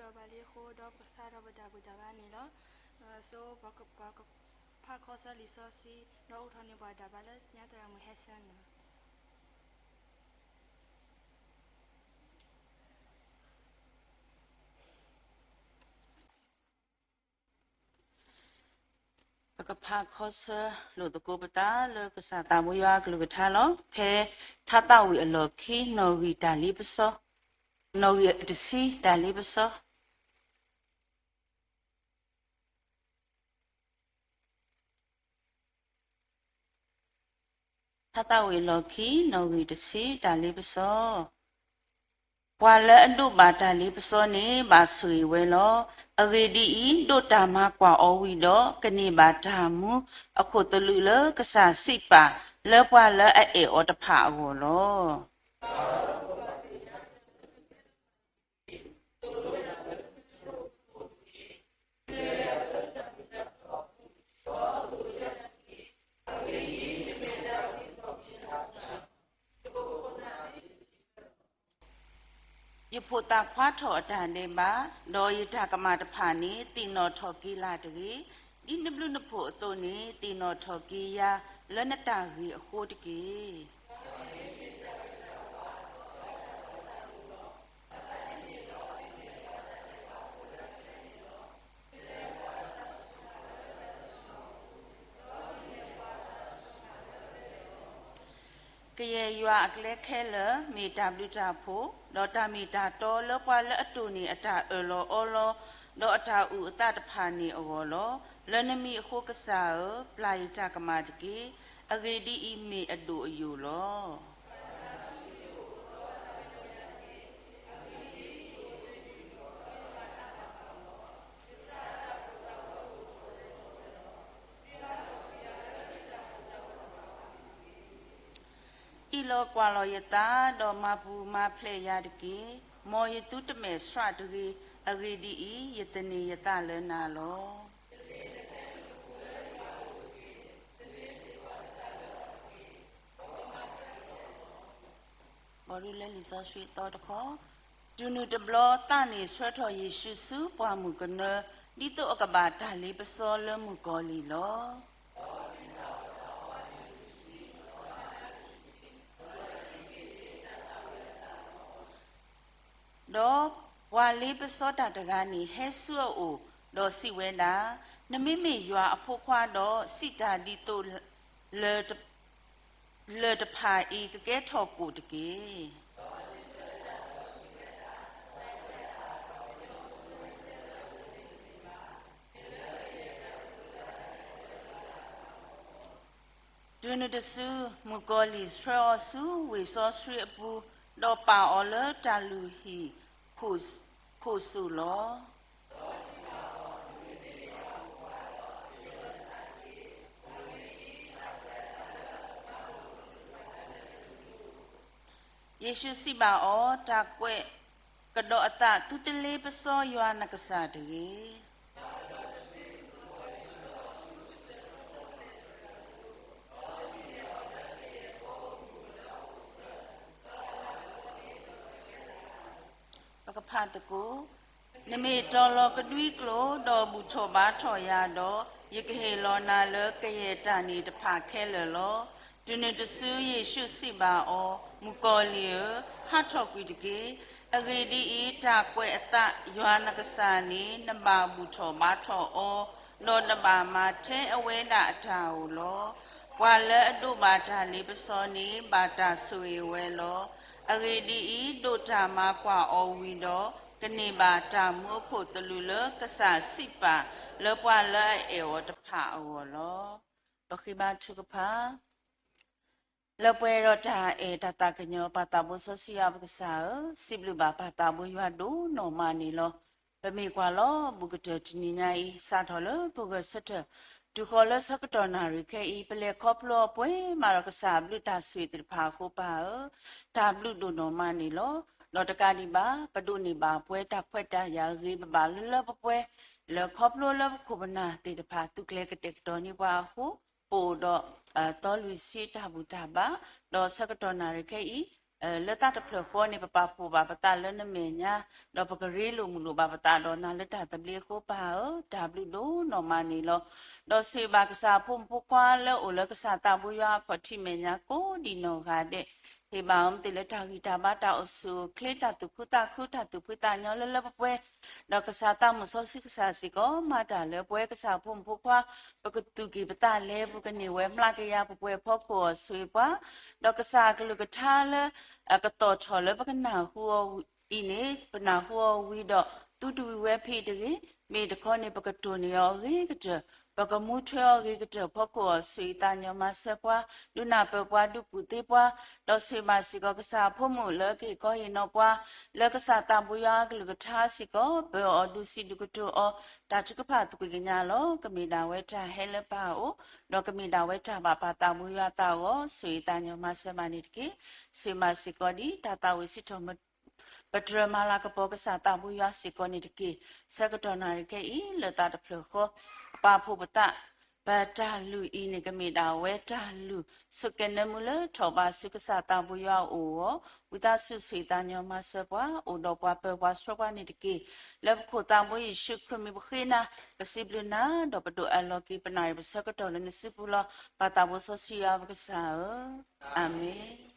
ဒီးဘၣ်လံအဃိ ဒီးပကစးထီၣ်ပတၢ်ဘူၣ်တၢ်ဘါန့ၣ်လီၤ. ဆိပှၤကဖးခီဆၢလံာ်စီဆှံ ဒီးအိးထီၣ်န့ၢ်ပှၤတၢ်ဘါလၢညါသရၣ်မုၣ်ဟဲဆၢန့ၣ်လီၤ. ပကဖးခီဆၢလိာ်သကိးပသးလၢကစၢ်သးဘိယွၤအကလုၢ်ကထါလီၤ. ဖဲထါသးဝံၣ်အလီၢ်ခံ နီၣ်ဂံၢ်တၢ်လ့ပစီ, နီၣ်ဂံၢ်တဆံတၢ်လ့ပစီ. ထါသးဝံၣ်အလီၢ်ခံ နီၣ်ဂံၢ်တဆံတၢ်လ့ပစီ. ပှၤလၢအဒိးဘၣ်တၢ်လ့ပစီန့ၣ် ဘၣ်ဆိၣ်ဂ့ၤဝဲလီၤ. အဂ့ၢ်ဒ်အံၤ, ဒိးတၢ်မၤကွၢ်အီၤဝံၤဒီး ကန့ၢ်ဘၣ်တၢ်မူအခိၣ်သလုးလၢကစၢ်စံးပာ် လၢပှၤလၢအအဲၣ်အီၤတဖၣ်အဂီၢ်လီၤ. ယဖိးသးခွါထီၣ်အတၢ်ဒဲးဘး, ဒီးယတၢ်ကမၣ်တဖၣ်န့ၣ် သ့ၣ်နီၣ်ထီၣ်က့ၤလၢ်တဂ့ၤ, ဒ်နဘျုးနဖှိၣ်အသိးန့ၣ် သ့ၣ်နီၣ်ထီၣ်က့ၤယၤ လၢနတၢ်ဂ့ၤအဃိတက့ၢ်. ကယဲၢ်ယွၤအကျဲခဲလၢာ် မ့ၢ်တၢ်ဘျုးတၢ်ဖှိၣ်, ဒီးတၢ်မ့ၢ်တၢ်တီလၢပှၤလၢအတိၢ်န့ၢ်အတၢ်အၢၣ်လီၤအီလီၤ, ဒီးအတၢ်အုၣ်အသးတဖၣ်န့ၣ်အဂီၢ်လီၤ. လၢနမံၤအဃိကစၢ်ဧၢ, ပျၢ်ယတၢ်ကမၣ်တက့ၢ်. အဂ့ၢ်ဒ်အံၤ, မ့ၢ်အဒိၣ်အယိာ်လီၤ. အ့ၣ်လိာ်ကွၢ်လီၤယသး, ဒီးမၤပူၤမၤဖျဲးယၤတက့ၢ်. မ်ယသုတမဲာ်ဆှးတဂ့ၤ. အဂ့ၢ်ဒ်အံၤ, ယသန့ၤယသးလၢနၤလီၤ. ဘီဒုလၢလံာ်စီဆှံအသီတခီ, တုၤနုၤတဘျီ သးန့ၣ်ဆှၢထီၣ်ယ့ၣ်ၡူးဆူပှၢ်မုၢ်ကနၢ, ဒ်သိးအကဘၣ်တၢ်လ့ပစီလၢမုၣ်ကီၤလံၢ်လီၤ. ဒီးပှၤလ့ပစီတၢ်တဂၤန့ၣ် ဟဲဆူအအိၣ်, ဒီးစံးဝဲဒၣ်, နမ့မ့ၢ်ယွၤအဖိခွါဒီး စံးတၢ်ဒ်သိး လၢၢ်တဖၣ်အံၤကကဲထီၣ်ကိၣ်တက့ၢ်. တုၤနုၤတစု, မုၣ်ကီၤလံၢ်ဆှၢအီၤဆူဝ့ၢ်စီဆှံအပူၤ, ဒီးပာ်အီၤလၢတၢ်လုၢ်ဟံၣ်ခိၣ်စိၣ်လီၤ. ယ့ၣ်ၡူးစံးဘၣ်အီၤ, တၢ်ကွဲးကဒီးအသး, သုတလ့ပစီယွၤနကစၢ်တဂ့ၤ. ပကဖးသကိး, နမ့ၢ်တီၤလီၤကဒွံကျိာ်, ဒီးဘူၣ်ထီၣ်ဘါထီၣ်ယၤဒီး, ယကဟ့ၣ်လီၤနၤလၢကယဲၢ်တၢ်န့ၣ်တဖၣ်ခဲလၢာ်လီၤ. တုၤနုၤတစုယ့ၣ်ၡူးစံးဘၣ်အီၤ, မုၣ်ကီၤလံၢ်ဧၢ, ဟးထီၣ်ကွံာ်တက့ၢ်. အဂ့ၢ်ဒ်အံၤ, တၢ်ကွဲးအသး, ယွၤနကစၢ်န့ၣ် နဘၣ်ဘူၣ်ထီၣ်ဘါထီၣ်အီၤ, ဒီးနဘၣ်မၤထဲအဝဲဒၣ်အတၢ်ဧိၤလီၤ. ပှၤလၢအဒိးဘၣ်တၢ်လ့ပစီန့ၣ် ဘၣ်တၢ်ဆိၣ်ဂ့ၤဝဲလီၤ. အဂ့ၢ်ဒ်အံၤ, ဒိးတၢ်မၤကွၢ်အီၤဝံၤဒီး, ကန့ၢ်ဘၣ်တၢ်မူအခိၣ်သလုးလၢကစၢ်စံးပာ် လၢပှၤလၢအအဲၣ်အီၤတဖၣ်အဂီၢ်လီၤ. ပဃ့ဘါထုကဖၣ် လၢပှဲၤဒီးတၢ်အဲၣ်တၢ်သးကညီၤ ပၢ်သးဘိစီဆှံယွၤပကစၢ်ဧၢ, စံးဘျုးဘၣ်ပၢ်သးဘိယွၤဒိၣ်နီၢ်မးန့ၣ်လီၤ. ပမ့ၢ်ကွၢ်လီၤဘူးကတၢၢ်တနံၤညါအံၤ စးထီၣ်လၢပဂဲၤဆၢထၢၣ် တုၤဃီၤလၢဆၢကတီၢ်နၣ်ရံၣ်ခဲအံၤ ပလဲၤခီဖျိအီၤပှဲၤမးဒီးကစၢ်အဘျုးတၢ်ဆိၣ်ဂ့ၤသ့ၣ်တဖၣ်အဃိပၢ်ဧၢ, တၢ်ဘျုးဒိၣ်နီၢ်မးန့ၣ်လီၤ. ဒီးတကးဒံးဘၣ် ပဒိးန့ၢ်ဘၣ်ပှဲၤတၢ်ခွဲးတၢ်ယာ်ဂ့ၤဘၣ်ဘၣ်လၢလၢပှဲၤပှဲၤ လၢခီဖျိလၢပခိၣ်ပနၢ်သ့ၣ်တဖၣ် သုကျဲၤကတဲာ်ကတီၤန့ၢ်ပှၤအဃိ ပအိၣ်ဒီး သီလွံၢ်ဆံတၢ်ဘူၣ်တၢ်ဘါ, ဒီးဆၢကတီၢ်နၣ်ရံၣ်ခဲအံၤ လၢတၢ်တဖျၢၣ်ဃီန့ၣ် ပပာ်ဖှိၣ်ဘၣ်ပသးလၢနမဲာ်ညါ, ဒီးပကရ့လိာ်မုာ်လိာ်ဘၣ်ပသးဒီးနၤလၢတၢ်သဘျ့အဃိ ပၢ်ဧၢ, တၢ်ဘျုးဒိၣ်နီၢ်မးန့ၣ်လီၤ. ဒီးဆိၣ်ဂ့ၤဘၣ်ကစၢ်အဖိမုၣ်ဖိခွါလၢအိၣ်လၢကစၢ်သးဘိယွၤအခီၣ်ထံးမဲာ်ညါကိးဒံးနီၢ်ဂၤဒဲး, ဟ့ၣ်ဘၣ်အီၤမ့ၢ်သ့ၣ်လၢတၢ်ဂံၢ်တၢ်ဘါ တၢ်အိၣ်ဆူၣ်အိၣ်ချ့ တၢ်သူၣ်ခုသးခု တၢ်သူၣ်ဖှံသးညီလၢလၢပှဲၤပှဲၤ, ဒီးကစၢ်သးမုၣ်စီဆှံကစၢ်စ့ၢ်ကီး မၤတၢ်လၢပဝဲကစၢ်အဖိမုၣ်ဖိခွါ ပကသူၣ်က့ၤပသးလဲၤ ပကန့ၢ်ဝဲမျးကယၤ ပပှဲၤဖီခိၣ်အီၤဆိၣ်ဂ့ၤပှၤ, ဒီးကစၢ်အကလုၢ်ကထါလၢ အကသီၣ်ထီၣ်လၢပကနၢ်ဟူအီၤအံၤန့ၣ် ပနၢ်ဟူအီၤဝံၤဒီး သုတဝံၤဝဲဖဲအံၤတဂ့ၤ, မ့ၢ်တခီန့ၣ် ပကတိၢ်န့ၢ်အီၤအဂ့ၤကတၢၢ်, ပကမူထွဲအီၤအဂ့ၤကတၢၢ်ဖီခိၣ်အီၤ ဆိၣ်ဂ့ၤသးညီမၤစၢၤပှၤ, ဒုးနၢ်ပၢၢ်ပှၤ ဒုးကူၣ်သ့ပှၤ, ဒီးဆိၣ်ဂ့ၤဘၣ်စ့ၢ်ကီးကစၢ်အဖိမုၣ်လၢကဟ့ၣ်ခီဟ့ၣ်နီၤပှၤ လၢကစၢ်သးဘိယွၤအကလုၢ်ကထါစ့ၢ်ကီး ပၢၤအီၤဒုးစံးဒုးကတိၤအီၤ တၢ်ထုကဖၣ်သကွံာ်ကညးလီၤ. ကမ့ၢ်ဒၣ်ဝဲတၢ်ဟဲလၢပၢ်အအိၣ်, ဒီးကမ့ၢ်ဒၣ်ဝဲတၢ်ဘၣ်ပၢ်သးဘိယွၤအသးအဂီၢ် ဆိၣ်ဂ့ၤသးညီမၤစၢၤဘၣ်န့ၣ်တက့ၢ်. ဆိၣ်ဂ့ၤဘၣ်စ့ၢ်ကီးဒ်တၢ်သးဝံၣ်စံးထီၣ် ပတြၢၤမၤလၤကပီၤကစၢ်သးဘိယွၤစ့ၢ်ကီးန့ၣ်တက့ၢ်. ဆၢကတီၢ်နၣ်ရံၣ်ခဲအံၤ လၢသးတဖျၢၣ်ဃီ ပပာ်ဖှိၣ်ပသး ပတၢ်လုၢ်အံၤန့ၣ် ကမ့ၢ်ဒၣ်ဝဲတၢ်လုၢ် ဆိးကဲနၢမူလၢထီၣ်ဘးဆူကစၢ်သးဘိယွၤအအိၣ်အဂီၢ်, ဝံသးစူၤဆိၣ်ဂ့ၤသးညီမၤစၢၤပှၤ, အိၣ်ဒီးပှၤပၢၤပှၤဆှၢပှၤန့ၣ်တက့ၢ်. လၢပခိၣ်သးဘိယ့ၣ်ၡူးခရံာ်မံၤပဃ့နၤ, ပစံးဘျုးနၤ, ဒီးပဒိးအးလီၤက့ၤပနၣ်ရံၣ်ပဆၢကတီၢ်လၢနစုပူၤလီၤ. ပၢ်သးဘိစီဆှံယွၤပကစၢ်ဧၢ, အၤမ့ၣ်.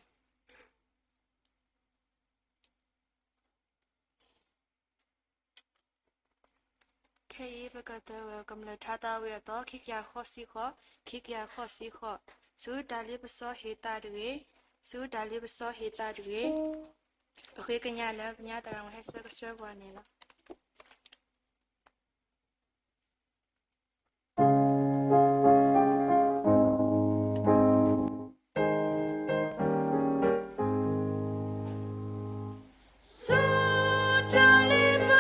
ခဲအံၤပကသဂၢၢ်ကမျၢၢ်ထါသးဝံၣ်အသီ ခံကယၤဃိးဆံဃိး, ခံကယၤဃိးဆံဃိး, ဆူတၢ်လ့ပစီဟ့ၣ်သးတဂ့ၤ, ဆူတၢ်လ့ပစီဟ့ၣ်သးတဂ့ၤ. ပဃ့ကညးလၢပညါသရၣ်မုၣ်ဟဲဆၢကဆှၢပှၤန့ၣ်လီၤ. ဆၢကတီၢ်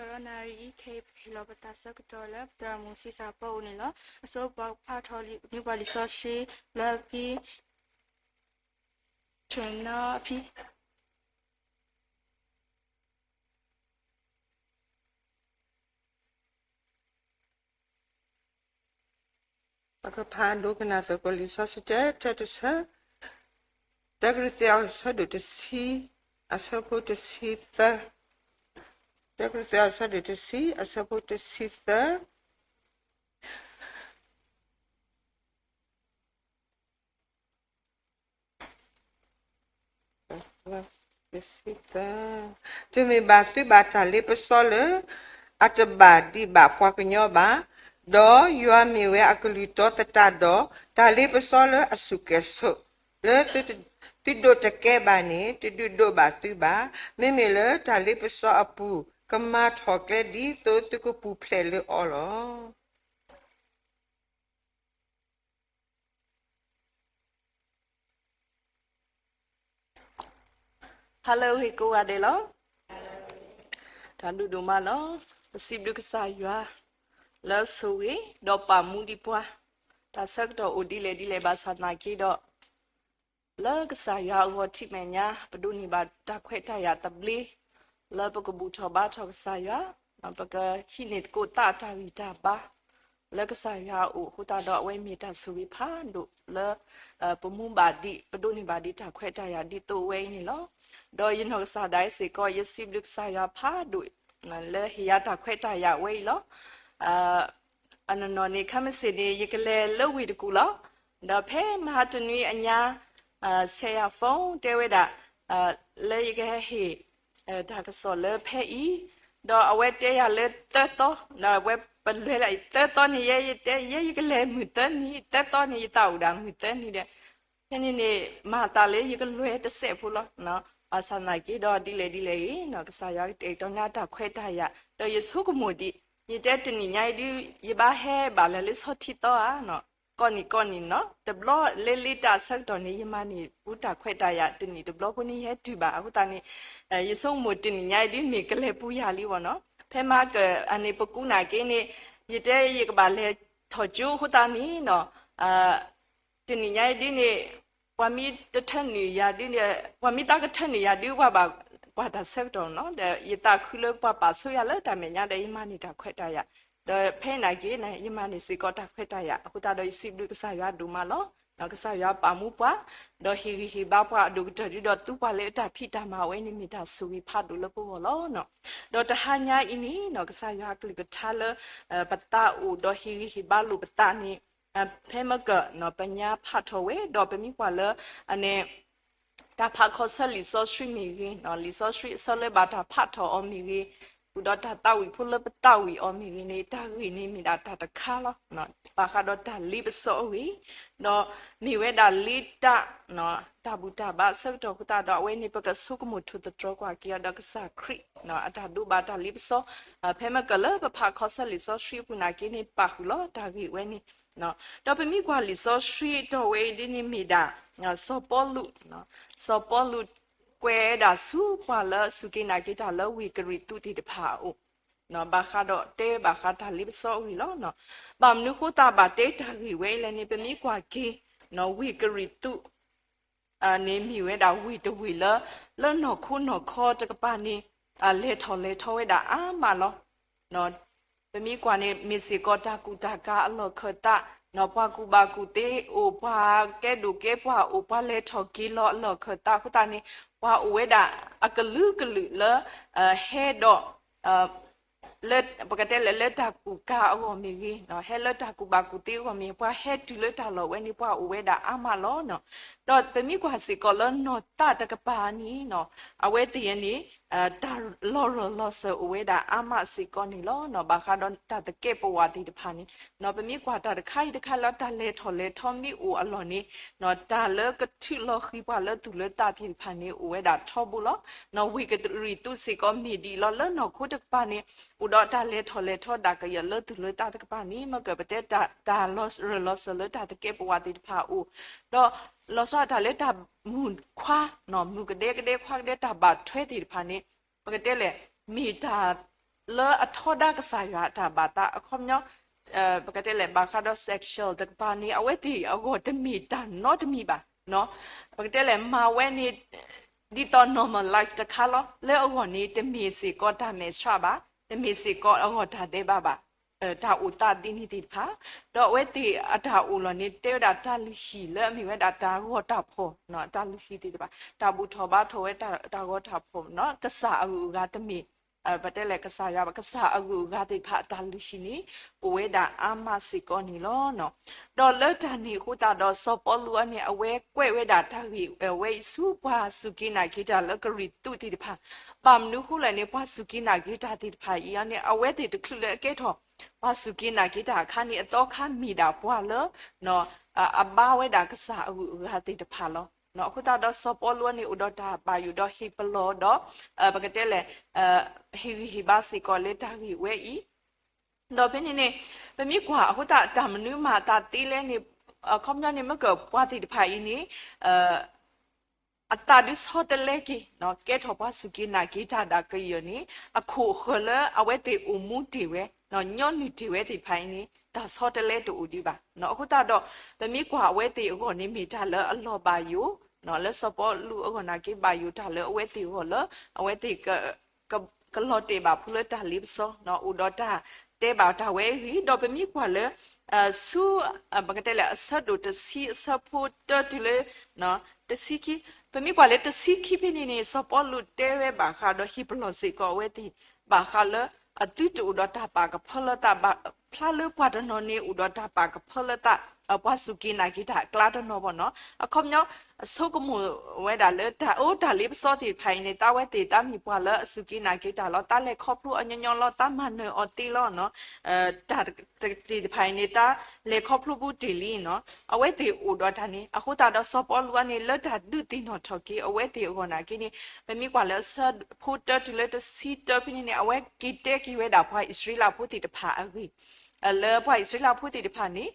လၢနၣ်ရံၣ်အံၤ ခဲအံၤပကဟ့ၣ်လီၤပသးဆၢကတီၢ်လၢ ပသရၣ်မုၣ်ဆံးစၢ်ဖီအအိၣ်န့ၣ်လီၤ. အဆိပှၤဖးထီၣ်လံာ်ပှၤလံာ်စီဆှံလၢဖဲ ဆူနဖံ ပကဖးဒိကနၣ်သကိးလံာ်စီဆှံတဲထဲတဆၢ, တၢကရံၣ်သူးအဆၢဒိၣ်တဆံ, အဆၢဖိတဆံသၢ, တၢကရံၣ်သူးအဆၢဒိၣ်တဆံ အဆၢဖိတဆံသၢ တမ့ၢ်ဘၣ်သုဘၣ်တၢ်လ့ပစီလၢ အတဘၣ်ဒံးဘၣ်ပှၤကညီဘၣ်, ဒီးယွၤမ့ၢ်ဝဲအကလုၢ်တီသတးဒီး တၢ်လ့ပစီလၢအစူၢ်ကဲၤဆိး လၢသုဒိးတကဲဘၣ်န့ၣ် တဒုးဒိးဘၣ်သုဘၣ်. မ့မ့ၢ်လၢတၢ်လ့ပစီအပူၤ ကမၤထီၣ်ကျဲဒ်သိးသုကပူၤဖျဲးလၢအီၤလီၤ. Hello ဂ့ၤကိးဂၤဒဲးလီၤ. တၢ်ဒိၣ်ဒိၣ်မးလီၤ. ပစံးဘျုးကစၢ်ယွၤ လၢအဆိၣ်ဂ့ၤ ဒီးပာ်မူဒံးပှၤ တၢ်ဆၢကတီၢ်အိၣ်ဒ်လဲၣ်ဒ်လဲၣ်ဘၣ်ဆၣ်သနာ်က့ဒီး လၢကစၢ်ယွၤအဂီၢ်ထံမဲာ်ညါ ပဒိးန့ၢ်ဘၣ်တၢ်ခွဲးတၢ်ယာ်သဘျ့ လၢပကဘူၣ်ထီၣ်ဘါထီၣ်ကစၢ်ယွၤ, ပကဟံးန့ၢ်သကိးသးအတၢ်ဂံၢ်တၢ်ဘါ လၢကစၢ်ယွၤအအိၣ်အဃိသတးဒီး အဝဲမ့ၢ်တၢ်ဆိၣ်ဂ့ၤဖးဒိၣ်လၢ ပမူဘၣ်ဒံး ပဒိးန့ၢ်ဘၣ်ဒံးတၢ်ခွဲးတၢ်ယာ်ဒ်သိးအဝဲအံၤန့ၣ်လီၤ. ဒီးယနီၢ်ကစၢ်ဒၣ်အံၤစ့ၢ်ကီး ယစံးဘျုးကစၢ်ယွၤဖးဒိၣ် လၢဟ့ၣ်ယၤတၢ်ခွဲးတၢ်ယာ်ဝဲအံၤလီၤ. အနီၢ်နီၢ်န့ၣ် ခဲမုၢ်ဆ့ၣ်န့ၣ် ယကလဲၤလၢဝ့ၢ်တကူၣ်လီၤ. ဒီးဖဲမဟါတနွံအညါ ဆဲးယၤ phone တဲဝဲဒၣ် လၢယကဟဲဟ့ၣ် တၢ်ကစီၣ်လၢဖဲအံၤ, ဒီးအဝဲတဲယၤလၢသၢသီ, ဒီးအဝဲပလဲၤလၢသၢသီန့ၣ် ယဲယတဲ ယဲယကလဲၤမုၢ်သၢနံၤ, သၢသီန့ၣ် ယသးအိၣ်ဒၣ်မုၢ်သၢနံၤဒီး ဖဲန့ၣ်န့ၣ် မၤသးလၢယကလဲၤတစဲးဖိလီၤ. ဘၣ်ဆၣ်သနာ်က့ဒီး ဒ်လဲၣ်ဒ်လဲၣ်ဂ့ၤ ကစၢ်ယွၤကတဲာ်ကတီၤန့ၢ်တၢ်ခွဲးတၢ်ယာ် ဒီးယဆိကမိၣ်ဒံး ယတဲတနံၤညါအံၤဒုး ယဘၣ်ဟဲဘၣ်လၢာ်လၢဆီထံသီဧါ, ကိးနံၤကိးနံၤနီၤ တဘျီလၢလံတၢ်ဆၢကတီၢ်န့ၣ် ယမၤန့ၢ်ပူၤတၢ်ခွဲးတၢ်ယာ် တနံၣ်တဘျီဖိန့ၣ် ယဟဲတုၤဘၣ်အဃိသတးန့ၣ် ယဆိကမိၣ်တနံၤညါအံၤဒုး မ့ၢ်ကလဲၤပူၤယၤလံဘၣ်နီၤ. ဖဲမၤကၢၢ်အန့ၣ် ပကူနာ်က့န့ၣ် ယတဲယကဘၣ်လဲၤထီၣ်ကၠိအဃိသတးန့ၣ်နီၤ တနံၤညါအံၤဒုးန့ၣ် ပှၤမ့ၢ်တထၢနုာ်ယၤဒုးန့ၣ် ပှၤမ့ၢ်တၢ်ကထၢနုာ်ယၤဒုး ပှၤဘၣ်ကွၢ်တၢ်ဆၢကတီၢ်နီၤ ဒီးယသးခုလၢပှၤပာ်ဆိယၤလၢတၢ်မဲာ်ညါဒီး ယမၤန့ၢ်တၢ်ခွဲးတၢ်ယာ် ဒီးဖဲနာ်က့န့ၣ် ယမၤန့ၢ်စ့ၢ်ကီးတၢ်ခွဲးတၢ်ယာ် အဃိသတးဒီး ယစံးဘျုးကစၢ်ယွၤဒိၣ်မးလီၤ. ကစၢ်ယွၤပာ်မူပှၤ ဒီးဟ့ၣ်ဂံၢ်ဟ့ၣ်ဘါပှၤအဒိၣ်ကတၢၢ်ဒုးဒီး သူပှၤလၢအတၢ်ဖံးတၢ်မၤဝဲန့ၣ် မ့ၢ်တၢ်ဆိၣ်ဂ့ၤဖးဒိၣ်လၢပဂီၢ်လီၤ. ဒီးတဟါညါအံၤန့ၣ်နီၤ ကစၢ်ယွၤအကလုၢ်ကထါလၢ ပသးအိၣ်ဒီးဟ့ၣ်ဂံၢ်ဟ့ၣ်ဘါလိာ်ပသးန့ၣ် ဖဲမ့ၢ်ကၢၢ် ပညါဖးထီၣ်ဝဲ ဒီးပမ့ၢ်ကွၢ်လၢ အန့ၣ် တၢ်ဖးခီဆၢလံာ်စီဆှံမ့ၢ်ဂ့ၤ, လံာ်စီဆှံအဆၢလၢဘၣ်တၢ်ဖးထီၣ်အီၤမ့ၢ်ဂ့ၤ, ဃုာ်ဒီးတၢ်သးဝံၣ်ဖိလၢပသးဝံၣ်အီၤမ့ၢ်ဂ့ၤန့ၣ် တၢ်ဂ့ၢ်န့ၣ်မ့ၢ်ဒၣ်တၢ်တခါလီၤ. ဘၣ်ဃးဒီးတၢ်လ့ပစီအဂ့ၢ်, ဒီးမ့ၢ်ဝဲဒၣ်လ့တၢ် တၢ်ဘူၣ်တၢ်ဘါအဆၢကတီၢ်အဃိသတးဒီး အဝဲန့ၣ် ပကဆိကမိၣ်ထိၣ်သတြီၤကွၢ်က့ၤအီၤဒီးကစၢ်ခရံာ် အတၢ်ဒိးဘၣ်တၢ်လ့ပစီ, ဖဲမ့ၢ်ကၢၢ်လၢပဖးခီဆၢလံာ်စီဆှံအပူၤနာ်က့န့ၣ် ပာ်ဃုာ်လီၤတၢ်ဂ့ၢ်ဝဲန့ၣ် ဒီးပမ့ၢ်ကွၢ်လံာ်စီဆှံအတီၢ်ဝဲအံၤဒ်န့ၣ်မ့ၢ်ဒၣ် စီၤပီလူး, စီၤပီလူးကွဲးဝဲဒၣ်ဆူပှၤလၢအစူၢ်က့ၤနာ်က့ၤတၢ်လၢဝ့ၢ်ကရံၣ်သူးသ့ၣ်တဖၣ်အအိၣ်, ဘၣ်ဃးဒီးတဲဘၣ်ဃးတၢ်လ့ပစီအဂ့ၢ်လီၤ. ဘၣ်မနုၤဃိသတးဘၣ်တဲတၢ်ဂ့ၢ်ဝဲအံၤလဲၣ်န့ၣ် ပမ့ၢ်ကွၢ်က့ၤ ဝ့ၢ်ကရံၣ်သူး န့ၣ်မ့ၢ်ဝဲဒၣ်ဝ့ၢ်တဝ့ၢ်လၢ လၢနီၢ်ခိနီၢ်ခီတကပၤန့ၣ် လဲၤထီၣ်လဲၤထီဝဲဒၣ်အါမးလီၤ. ပမ့ၢ်ကွၢ်န့ၣ် မ့ၢ်စ့ၢ်ကီးတၢ်ကူၣ်တၢ်ကၤအလီၢ်ခၢၣ်သး, ပှၤကူၣ်ဘၣ်ကူၣ်သ့အိၣ်, ပှၤကဲဒိၣ်ကဲပှၢ်အိၣ်, ပှၤလဲၤထီၣ်က့ၤလီၤအလီၢ်ခၢၣ်သးအဃိသတးန့ၣ် ပှၤအိၣ်ဝဲဒၣ်အကလုာ်ကလုာ်လၢ ဟဲဒီး လၢ ပကတဲလဲၣ်လၢတၢ်ကူၣ်ကၤအဂီၢ်မ့ၢ်ဂ့ၤ, ဟဲလၢတၢ်ကူၣ်ဘၣ်ကူၣ်သ့အဂီၢ်မ့ၢ်ဂ့ၤ, ပှၤဟဲတုၤလၢတၢ်လီၢ်ဝဲန့ၣ် ပှၤအိၣ်ဝဲဒၣ်အါမးလီၤ. ဒီးပမ့ၢ်ကွၢ်စ့ၢ်ကီးလၢနီၢ်သးတကပၤန့ၣ် အဝဲသ့ၣ်န့ၣ် တၢ်လီၤရၢၢ်လီၤစၢၤအိၣ်ဝဲဒၣ်အါမးစ့ၢ်ကီးန့ၣ်လီၤ. ဘၣ်ဃးဒီးတၢ်သကဲးပဝးသ့ၣ်တဖၣ်န့ၣ် ပမ့ၢ်ကွၢ်တၢ်တခါအံၤတခါလၢတၢ်လဲၤထီၣ်လဲၤထီမ့ၢ်အိၣ်အလီၢ်န့ၣ် တၢ်လၢကထုးလီၤဃံၤပှၤလၢသူၣ်လၢသးသ့ၣ်တဖၣ်န့ၣ် အိၣ်ဝဲဒၣ်ထီဘိလီၤ. ဝ့ၢ်ကရံၣ်သူးစ့ၢ်ကီးမ့ၢ်ဒ်အံၤလီၤ. လၢနီၢ်ခိတကပၤန့ၣ် အိၣ်ဒီးတၢ်လဲၤထီၣ်လဲၤထီဒၣ်ကယၢၢ်လၢသူၣ်လၢသးတကပၤန့ၣ် မ့ၢ်ကၢၢ်ပတဲတၢ်လီၤရၢၢ်လီၤစၢၤလၢတၢ်သကဲးပဝးသ့ၣ်တဖၣ်အအိၣ်, ဒီးလီၤဆီဒၣ်တၢ်လၢတၢ်မုၢ်ခွါ, မုၢ်ကဒဲကဒဲခွါကဒဲတၢ်ဘၣ်ထွဲသ့ၣ်တဖၣ်န့ၣ် ပကတဲလဲၣ် မ့ၢ်တၢ်လၢအထီဒါကစၢ်ယွၤအတၢ်ဘၣ်သး အခီပညီ ပကတဲလဲၣ် ဘၣ်ဃးဒီး sexual တကပၤန့ၣ် အဝဲသ့ၣ်အဂီၢ်တမ့ၢ်တၢ်နီတမံၤဘၣ်. ပကတဲလဲၣ် မၤဝဲန့ၣ် ဒ်သိး normal life တခါလီၤ. လၢအဂီၢ်န့ၣ် တမ့ၢ်စ့ၢ်ကီးတၢ်မဲာ်ဆှးဘၣ်, တမ့ၢ်စ့ၢ်ကီးအဂီၢ်တၢ်ဒဲးဘးဘၣ်, တၢ်အိၣ်သးဒ်န့ၣ်သ့ၣ်တဖၣ်, ဒီးအဝဲသ့ၣ်အတၢ်အိၣ်လီၤန့ၣ် တဲဝဲဒၣ်တၢ်လုၢ်ဟံၣ်လၢအမ့ၢ်ဝဲဒၣ်တၢ်ဂီၤတၢ်ဖီၣ်, တၢ်လုၢ်ဟံၣ်သ့ၣ်တဖၣ် တၢ်ဘူၣ်ထီၣ်ဘါထီၣ်ဝဲတၢ်ဂီၤတၢ်ဖီၣ်နီၤ ကစၢ်အဂုၤအဂၤတမ့ၢ် ပတဲလဲၣ်ကစၢ်ယွၤဘၣ် ကစၢ်အဂုၤအဂၤသ့ၣ်တဖၣ်အတၢ်လုၢ်ဟံၣ်န့ၣ် အိၣ်ဝဲဒၣ်အါမးစ့ၢ်ကီးန့ၣ်လီၤ. ဒီးလၢတၢ်န့ၣ်အဃိသတးဒီး စီၤပီလူးအံၤန့ၣ် အဝဲကွဲးဝဲဒၣ်တၢ်ဂ့ၢ်ဝဲအံၤဆူပှၤစူၢ်က့ၤနာ်က့ၤတၢ်လၢကရံၣ်သူးသ့ၣ်တဖၣ်, ဘၣ်မနုၤဃိလဲၣ်န့ၣ် ပှၤစူၢ်က့ၤနာ်က့ၤတၢ်သ့ၣ်တဖၣ်အံၤန့ၣ် အဝဲသ့ၣ်တချုးလၢအကဲထီၣ် ပှၤစူၢ်က့ၤနာ်က့ၤတၢ်အခါန့ၣ် အသီခါမ့ၢ်ဒၣ်ပှၤလၢ အဘါဝဲဒၣ်ကစၢ်အဂုၤအဂၤသ့ၣ်တဖၣ်လီၤ. အဃိသတးဒီးစီၤပီလူးအံၤန့ၣ် အိၣ်ဒီးတၢ်ဘၣ်ယိၣ်ဒီးဟ့ၣ်ပလီၢ်ဒီး ပကတဲလဲၣ် ဟ့ၣ်ဂံၢ်ဟ့ၣ်ဘါစ့ၢ်ကီးလၢတၢ်ဂ့ၢ်ဝဲအံၤ, ဒီးဖဲန့ၣ်န့ၣ် ပမ့ၢ်ကွၢ်အဃိသတး တၢ်မနုၤမၤအသးသ့လဲၣ်န့ၣ် အခီပညီန့ၣ် မ့ၢ်ကပှၤသ့ၣ်တဖၣ်အံၤန့ၣ် အသးဒုးဆီတလဲက့ၤ ကဲထီၣ်ပှၤစူၢ်က့ၤနာ်က့ၤတၢ်ဒၣ်ကယၢၢ်န့ၣ် အခိၣ်အဃၢၤလၢအဝဲသ့ၣ်အိၣ်မူတ့ၢ်ဝဲ ညီနုၢ်တ့ၢ်ဝဲသ့ၣ်တဖၣ်အံၤန့ၣ် တၢ်ဆီတလဲတအိၣ်ဒံးဘၣ်. အဃိသတးဒီး ပမ့ၢ်ကွၢ်အဝဲသ့ၣ်အဂီၢ်န့ၣ် မ့ၢ်တၢ်လၢအလီၤဘၣ်ယိၣ် လၢစီၤပီလူးအဂီၢ်နာ်က့ဘၣ်ယိၣ်တၢ်လၢအဝဲသ့ၣ်အဂီၢ်လၢ အဝဲသ့ၣ် ကလီၤတဲာ်ဘၣ်ဖိလၢတၢ်လ့ပစီ အိၣ်ဒီးတၢ်တဲဘၣ်တၢ်ဝဲအံၤ ဒီးပမ့ၢ်ကွၢ်လၢ ဆူ ပကတဲလဲၣ် အဆၢဒိၣ်တဆံ အဆၢဖိတၢတုၤလၢ တဆံခံ, ပမ့ၢ်ကွၢ်လၢတဆံခံဖဲန့ၣ်န့ၣ် စီၤပီလူးတဲဝဲဘၣ်ဃးဒီးဟ့ၣ်ပလီၢ်စ့ၢ်ကီးအဝဲသ့ၣ် ဘၣ်ဃးလၢ အသုတအိၣ်ဒီးတၢ်ပာ်ကဖၢလၢသးဘၣ် ဖျါလၢပှၤတနီၤန့ၣ်အိၣ်ဒီးတၢ်ပာ်ကဖၢလၢသး ပှၤစူၢ်က့ၤနာ်က့ၤတၢ်အကျါတနီၤဘၣ်နီၤ အခီပညီ ဆိကမိၣ်ဝဲဒၣ်လၢတၢ်အိၣ်တၢ်လ့ပစီသ့ၣ်တဖၣ်အံၤန့ၣ် သးဝဲသ့ၣ်သးမ့ၢ်ပှၤလၢအစူၢ်က့ၤနာ်က့ၤတၢ်လီၤ သးလဲၤခီဖျိအညီညီလီၤ သးမၤနၢၤအီၤသ့လီၤ တၢ်တသ့ၣ်တဖၣ်အံၤန့ၣ် သးလဲၤခီဖျိဘူးတ့ၢ်လံနီၤ အဝဲသ့ၣ်အိၣ်ဒီးတၢ်န့ၣ် အဃိသတးဒီးစီၤပီလူးအံၤန့ၣ် လၢတၢ်ဒုးသ့ၣ်နီၣ်ထီၣ်က့ၤအဝဲသ့ၣ်အဂီၢ်နာ်က့န့ၣ် ပမ့ၢ်ကွၢ်လၢအဆၢဖိတၢတုၤလၢတဆံတၢဖဲန့ၣ်န့ၣ် အဝဲက့ၤတဲက့ၤဝဲဒၣ်ပှၤအံၣ်စရ့လးဖိသ့ၣ်တဖၣ်အဂ့ၢ် လၢပှၤအံၣ်စရ့လးဖိသ့ၣ်တဖၣ်န့ၣ်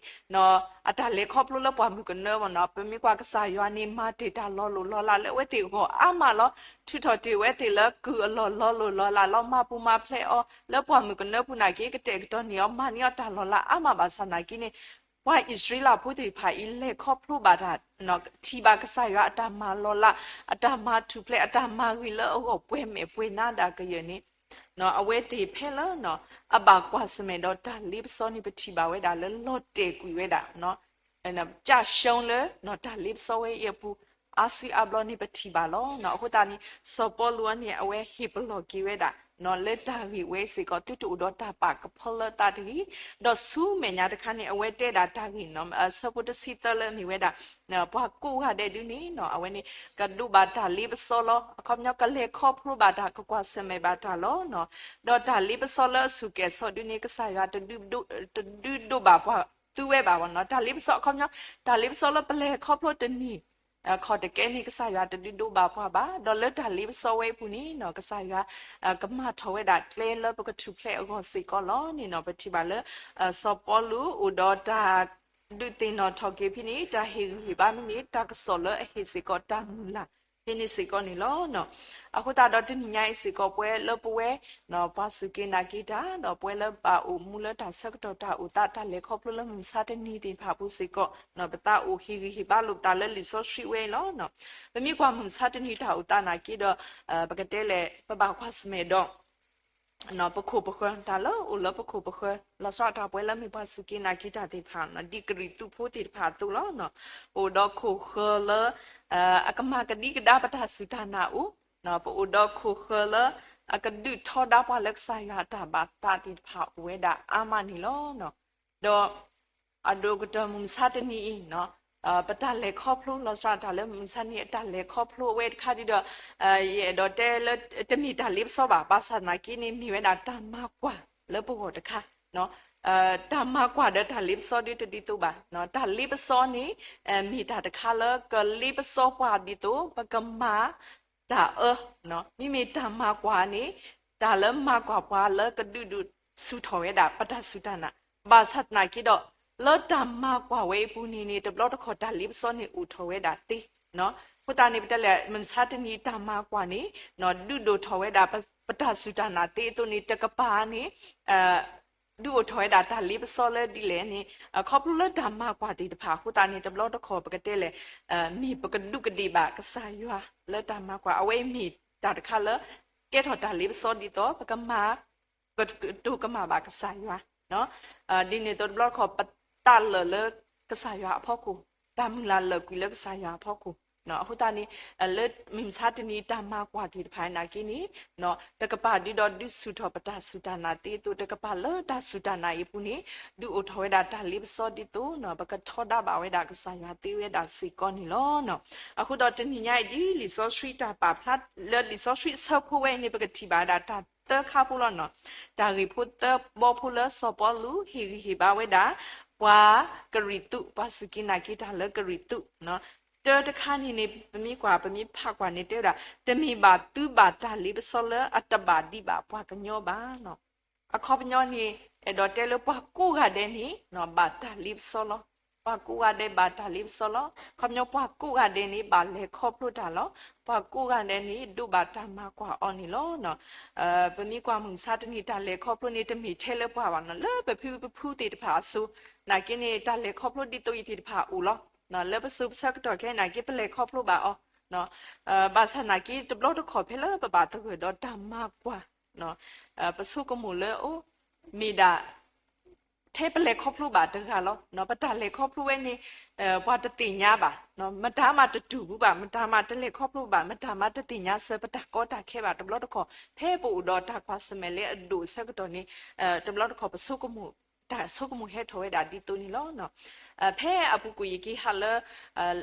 အတၢ်လဲၤခီဖျိလၢပှၢ်မုၢ်ကနၢမ့ၢ်နီၤ ပမ့ၢ်ကွၢ်ကစၢ်ယွၤန့ၣ် မၤတ့ၢ်တၢ်လီၤလိၢ်လီၤလးလၢအဝဲသ့ၣ်အဂီၢ်အါမးလီၤ. ထုးထီၣ်တ့ၢ်ဝဲသ့ၣ်လၢကုၢ်အလီၢ်လီၤလိၢ်လီၤလးလီၤ မၤပူၤမၤဖျဲးအီၤ လၢပှၢ်မုၢ်ကနၢပူၤနာ်က့ ကတဲာ်ကတီၤန့ၢ်အီၤ မၤန့ၢ်အီၤတၢ်လီၤလးအါမးဘၣ်ဆၣ်နာ်က့န့ၣ် ပှၤအံၣ်စရ့လးဖိသ့ၣ်တဖၣ်အံၤ လဲၤခီဖျိဘၣ်တၢ် ထံၣ်ဘၣ်ကစၢ်ယွၤအတၢ်မၤလီၤလး အတၢ်မၤထူၣ်ဖျဲး အတၢ်မၤဂ့ၤလၢအဂီၢ်ပှဲၤမဲာ်ပှဲၤနါဒၣ်ကယၢၢ်န့ၣ် အဝဲသ့ၣ်ဖဲလၢ အဘၣ်ကွၢ်ဆၢၣ်မဲာ်ဒီးတၢ်လ့ပစီန့ၣ် ပထံၣ်ဘၣ်ဝဲဒၣ်လၢလီၤတဲာ်ကွံာ်ဝဲဒၣ် ကၠၢ်ရှုံးလၢ တၢ်လ့ပစီဝဲအံၤအပူၤ အါစုအါဘျီန့ၣ် ပထံၣ်ဘၣ်လီၤ. အဃိသတးန့ၣ် စီၤပီလူးအံၤန့ၣ် အဝဲဟ့ၣ်ပလီၢ်က့ၤဝဲဒၣ် လၢတၢ်ဂ့ၢ်ဝဲစ့ၢ်ကီး သုတအိၣ်ဒီးတၢ်ပာ်ကဖၢလၢသးတဂ့ၤ, ဒီးဆူမဲာ်ညါတခါန့ၣ် အဝဲတဲဒၣ်တၢ်ဂ့ၢ် ဆၢဖိတဆံသၢလၢအမ့ၢ်ဝဲဒၣ် ပှၤကိးဂၤဒဲးဒုန့ၣ် အဝဲန့ၣ် ကဒိးဘၣ်တၢ်လ့ပစီလီၤ. အခီပညီ ကလဲၤခီဖျိဘၣ်တၢ် ကကွၢ်ဆၢၣ်မဲာ်ဘၣ်တၢ်လီၤ. ဒီးတၢ်လ့ပစီလၢအစူၢ်က့ၤအစီဒုန့ၣ် ကစၢ်ယွၤ တဒုးဒိးဘၣ်ပှၤသူဝဲဘၣ်နီၤ. တၢ်လ့ပစီအခီပညီ တၢ်လ့ပစီလၢပလဲၤခီဖျိတနံၤ ခီၣ်တကဲန့ၣ် ကစၢ်ယွၤတဒုးဒိးဘၣ်ပှၤဘၣ်. ဒီးလၢတၢ်လ့ပစီဝဲအပူၤန့ၣ် ကစၢ်ယွၤ ကမၤထီၣ်ဝဲဒၣ်ကျဲလၢပကထူၣ်ဖျဲးအဂီၢ်စ့ၢ်ကီးလီၤန့ၣ်နီၤ. ပထံၣ်ဘၣ်လၢ စီၤပီလူးအိၣ်ဒီးတၢ်ဒုးသ့ၣ်နီၣ်ထီၣ်က့ၤဖဲန့ၣ် တၢ်ဟ့ၣ်ဂံၢ်ဟ့ၣ်ဘါမ့ၢ်န့ၣ် တၢ်ကစီၣ်လၢအဟ့ၣ်စ့ၢ်ကီးတၢ်မုၢ်လၢ် ဖဲန့ၣ်စ့ၢ်ကီးန့ၣ်လီၤ. အဃိသတးဒီးတနံၤညါအံၤစ့ၢ်ကီး ပဝဲလၢပဝဲ ပှၤစူၢ်က့ၤနာ်က့ၤတၢ်ဒီးပဝဲလၢဘၣ်အိၣ်မူလၢတၢ်ဆၢကတီၢ်တၢ်အိၣ်သး တၢ်လဲၤခီဖျိလၢမုၢ်မဆါတနံၤသ့ၣ်တဖၣ်အပူၤစ့ၢ်ကီး ပသးအိၣ်ဟ့ၣ်ဂံၢ်ဟ့ၣ်ဘါလိာ်ပသးလၢလံာ်စီဆှံဝဲအံၤလီၤ. ပမ့ၢ်ကွၢ်မုၢ်မဆါတနံၤတၢ်အိၣ်သးနာ်က့ဒီး ပကတဲလဲၣ် ပဘၣ်ကွၢ်ဆၢၣ်မဲာ်ဒီး ပခိၣ်ပဃၢၤ တၢ်လၢအိၣ်လၢပခိၣ်ပဃၢၤ လီၤဆီဒၣ်တၢ်ပဝဲလၢမ့ၢ်ပှၤစူၢ်က့ၤနာ်က့ၤတၢ်သ့ၣ်တဖၣ် ဒ်ကရံၣ်သူးဖိသ့ၣ်တဖၣ်အသိးလီၤ. ပအိၣ်ဒီးခိၣ်ဃၢၤလၢ အကမၤကဒံကဒါပတၢ်စူၢ်တၢ်နာ်အိၣ်, ပအိၣ်ဒီးခိၣ်ဃၢၤလၢ အကဒုးထီဒါပှၤလၢကစၢ်ယွၤအတၢ်ဘၣ်သးသ့ၣ်တဖၣ်အိၣ်ဝဲဒၣ်အါမးန့ၣ်လီၤ. ဒီး အဒိၣ်ကတၢၢ်မုၢ်မဆါတနံၤအံၤ ပတၢ်လဲၤခီဖျိ လီၤဆီဒၣ်တၢ်လၢမုၢ်မဆါတနံၤအတၢ်လဲၤခီဖျိအဝဲတခါဒ်ဒီး ယအဲၣ်ဒိးတဲလၢ တမ့ၢ်တၢ်လ့ပစီဘၣ်, ဘၣ်ဆၣ်သနာ်က့န့ၣ် မ့ၢ်ဝဲဒၣ်တၢ်မၤကွၢ်လၢပဂီၢ်တခါ တၢ်မၤကွၢ်ဒီးတၢ်လ့ပစီဒ်တဒ်သိးဘၣ်. တၢ်လ့ပစီန့ၣ် မ့ၢ်တၢ်တခါလၢကလ့ပစီပှၤဒ်သိး ပကမၤတၢ်အၢ, မ့မ့ၢ်တၢ်မၤကွၢ်န့ၣ် တၢ်လၢမၤကွၢ်ပှၤလၢကဒုးဒိၣ်ဆူၣ်ထီၣ်ဝဲဒၣ် ပတၢ်စူၢ်တၢ်နာ်, ဘၣ်ဆၣ်သနာ်က့ဒီး လၢတၢ်မၤကွၢ်ဝဲအပူၤန့ၣ်န့ၣ် တဘျီတခီၣ်တၢ်လ့ပစီန့ၣ်အိၣ်ထီၣ်ဝဲဒၣ်သ့ အဃိသတးန့ၣ် ပတဲလဲၣ် မုၢ်မဆါတနံၤတၢ်မၤကွၢ်န့ၣ် ဒုးဒိၣ်ထီၣ်ဝဲဒၣ် ပတၢ်စူၢ်တၢ်နာ်သ့အသိးန့ၣ် တကပၤန့ၣ် ဒုးအိၣ်ထီၣ်ဝဲဒၣ်တၢ်လ့ပစီလၢဒ်လဲၣ်န့ၣ် ခီဖျိလၢတၢ်မၤကွၢ်သ့ၣ်တဖၣ်အဃိသတးန့ၣ် တဘျီတခီၣ်ပကတဲလဲၣ် မ့ၢ်ပကဒူးကဒ့ၣ်ဘၣ်ကစၢ်ယွၤလၢတၢ်မၤကွၢ် အဝဲအံၤမ့ၢ်တၢ်တခါလၢ ကဲထီၣ်တၢ်လ့ပစီဒ်သိး ပကမၤ ကတိၤကမၣ်ဘၣ်ကစၢ်ယွၤ ဒ်န့ၣ်အသိးတဘျီတခီၣ် ပသးလၢာ်လၢကစၢ်ယွၤအဖီခိၣ်, တၢ်မုၢ်လၢ်လၢာ်ကွံာ်လၢကစၢ်ယွၤအဖီခိၣ်, အဃိသတးန့ၣ် လၢမုၢ်မဆါတနံၤတၢ်မၤကွၢ်သ့ၣ်တဖၣ်နာ်က့န့ၣ် တကပၤဒုဒီးဒုးဆူၣ်ထီၣ်ပတၢ်စူၢ်တၢ်နာ်သ့အသိး တကပၤလၢတၢ်စူၢ်တၢ်နာ်အံၤအပူၤန့ၣ် ဒုးအိၣ်ထီၣ်ဝဲဒၣ်တၢ်လ့ပစီဒ်သိး ပကထီဒါဘၣ်ဝဲဒၣ်ကစၢ်ယွၤသ့ဝဲဒၣ်စ့ၢ်ကီးန့ၣ်လီၤ. အဃိဒီးတနံၤညါအံၤဒ်လံာ်စီဆှံတၢ်ပာ်ဖျါ လၢလံာ်စီဆှံအဆၢဖိဝဲအံၤန့ၣ် ပကထံၣ်ဘၣ်ဝဲဒၣ်တၢ်သၢခါဖိလီၤနီၤ. တၢ်ဂ့ၢ်ဖိသၢဘီဖိလၢစီၤပီလူးဟ့ၣ်ဂံၢ်ဟ့ၣ်ဘါဝဲဒၣ် ပှၤကရံၣ်သူး ပှၤစူၢ်က့ၤနာ်က့ၤတၢ်လၢကရံၣ်သူး, တၢတခါန့ၣ်န့ၣ် ပမ့ၢ်ကွၢ် ပမ့ၢ်ဖးကွၢ်န့ၣ်တဲဝဲဒၣ် တမ့ၢ်ဘၣ်သုဘၣ်တၢ်လ့ပစီလၢအတဘၣ်ဒံးဘၣ်ပှၤကညီဘၣ်နီၤ. အခီပညီန့ၣ် အဲၣ်ဒိးတဲလၢပှၤကိးဂၤဒဲးန့ၣ် ဘၣ်တၢ်လ့ပစီလီၤ. ပှၤကိးဂၤဒဲးဘၣ်တၢ်လ့ပစီလီၤ. အခီပညီပှၤကိးဂၤဒဲးန့ၣ် ဘၣ်လဲၤခီဖျိတၢ်လီၤ. ပှၤကိးဂၤဒဲးန့ၣ် ဒိးဘၣ်တၢ်မၤကွၢ်အီၤန့ၣ်လီၤ. ပမ့ၢ်ကွၢ်မုၢ်မဆါတနံၤ တၢ်လဲၤခီဖျိန့ၣ် တမ့ၢ်ထဲလၢပှၤဘၣ်နီၤ, လၢပဖုပဖုသ့ၣ်တဖၣ်အစိၤ နာ်က့န့ၣ် တၢ်လဲၤခီဖျိဒ်သိးအံၤသ့ၣ်တဖၣ်အိၣ်လီၤ. လၢပစိၤပဆၢကတီၢ်ခဲအံၤနာ်က့ ပလဲၤခီဖျိဘၣ်အီၤ ဘၣ်ဆၣ်နာ်က့ တဘျီတခီၣ်ဖဲလၢပဘၣ်သဂၢၢ်ဒီးတၢ်မၤကွၢ် ပဆိကမိၣ်လၢအိၣ် မ့ၢ်ဒၣ် ထဲပလဲၤခီဖျိဘၣ်တဂၤလီၤ. ပတၢ်လဲၤခီဖျိဝဲန့ၣ် ပှၤတသ့ၣ်ညါဘၣ်, မတၤမးတတူၢ်ဘူးဘၣ်, မတၤမးတလဲၤခီဖျိဘၣ်, မတၤမးတသ့ၣ်ညါစၢၤပတၢ်ကီတၢ်ခဲဘၣ်. တဘျီတခီၣ် ဖဲပအိၣ်ဒီးတၢ်ကွၢ်ဆၢၣ်မဲာ်လၢအဒိၣ်အဆၢကတီၢ်န့ၣ် တဘျီတခီၣ်ပဆိကမိၣ် တၢ်ဆိကမိၣ်ဟဲထီၣ်ဝဲဒၣ်ဒ်သိးန့ၣ်လီၤ. ဖဲအပူၤကွံာ်ယက့ၤဟးလၢ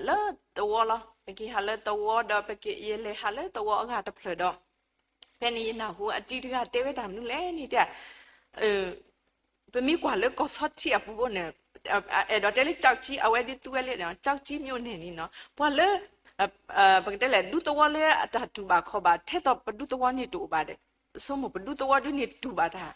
လၢသဝီလီၤ. ယက့ၤဟးလၢသဝီဒီး ယလဲၤဟးလၢသဝီအဂၤတဖျၢၣ်ဒီး ဖဲန့ၣ်ယနၢ်ဟူအတံၤတဂၤတဲဝဲတၢ်မနုၤလဲၣ်န့ၣ် တဲ ပမ့ၢ်ကွၢ်လၢကီၢ်ဆီထံးအပူၤဘိန့ၣ် အဲၣ်ဒိးတဲလၢ ကျောက်ကြီး အဝဲဒ်သူဝဲလၢ ကျောက်ကြီးမြို့န့ၣ်န့ၣ်နီၤ ပှၤလၢ ပကတဲလဲၣ် ဒူသဝီလၢအတၢ်တူၢ်ဘၣ်ခီၣ်ဘၣ် ထဲသိးပဒူသဝီန့ၣ်တအိၣ်ဘၣ်ဒီး ပဆိကမိၣ်ပဒူသဝီဒ်န့ၣ်တူၢ်ဘၣ်တၢ်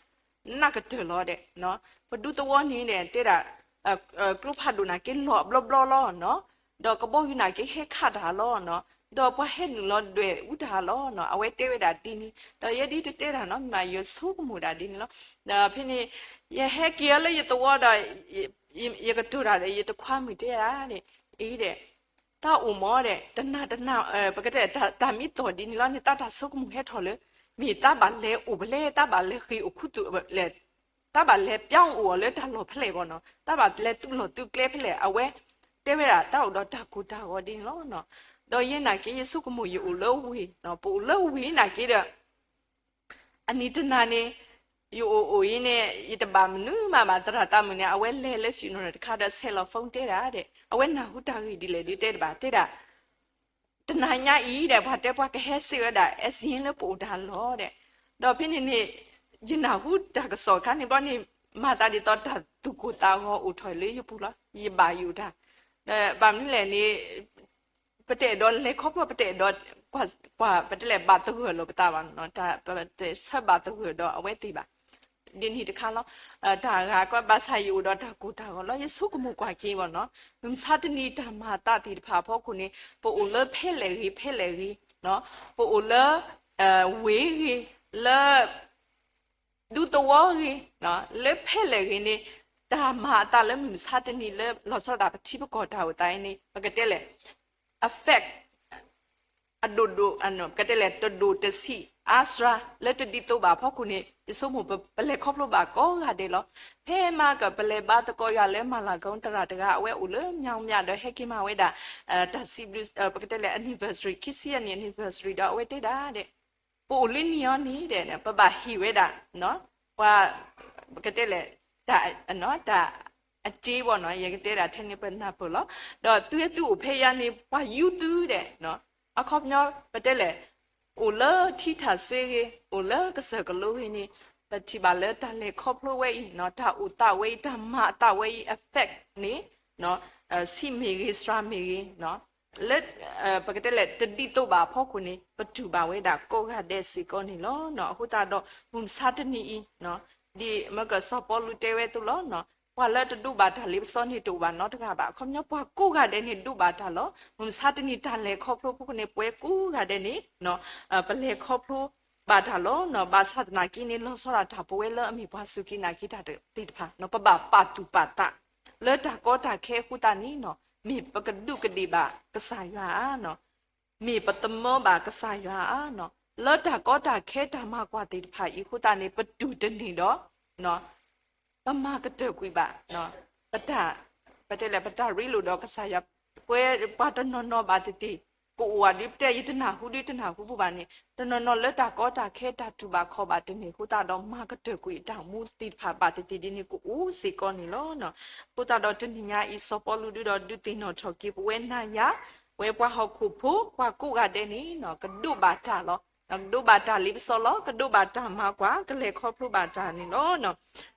နၢ်ကတၢၢ်လီၤဒီး ပဒူသဝီန့ၣ်ဒီး တဲဒၣ် ကျိဖးဒိၣ်နာ်က့လီၤအဘျီဘျီလီၤ. ဒီးကဘီယူၤနာ်က့ဟဲခးတၢ်လီၤ. ဒီးပှၤဟဲနုာ်လီၤဒွဲၣ်အူတၢ်လီၤ. အဝဲတဲဝဲဒၣ်ဒ်န့ၣ် ဒီးယဲဒ်တတဲတၢ်နီတမံၤ ယဆိကမိၣ်ဒၣ်ဒ်န့ၣ်လီၤ. ဒီးဖဲန့ၣ် ယဟဲက့ၤအီၤလၢယသဝီဒီး ယကတိၤတၢ်ဒီး ယတခွါမုၣ်တဲဒၣ် အံၤဒီး တၢ်အိၣ်မးဒီး တနၤတနၤ ပကတဲ တၢ်မ့ၢ်သီၣ်ဒ်န့ၣ်လီၤန့ၣ် တၢ်တၢ်ဆိကမိၣ်ဟဲထီၣ်လၢ မ့ၢ်တၢ်ဘၣ်လဲၤအိၣ်ဖဲလဲၣ် တၢ်ဘၣ်လဲၤဃ့ၢ်အိၣ်ခူသူၣ်လဲၣ် တၢ်ဘၣ်လဲၤပျီအိၣ်အီၤလၢတၢ်လီၢ်ဖဲလဲၣ်ဘၣ်နီၤ တၢ်ဘၣ်လဲၤသုးလီၢ်သုးကျဲဖဲလဲၣ် အဝဲတဲဝဲဒၣ်တၢ်အိၣ်ဒီးတၢ်ကိၢ်တၢ်ဂီၤဒ်န့ၣ်လီၤ. ဒီးယဲနာ်က့ ယဆိကမိၣ်ယအိၣ်လၢဝ့ၢ် ပအိၣ်လၢဝ့ၢ်နာ်က့ဒီး အနံၤတနၤန့ၣ် ယအိၣ်အိၣ်အံၤန့ၣ် ယတဘၣ်မနုၤမးဘၣ် သရၣ်သးမုၣ်န့ၣ် အဝဲလဲၤလၢ funeral တခါဒီး ဆဲးလီၤ phone တဲဒၣ်ဒီး အဝဲနၢ်ဟူတၢ်ဂ့ၢ်ဒ်လဲၣ်ဒ်တဲတဘၣ် တဲဒၣ် တနၤညါအံၤဒီး ပှၤတဲပှၤကဟဲစ့ၢ်ဝဲဒၣ် accident လၢပအိၣ်တၢ်လီၢ်ဒီး ဒီးဖဲန့ၣ်န့ၣ် ယနၢ်ဟူတၢ်ကစီၣ်ခါန့ၣ်ဘျီန့ၣ် မၤသးဒ်သိးတၢ်သူၣ်ကိၢ်သးဂီၤအိၣ်ထီၣ်လၢယပူၤလီၤ. ယဘၣ်ယိၣ်တၢ် ဒီးဘၣ်မနုၤလဲၣ်န့ၣ် ပတအဲၣ်ဒိးလဲၤခီဖျိ ပတအဲၣ်ဒိး ပှၤ ပတဲလဲၣ် ဘၣ်သဂၢၢ်လီၤပသးဘၣ် တၢ်ဆၢဘၣ်သဂၢၢ်ဒီးအဝဲသ့ၣ်ဘၣ် ဒ်န့ၣ်တခါလီၤ. တၢ်ဂၤကွၢ်ဘၣ်ဆၣ်ယအိၣ်ဒီးတၢ်ကိၢ်တၢ်ဂီၤလီၤ ယဆိကမိၣ်ကွၢ်က့ၤဘၣ်နီၤ မုၢ်မဆါတနံၤတၢ်မၤအသးသ့ၣ်တဖၣ်အဖီခိၣ်န့ၣ် ပအိၣ်လၢဖဲလဲၣ်ဂ့ၤ ဖဲလဲၣ်ဂ့ၤ ပအိၣ်လၢ ဝ့ၢ်ဂ့ၤ လၢ ဒူသဝီဂ့ၤ လၢဖဲလဲၣ်ဂ့ၤန့ၣ် တၢ်မၤအသးလၢမုၢ်မဆါတနံၤလၢလီၤဆီဒၣ်ပထံပကီၢ်တၢ်အိၣ်သးအံၤန့ၣ် ပကတဲလဲၣ် affect အဒိၣ်ဒိၣ် ပကတဲလဲၣ် တဒိၣ်တဆံးအါစှၤ လၢတဒ်သိးဘၣ်အဖီခိၣ်န့ၣ် ယဆိကမိၣ် ပလဲၤခီဖျိဘၣ်ကိးဂၤဒဲးလီၤ. ဖဲမၤကပလဲၤဘါသကိးယွၤလၢမၤလၤကီတရၣ်တဂၤ အဝဲအိၣ်လၢ မြောင်းမြ ဒီးဟဲက့ၤမၤဝဲဒၣ် တၢ်စံးဘျုး ပကတဲလဲၣ် anniversary ခံဆံယဲၢ်နံၣ် anniversary ဒီးအဝဲတဲဒၣ်ဒီး ပအိၣ်လၢန့ၣ်အီၤန့ၣ်ဒီး ပဘၣ်ဟ့ၣ်ဝဲဒၣ် ပှၤ ပကတဲလဲၣ် တၢ် တၢ်အစ့ဘၣ်နီၤ ယကတဲဒၣ်ထဲန့ၣ်ပနၢ်ပၢၢ်လီၤ. ဒီးသုဝဲသုအိၣ်ဖဲယၤန့ၣ် ပှၤယူသုဒီး အခီပညီ ပတဲလဲၣ် အိၣ်လၢထံထၣ်စွ့ဂ့ၤ အိၣ်လၢကစၢၢ်ကလိဂ့ၤန့ၣ် ပထံၣ်ဘၣ်လၢတၢ်လဲၤခီဖျိဝဲအံၤ တၢ်အိၣ်သးဝဲအံၤ တၢ်မၤအသးဝဲအံၤ affect န့ၣ် ဆံးမ့ၢ်ဂ့ၤ စှၤမ့ၢ်ဂ့ၤ လၢ ပကတဲလဲၣ် တဒ်သိးဘၣ်အဖီခိၣ်န့ၣ် ပတူၢ်ဘၣ်ဝဲဒၣ်ကိးဂၤဒဲးစ့ၢ်ကီးန့ၣ်လီၤ. အဃိသတးဒီး မုၢ်မဆါတနံၤအံၤ ဒ်မ့ၢ်ကစီၤပီလူးတဲဝဲအသိးလီၤ. ပှၤလၢတဒိးဘၣ်တၢ်လ့ပစီန့ၣ် တအိၣ်ဘၣ်နီတဂၤဘၣ်. အခီပညီ ပှၤကိးဂၤဒဲးန့ၣ် ဒိးဘၣ်တၢ်လီၤ. မုၢ်မဆါတနံၤ တၢ်လဲၤခီဖျိအဖီခိၣ်န့ၣ် ပဝဲကိးဂၤဒဲးန့ၣ် ပလဲၤခီဖျိ ဘၣ်တၢ်လီၤ. ဘၣ်ဆၣ်သနာ်က့န့ၣ် လီၤဆီဒၣ်တၢ်ပဝဲလၢအမ့ၢ်ပှၤစူၢ်က့ၤနာ်က့ၤတၢ်သ့ၣ်တဖၣ် ပဘၣ်ပာ်သူၣ်ပာ်သး လၢတၢ်ကီတၢ်ခဲအဃိသတးန့ၣ် မ့ၢ်ပကဒူးကဒ့ၣ်ဘၣ်ကစၢ်ယွၤဧါ, မ့ၢ်ပသမၢဘၣ်ကစၢ်ယွၤဧါ, လၢတၢ်ကီတၢ်ခဲတၢ်မၤကွၢ်သ့ၣ်တဖၣ်အံၤအဃိသတးန့ၣ် ပတူၢ်တန့ၢ်ဒီး ပမၤကတၢၢ်ကွံာ်ဘၣ် ပတၢ် ပတဲလဲၣ် ပတၢ်ရ့လိာ်ဒီးကစၢ်ယွၤ, ပဝဲပှၤတနီၤနီၤဘၣ်သ့ၣ်သ့ၣ် ကအိၣ်ဝဲဒ်ပတဲ ယတနၢ်ဟူဒ်တနၢ်ဟူပူၤဘၣ်န့ၣ် တနီၤနီၤလၢတၢ်ကီတၢ်ခဲတၢ်တူၢ်ဘၣ်ခီၣ်ဘၣ်တန့ၢ်အဃိသတးဒီး မၤကတၢၢ်ကွံာ်အတၢ်အိၣ်မူသ့ၣ်တဖၣ်ဘၣ်သ့ၣ်သ့ၣ်ဒ်န့ၣ်ကအိၣ်စ့ၢ်ကီးန့ၣ်လီၤ. အဃိသတးဒီးတနံၤညါအံၤ စီၤပီလူးဒုးဒီးဒုးသ့ၣ်နီၣ်ထီၣ်က့ၤ ပဝဲနၤယၤ ပဝဲပှၤဟီၣ်ခိၣ်ဖိ ပှၤကိးဂၤဒဲးန့ၣ် ကဒိးဘၣ်တၢ်လီၤ. ကဒိးဘၣ်တၢ်လ့ပစီလီၤ. ကဒိးဘၣ်တၢ်မၤကွၢ် ကလဲၤခီဖျိဘၣ်တၢ်န့ၣ်လီၤ.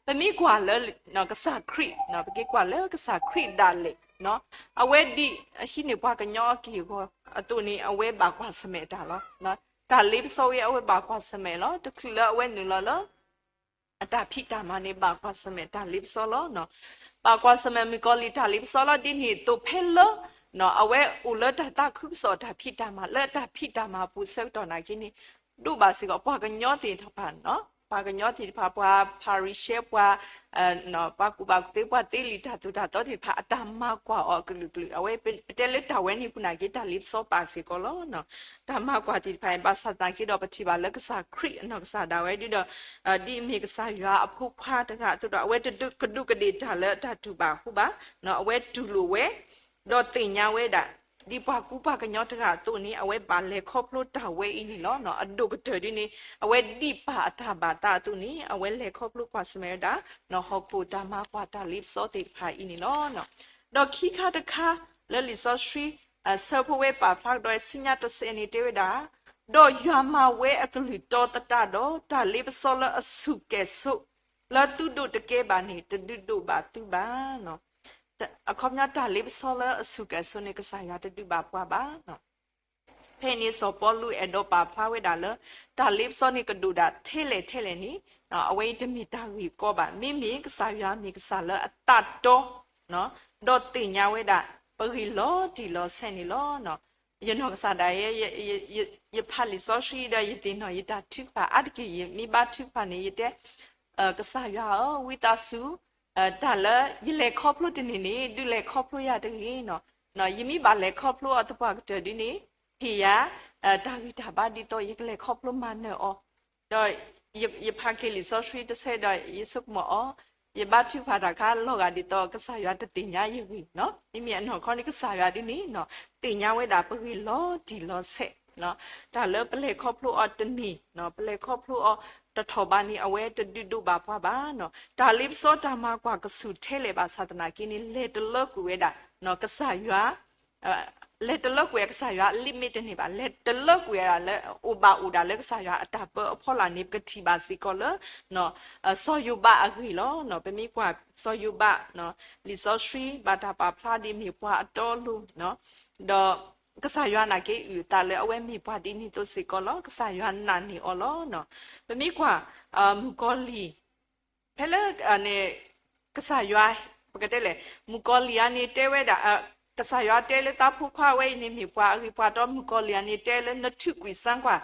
ပမ့ၢ်ကွၢ်လၢ ကစၢ်ခရံာ် ပက့ၤကွၢ်လၢကစၢ်ခရံာ်ဒၣ်လဲာ် အဝဲဒ်အဟံးန့ၢ်ပှၤကညီအက့ၢ်အဂီၤအသိးန့ၣ် အဝဲဘၣ်ကွၢ်ဆၢၣ်မဲာ်တၢ်လီၤ. တၢ်လ့ပစီဝဲ အဝဲဘၣ်ကွၢ်ဆၢၣ်မဲာ်လီၤ. တချုးလၢအဝဲနုာ်လီၤလၢ အတၢ်ဖံးတၢ်မၤန့ၣ် ဘၣ်ကွၢ်ဆၢၣ်မဲာ်တၢ်လ့ပစီလီၤ. ဘၣ်ကွၢ်ဆၢၣ်မဲာ်မုၣ်ကီၤလံၢ်တၢ်လ့ပစီလီၤ. ဒ်န့ၣ်အသိးဖဲလၢ အဝဲအိၣ်လၢတၢ်သးခုကစီၣ်တၢ်ဖံးတၢ်မၤ လၢအတၢ်ဖံးတၢ်မၤပူၤဆၢကတီၢ်နာ်က့န့ၣ် ဒိးဘၣ်စ့ၢ်ကီးပှၤကညီသ့ၣ်တဖၣ် ပှၤကညီသ့ၣ်တဖၣ် ပှၤဖၤရံၤၡဲ ပှၤ ပှၤကူၣ်ဘၣ်ကူၣ်သ့ ပှၤသ့လံာ်တၢ်သိၣ်တၢ်သီသ့ၣ်တဖၣ် အတၢ်မၤကွၢ်အီၤအကလုာ်ကလုာ် အဝဲပတဲလၢတၢ်ဝဲန့ၣ်ပူၤနာ်က့ တၢ်လ့ပစီပာ်စ့ၢ်ကီးလီၤ. တၢ်မၤကွၢ်သ့ၣ်တဖၣ် ဘၣ်ဆၣ်သနာ်က့ဒီးပထံၣ်ဘၣ်လၢကစၢ်ခရံာ်အနီၢ်ကစၢ်ဒၣ်ဝဲဒ်ဒီး ဒ်အမ့ၢ်ကစၢ်ယွၤအဖိခွါတဂၤအသိးဒီး အဝဲတဒူးကဒူးကဒ့ၣ်တၢ်လၢအတၢ်တူၢ်ဘၣ်အဃိဘၣ်. အဝဲတူၢ်လိာ်ဝဲဒီးသ့ၣ်ညါဝဲဒၣ် ဒ်ပှၤကူပှၤကညီတဂၤအသိးန့ၣ် အဝဲဘၣ်လဲၤခီဖျိတၢ်ဝဲအံၤန့ၣ်လီၤ. အဒိၣ်ကတၢၢ်ဒ်န့ၣ် အဝဲဒ်ပာ်အတၢ်ဘၣ်သးအသိးန့ၣ် အဝဲလဲၤခီဖျိကွၢ်ဆၢၣ်မဲာ်ဝဲဒၣ် ဟီၣ်ခိၣ်တၢ်မၤကွၢ်တၢ်လ့ပစီသ့ၣ်တဖၣ်အံၤန့ၣ်လီၤ. ဒီးခံခါတခါ လၢလံာ်စီဆှံ ဆၢဖိဝဲပာ်ဖျါကဒီးဆူညါတစဲးန့ၣ်တဲဝဲဒၣ်, ဒီးယွၤမၤဝဲအကလုၢ်တီသတးဒီး တၢ်လ့ပစီလၢအဆူၣ်ကဲၣ်ဆိး လၢသုဒိးတကဲဘၣ်န့ၣ် တဒုးဒိးဘၣ်သုဘၣ်. အခီပညီတၢ်လ့ပစီလၢအဆူၣ်ကဲၣ်ဆိးန့ၣ် ကစၢ်ယွၤတဒုးဘၣ်ပှၤဘၣ်. ဖဲန့ၣ်စီၤပီလူးအဲၣ်ဒိးပာ်ဖျါဝဲဒၣ်လၢ တၢ်လ့ပစီန့ၣ်ကဒိၣ်ဒၣ်ထဲလဲၣ်ထဲလဲၣ်န့ၣ် အဝဲအံၤတမ့ၢ်တၢ်ဂ့ၢ်ကီဘၣ်. မ့မ့ၢ်ကစၢ်ယွၤမ့ၢ်ကစၢ်လၢအသးတီ ဒီးသ့ၣ်ညါဝဲဒၣ် ပဂ့ၢ်လီၤတံၢ်လီၤဆဲးန့ၣ်လီၤ. ယနီၢ်ကစၢ်ဒၣ်ယဲ ယဖးလံာ်စီဆှံဒီးယသ့ၣ်နီၣ်ယတၢ်ထုကဖၣ်အါတက့ၢ် ယမ့ၢ်ဘါထုကဖၣ်န့ၣ် ယတဲ ကစၢ်ယွၤဧၢ ဝံသးစူၤ တၢ်လၢယလဲၤခီဖျိတန့ၢ်န့ၣ် ဒုးလဲၤခီဖျိယၤတဂ့ၤနီၤ. ယမ့ၢ်ဘၣ်လဲၤခီဖျိအီၤသပှၢ်ကတၢၢ်ဒ်န့ၣ် ဟ့ၣ်ယၤ တၢ်ဂံၢ်တၢ်ဘါဒ်သိးယကလဲၤခီဖျိမၤနၢၤအီၤ ဒီးယဖးက့ၤလံာ်စီဆှံတဆဲဒီး ယဆိကမိၣ်အီၤ, ယဘါထုကဖၣ်တၢ်ခါလီၤဂာ်ဒ်သိး ကစၢ်ယွၤတသ့ၣ်ညါယဂ့ၢ်နီၤ. မ့မ့ၢ်အနီၢ်ခီန့ၣ် ကစၢ်ယွၤဒ်န့ၣ်နီၤ သ့ၣ်ညါဝဲဒၣ်ပဂ့ၢ်လီၤတံၢ်လီၤဆဲး, တၢ်လၢပလဲၤခီဖျိအီၤတန့ၢ်နီၤ, ပလဲၤခီဖျိအီၤတထီၣ်ဘးန့ၣ် အဝဲတဒုးဒိးဘၣ်ပှၤဘၣ်နီၤ. တၢ်လ့ပစီတၢ်မၤကွၢ်ကဆူၣ်ထဲလဲၣ်ဘၣ်ဆၣ်သနာ်က့န့ၣ် လဲၤတလၢကွံာ်ဝဲဒၣ် ကစၢ်ယွၤ လဲၤတလၢကွံာ်အကစၢ်ယွၤ limit တန့ၢ်ဘၣ်, လဲၤတလၢကွံာ်ဝဲဒၣ်လၢ အိၣ်ဘၣ်အိၣ်ဒၣ်လၢကစၢ်ယွၤအတၢ်ပၢအဖီလာ်န့ၣ် ပကထံၣ်ဘၣ်စ့ၢ်ကီးလၢ စီၤယိၤဘးအဂ့ၢ်လီၤ. ပမ့ၢ်ကွၢ်စီၤယိၤဘး လံာ်စီဆှံဘၣ်တၢ်ပာ်ဖျါဒ်မ့ၢ်ပှၤအတီအလိၤ ဒီးကစၢ်ယွၤနာ်က့အုၣ်အသးလၢအဝဲမ့ၢ်ပှၤဒ်န့ၣ်သိးစ့ၢ်ကီးလီၤ. ကစၢ်ယွၤနာ်န့ၢ်အီၤလီၤ. ပမ့ၢ်ကွၢ် မုၣ်ကီၤလံၢ် ဖဲလၢ ကစၢ်ယွၤ ပကတဲလဲၣ် မုၣ်ကီၤလံၢ်အံၤန့ၣ်တဲဝဲဒၣ် ကစၢ်ယွၤတဲလၢသးဖိခွါဝဲအံၤန့ၣ်မ့ၢ်ပှၤအဂ့ၤပှၤတီ မုၣ်ကီၤလံၢ်အံၤန့ၣ်တဲလၢနထုးကွံာ်စၢ်ကွၢ်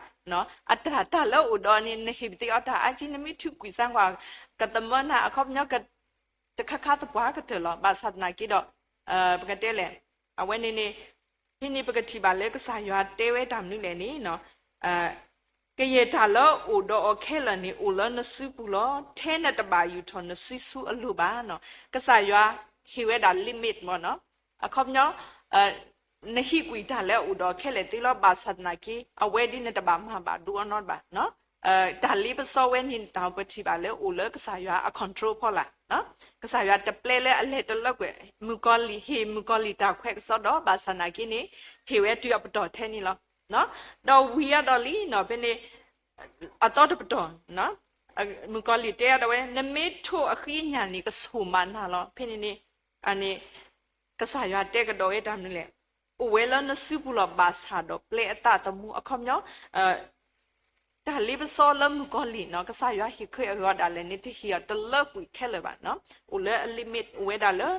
အတၢ်တၢ်လၢအိၣ်ဒီးန့ၣ် နဟ့ၣ်ပသ့အီၤတၢ်အါကံ နမ့ၢ်ထုးကွံာ်စၢ်ကွၢ် ကသမၢနၤအခီပညီ တခါခါသပှၢ်ကတၢၢ်လီၤ. ဘၣ်ဆၣ်သနာ်က့ဒီး ပကတဲလဲၣ် အဝဲန့ၣ်န့ၣ် ဖဲန့ၣ်ပကထံၣ်ဘၣ်လၢကစၢ်ယွၤတဲဝဲတၢ်မနုၤလဲၣ်န့ၣ် ကယဲၢ်တၢ်လၢအိၣ်ဒီးအီၤခဲလၢာ်န့ၣ် အိၣ်လၢနစုပူၤလီၤ. ထဲနတဘၣ်ယူာ်ထီၣ်နစုဆူအလိၤဘၣ်နီၤ. ကစၢ်ယွၤဟ့ၣ်ဝဲဒၣ် limit မ့ၢ်နီၤ. အခီပညီ နဟံးကွံာ်တၢ်လၢအအိၣ်ဒီးအီၤခဲလၢာ်သ့လီၤ. ဘၣ်ဆၣ်သနာ်က့ အဝဲဒ်နတဘၣ်မၤဘၣ်ဒိအီၤနီတဘၣ်နီၤ. တၢ်လ့ပစီဝဲန့ၣ် တၢ်ပထံၣ်ဘၣ်လၢအိၣ်လၢကစၢ်ယွၤအ control ဖီလာ် ကစၢ်ယွၤတပျဲလၢအလဲၤတလၢကွံာ် မုၣ်ကီၤလံၢ် ဟ့ၣ်မုၣ်ကီၤလံၢ်တၢ်ခွဲးကစီဒီး ဘၣ်ဆၣ်သနာ်က့န့ၣ် ဟ့ၣ်ဝဲတုၤအပတီၢ်ထဲန့ၣ်လီၤ. ဒီးဝံၤအါဒီးလံနီၤ ဖဲန့ၣ် အသီတပတီၢ် မုၣ်ကီၤလံၢ်တဲအါဒီးဝဲ နမ့ၢ်ထိးအဃံအညၣ်န့ၣ် ကဆိၣ်မးနၤလီၤ. ဖဲန့ၣ်န့ၣ် အန့ၣ် ကစၢ်ယွၤတဲကဒီးဝဲတၢ်မနုၤလဲၣ်. အိၣ်ဝဲလၢနစုပူၤလီၤ. ဘၣ်ဆၣ်ဒီးပျဲအသးသမူ အခီပညီ တၢ်လ့ပစီလၢမုၣ်ကီၤလံၢ်နီၤ ကစၢ်ယွၤဟ့ၣ်ခဲအဂီၤဒၣ်လဲာ်န့ၣ် တဟ့ၣ်အီၤတလၢကွံာ်ခဲလၢာ်ဘၣ်နီၤ. အိၣ်လၢအ limit အိၣ်ဝဲဒၣ်လၢ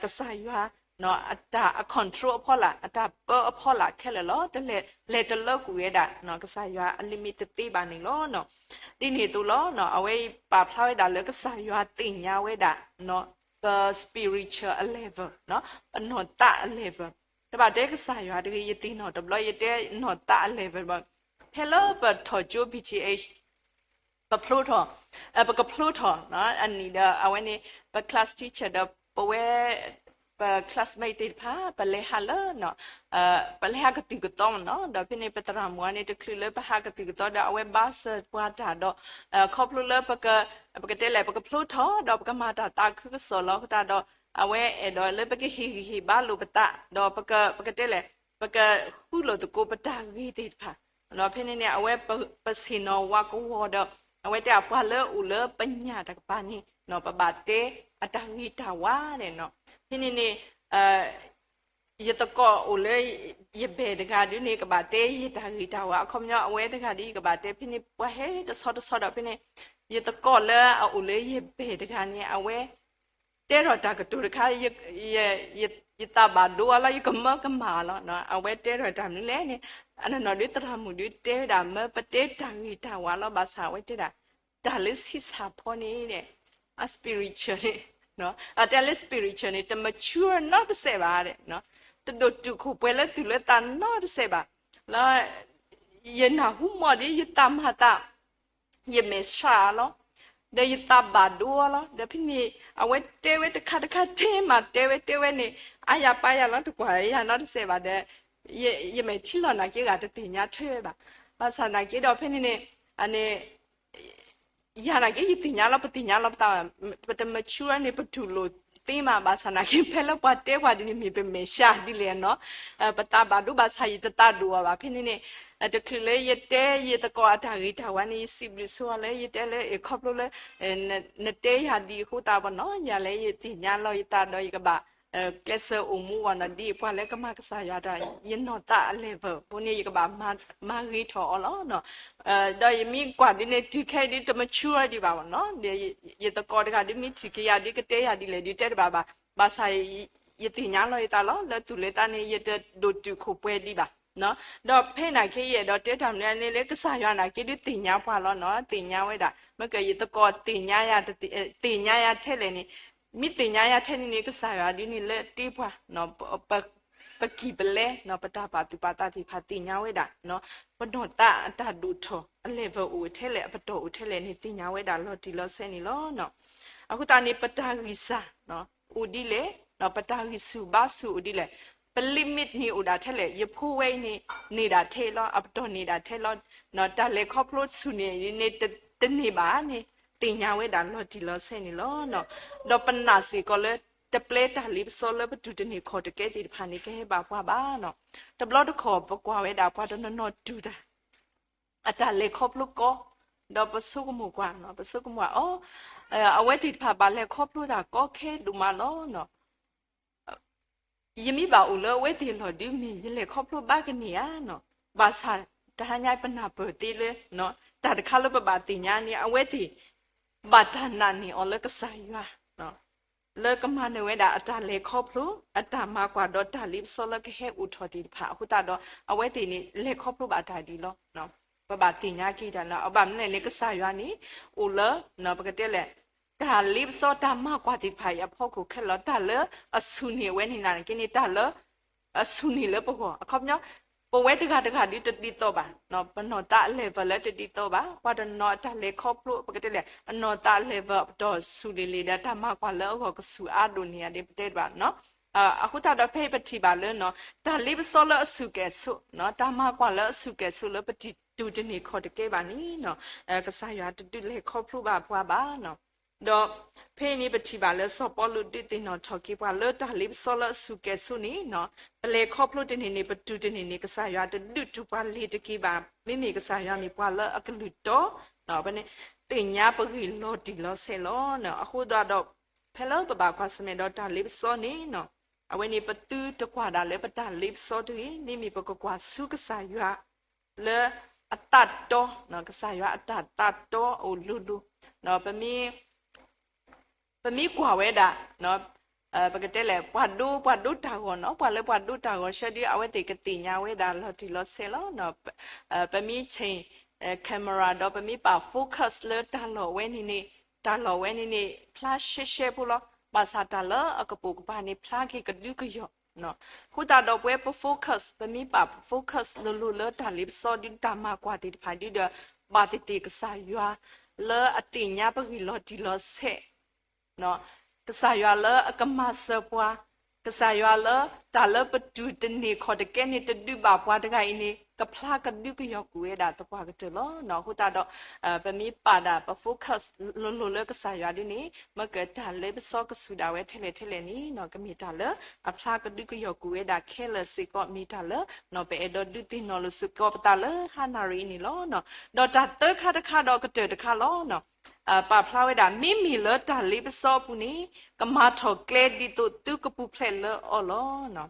ကစၢ်ယွၤ အတၢ်အ control အဖီလာ် အတၢ်ပၢအဖီလာ်ခဲလၢာ်လီၤ. တလဲၤ လဲၤတလၢကွံာ်ဝဲဒၣ် ကစၢ်ယွၤအ limit တသ့ဘၣ်န့ၣ်လီၤ. ဒ်န့ၣ်အသိးလီၤ. အဝဲအံၤပာ်ဖျါဝဲဒၣ်လၢကစၢ်ယွၤသ့ၣ်ညါဝဲဒၣ် ပ spiritual အ level, ပနီၢ်သးအ level, တဘၣ်တဲကစၢ်ယွၤတဂ့ၤ, ယသ့ၣ်နီၣ်တဘျီ ယတဲနီၢ်သးအ level ဘၣ်. ဖဲလၢပထီၣ်ကၠိ B T H ပဖျိထီၣ်, ပကဖျိထီၣ်အနံၣ်ဒီး အဝဲန့ၣ် ပ class teacher ဒီးပဝဲ ပ classmate သ့ၣ်တဖၣ် ပလဲၤဟးလၢ ပလဲၤဟးကသုၣ်ကသီမ့ၢ်နီၤ. ဒီးဖဲန့ၣ် ပသရၣ်မုၣ်အံၤန့ၣ် တချုးလၢပဟးကသုၣ်ကသီဒီး အဝဲဘါစၢၤပှၤတၢ်ဒီး ခီဖျိလၢ ပကတဲလဲၣ် ပကဖျိထီၣ် ဒီးပကမၤတၢ်သးခုကစီၣ်လီၤကတၢ်ဒီး အဝဲအဲၣ်ဒိးလၢပကဟ့ၣ်ဂံၢ်ဟ့ၣ်ဘါလိာ်ပသး ဒီးပကတဲလဲၣ် ပကဃုလိာ်သကိးပတၢ်ဂ့ၤသ့ၣ်တဖၣ်. ဒီးဖဲန့ၣ်န့ၣ် အဝဲပဆ့ၣ်နီၤဝါကဝီၤဒီး အဝဲတဲပှၤလၢအိၣ်လၢပညၣ်တကပၤန့ၣ် ပဘၣ်တဲအတၢ်ဂ့ၤတၢ်ဝါန့ၣ်နီၤ. ဖဲန့ၣ်န့ၣ် ယသကိးအိၣ်လၢယဘဲၣ်တဂၤဒုန့ၣ် ကဘၣ်တဲယတၢ်ဂ့ၤတၢ်ဝါ အခီပညီ အဝဲတဂၤဒု ယကဘၣ်တဲ ဖဲန့ၣ် ပှၤဟဲတဆီတဆီဒီး ဖဲန့ၣ် ယသကိးလၢအအိၣ်လၢယဘဲၣ်တဂၤန့ၣ် အဝဲတဲထီၣ်တၢ်ကတိၤတခါ ယသးဘၣ်ဒိအီၤလီၤ, ယကမၢကမၣ်အီၤလီၤ. အဝဲတဲထီၣ်တၢ်မနုၤလဲၣ်န့ၣ် အနီၢ်နီၢ်ဒု သရၣ်မုၣ်ဒု တဲဝဲဒၣ် မၢပတဲတၢ်ဂ့ၤတၢ်ဝါလီၤ. ဘၣ်ဆၣ်အဝဲတဲဒၣ် တၢ်လၢဆံးစၢ်ဖီန့ၣ် အ spiritual န့ၣ် အတဲလၢ spiritual န့ၣ် တ mature နီတစဲးဘၣ်, တဒိၣ်တုာ်ခိၣ်ပှဲၤလၢသူၣ်လၢသးနီတစဲးဘၣ်. လၢယနၢ်ဟူမီၢ်ဒ်ယသးမၤသး ယမဲာ်ဆှးအါလီၤ, ဒီးယသးဘၣ်ဒိအီၤလီၤ. ဒီးဖဲန့ၣ် အဝဲတဲဝဲတခါတခါ တဲမးတဲဝဲတဲဝဲန့ၣ် အါယၤပါယၤလီၤ, တကွၢ်ယၤနီတစဲးဘၣ်ဒီး ယမဲာ်ထံလီၤနာ်က့ဂၤတသ့ၣ်ညါထွဲဝဲဘၣ်. ဘၣ်ဆၣ်နာ်က့ဒီးဖဲန့ၣ်န့ၣ် ယၤနာ်က့ ယသ့ၣ်ညါလီၤ, ပသ့ၣ်ညါလီၤပသး, ပတ mature န့ၣ် ပတူၢ်လိာ်သ့မး. ဘၣ်ဆၣ်နာ်က့ ဖဲလၢပှၤတဲပှၤဒ်န့ၣ် မ့ၢ်ပမဲာ်ဆှးဒ်လဲၣ်နီၤ, ပသးဘၣ်ဒိဘၣ်ဆၣ် ယတသးဒိၣ်အီၤဘၣ်. ဖဲန့ၣ်န့ၣ် တချုးလၢယတဲယသကိးအတၢ်ဂ့ၤတၢ်ဝါန့ၣ် ယစံးဘျုးဆိအီၤလၢ ယတဲလၢ ခီဖျိလၢ နတဲယၤဒ်အဃိသတးဘၣ်နီၤ, ယၤလၢယသ့ၣ်ညါလီၤယသးဒီး ယကဘၣ် ကျဲးစၢးအိၣ်မူဘၣ်နီၤ, ဒ်ပှၤလၢကမၤကစၢ်ယွၤတၢ် ယနီၢ်သးအ level အဃိန့ၣ် ယကဘၣ်မၤဂ့ၤထီၣ်အီၤလီၤ. ဒီးယမ့ၢ်ကွၢ်ဒ်န့ၣ် တုၤခဲအံၤဒ်တ mature ဒံးဘၣ်ဘၣ်နီၤ, ယသကိးတဂၤဒ်မ့ၢ်ထံၣ်က့ၤယၤဒ်ကတဲယၤဒ်လဲၣ်ဒ်တဲတဘၣ်ဘၣ်. ဘၣ်ဆၣ် ယသ့ၣ်ညါလီၤယသးလီၤ, လၢသူၣ်လၢသးန့ၣ် ယတဒိၣ်တုာ်ခိၣ်ပှဲၤဒံးဘၣ်. ဒီးဖဲနာ်က့ ယအဲၣ်ဒိးတဲတၢ်မနုၤန့ၣ်လၢ ကစၢ်ယွၤနာ်က့ဒုးသ့ၣ်ညါပှၤလီၤနီၤ, သ့ၣ်ညါဝဲဒၣ် မ့ၢ်ကယသကိးသ့ၣ်ညါယၤ သ့ၣ်ညါယၤထဲလဲၣ်န့ၣ်, မ့ၢ်သ့ၣ်ညါယၤထဲန့ၣ်န့ၣ် ကစၢ်ယွၤဒုးန့ၣ်လၢတ့ပှၤ ပကံၢ်ပလဲ ပတၢ်ပာ်သူၣ်ပာ်သးသ့ၣ်တဖၣ်သ့ၣ်ညါဝဲဒၣ်, ပနီၢ်သးအတၢ်ဒိၣ်ထီၣ် အ level အိၣ်ထဲလဲၣ် အပတီၢ်အိၣ်ထဲလဲၣ်န့ၣ် သ့ၣ်ညါဝဲဒၣ်လီၤတံၢ်လီၤဆဲးန့ၣ်လီၤ. အဃိသတးန့ၣ် ပတၢ်ဂံၢ်စၢ် အိၣ်ဒ်လဲၣ်, ပတၢ်ဂံၢ်ဆူၣ်ဘါဆူၣ်အိၣ်ဒ်လဲၣ်, ပ limit န့ၣ်အိၣ်ဒၣ်ထဲလဲၣ်, ယဖိဝဲအံၤန့ၣ် န့ၢ်ဒၣ်ထဲလီၤ, အပတီၢ်န့ၢ်ဒၣ်ထဲလီၤ, တၢ်လဲၤခီဖျိဆူၣ်န့ၣ်န့ၣ် တန့ၢ်ဘၣ်န့ၣ် သ့ၣ်ညါဝဲဒၣ်လီၤတံၢ်လီၤဆဲးန့ၣ်လီၤ. ဒီးပနာ်စ့ၢ်ကီးလၢ တပျဲတၢ်လ့ပစီလၢပတူၢ်တန့ၢ်ခီၣ်တကဲသ့ၣ်တဖၣ်န့ၣ် ကဟဲဘၣ်ပှၤဘၣ်နီၤ. တဘျီတခီၣ် ပကွၢ်ဝဲဒၣ်ပှၤတနီၤနီၤတူၢ်တၢ် အတၢ်လဲၤခီဖျိကီ, ဒီးပဆိကမိၣ်ကွၢ်နီၤ, ပဆိကမိၣ်အီၤ, အဝဲသ့ၣ်တဖၣ်ဘၣ်လဲၤခီဖျိတၢ်ကီခဲဒိၣ်မးလီၤနီၤ. ယမ့ၢ်ဘၣ်အိၣ်လၢအဝဲသ့ၣ်အလီၢ်ဒုးမ့ၢ် ယလဲၤခီဖျိဘၣ်ကန့ၢ်ဧါနီၤ. ဘၣ်ဆၣ်တဟါညါပနၢ်ပၢၢ်သ့လၢ တၢ်တခါလၢပဘၣ်သ့ၣ်ညါန့ၣ် အဝဲသ့ၣ် ဘၣ်တၢ်နာ်န့ၢ်အီၤလၢကစၢ်ယွၤ လၢကမၤနၢၤဝဲဒၣ်အတၢ်လဲၤခီဖျိ အတၢ်မၤကွၢ်ဒီးတၢ်လ့ပစီလၢကဟဲအိၣ်ထီၣ်သ့ၣ်တဖၣ်အဃိသတးဒီး အဝဲသ့ၣ်န့ၣ် လဲၤခီဖျိဘၣ်တၢ်ဒ်လီၤ. ပဘၣ်သ့ၣ်ညါက့ၤတၢ်လၢ အဘၣ်မနုၤလဲၣ်န့ၣ် ကစၢ်ယွၤန့ၣ် အိၣ်လၢ ပကတဲလဲၣ် တၢ်လ့ပစီတၢ်မၤကွၢ်သ့ၣ်တဖၣ်အံၤအဖီခိၣ်ခဲလၢာ် တၢ်လၢအဆူၣ်န့ၢ်အဝဲန့ၣ်နာ်က့န့ၣ် တၢ်လၢ အဆူၣ်န့ၢ်လၢပဂီၢ် အခီပညီ ပဝဲတဂၤတဂၤဒုးတဒ်သိးဘၣ်, ပနီၢ်သးအ level လၢတဒ်သိးဘၣ်, ပှၤတနီၤအတၢ်လဲၤခီဖျိ ပကတဲလဲၣ် အနီၢ်သး level အပတီၢ်ဆူၣ်လံၤလံၤဒီး တၢ်မၤကွၢ်လၢအဂီၢ်ကဆူၣ်အါဒိၣ်န့ၢ်ဧါဒ်ပတဲတဘၣ်နီၤ. အဃိသတးဒီးဖဲအံၤပထံၣ်ဘၣ်လၢ တၢ်လ့ပစီလၢအဆူၣ်ကဲၣ်ဆိး တၢ်မၤကွၢ်လၢအဆူၣ်ကဲၣ်ဆိးလၢပတံၢ်တူၢ်တန့ၢ်ခီၣ်တကဲဘၣ်န့ၣ် ကစၢ်ယွၤတဒုးလဲၤခီဖျိဘၣ်ပှၤဘၣ်နီၤ. ဒီးဖဲအံၤန့ၣ် ပထံၣ်ဘၣ်လၢစီၤပီလူးဒုးသ့ၣ်နီၣ်ထီၣ်က့ၤပှၤလၢတၢ်လ့ပစီလၢအဆူၣ်ကဲၣ်ဆိးန့ၣ် ပလဲၤခီဖျိတန့ၢ်န့ၣ် ပတူၢ်တန့ၢ်န့ၣ် ကစၢ်ယွၤတဒုးတူၢ်ပှၤလ့ၤတက့ၤဘၣ်. မ့မ့ၢ်ကစၢ်ယွၤမ့ၢ်ပှၤလၢအကလုၢ်တီ ပသ့ၣ်ညါပဂ့ၢ်လီၤတံၢ်လီၤဆဲးလီၤ. အဃိသတးဒီး ဖဲလၢပဘၣ်ကွၢ်ဆၢၣ်မဲာ်ဒီးတၢ်လ့ပစီန့ၣ် အဝဲန့ၣ်ပသုတကွၢ်ဒၣ်လၢပတၢ်လ့ပစီတဂ့ၤ, မ့မ့ၢ်ပကကွၢ်ဆူကစၢ်ယွၤ လၢအသးတီ, ကစၢ်ယွၤအတၢ်သးတီအအိၣ်လိၤလိၤ, ပမ့ၢ်ကွၢ်ဝဲဒၣ် ပကတဲလဲၣ် ပှၤဒိ ပှၤဒိတၢ်ဂီၤနီၤ, ပှၤလၢပှၤဒိတၢ်ဂီၤဆၢဒ် အဝဲသ့ၣ်ကသ့ၣ်ညါဝဲဒၣ်လီၤတံၢ်လီၤဆဲးလီၤ. ပမ့ၢ်ဆ့ၣ် camera ဒီးပမ့ၢ်ပာ် focus လၢတၢ်လီၢ်ဝဲန့ၣ်န့ၣ်, တၢ်လီၢ်ဝဲန့ၣ်န့ၣ် ဖျါရှဲရှဲဖိလီၤ. ဘၣ်ဆၣ်တၢ်လၢအကပိာ်ကပၤန့ၣ် ဖျါက့ၤကဒုကယီၤ အဃိသတးဒီးပဝဲပ focus ပမ့ၢ်ပာ် focus လိၤလိၤလၢတၢ်လ့ပစီဒ်တၢ်မၤကွၢ်သ့ၣ်တဖၣ်ဒ်ဒီး ဘၣ်သ့ၣ်သ့ၣ်ကစၢ်ယွၤ လၢအသ့ၣ်ညါပဂံၢ်လီၤတံၢ်လီၤဆဲး ကစၢ်ယွၤလၢအကမၤစၢၤပှၤ, ကစၢ်ယွၤလၢတၢ်လၢပတူၢ်တန့ၢ်ခီၣ်တကဲန့ၣ် တဒုးဘၣ်ပှၤတဂၤအံၤန့ၣ် ကဖျါကဒုကယီၤကွံာ်ဝဲဒၣ်သပှၢ်ကတၢၢ်လီၤ. အဃိသတးဒီး ပမ့ၢ်ပာ်ဒၣ်ပ focus လိၤလိၤလၢကစၢ်ယွၤဒ်န့ၣ် မ့ၢ်ကတၢ်လ့ပစီကစူၢ်ဒၣ်ဝဲထဲလဲၣ်ထဲလဲၣ်န့ၣ် ကမ့ၢ်တၢ်လၢအဖျါကဒုကယီၤကွံာ်ဝဲဒၣ်ခဲလၢာ်စ့ၢ်ကီး မ့ၢ်တၢ်လၢ ပအဲၣ်ဒိးဒုးသ့ၣ်နီၣ်လိာ်စ့ၢ်ကီးပသးလၢဟါနၣ်ရံၣ်အံၤန့ၣ်လီၤ. ဒီးတၢ်သၢခါတခါဒီးကတၢၢ်တခါလီၤ. ပာ်ဖျါဝဲဒၣ် မ့မ့ၢ်လၢတၢ်လ့ပစီအပူၤန့ၣ် ကမၤထီၣ်ကျဲဒ်သိးသုကပူၤဖျဲးလၢအီၤလီၤ.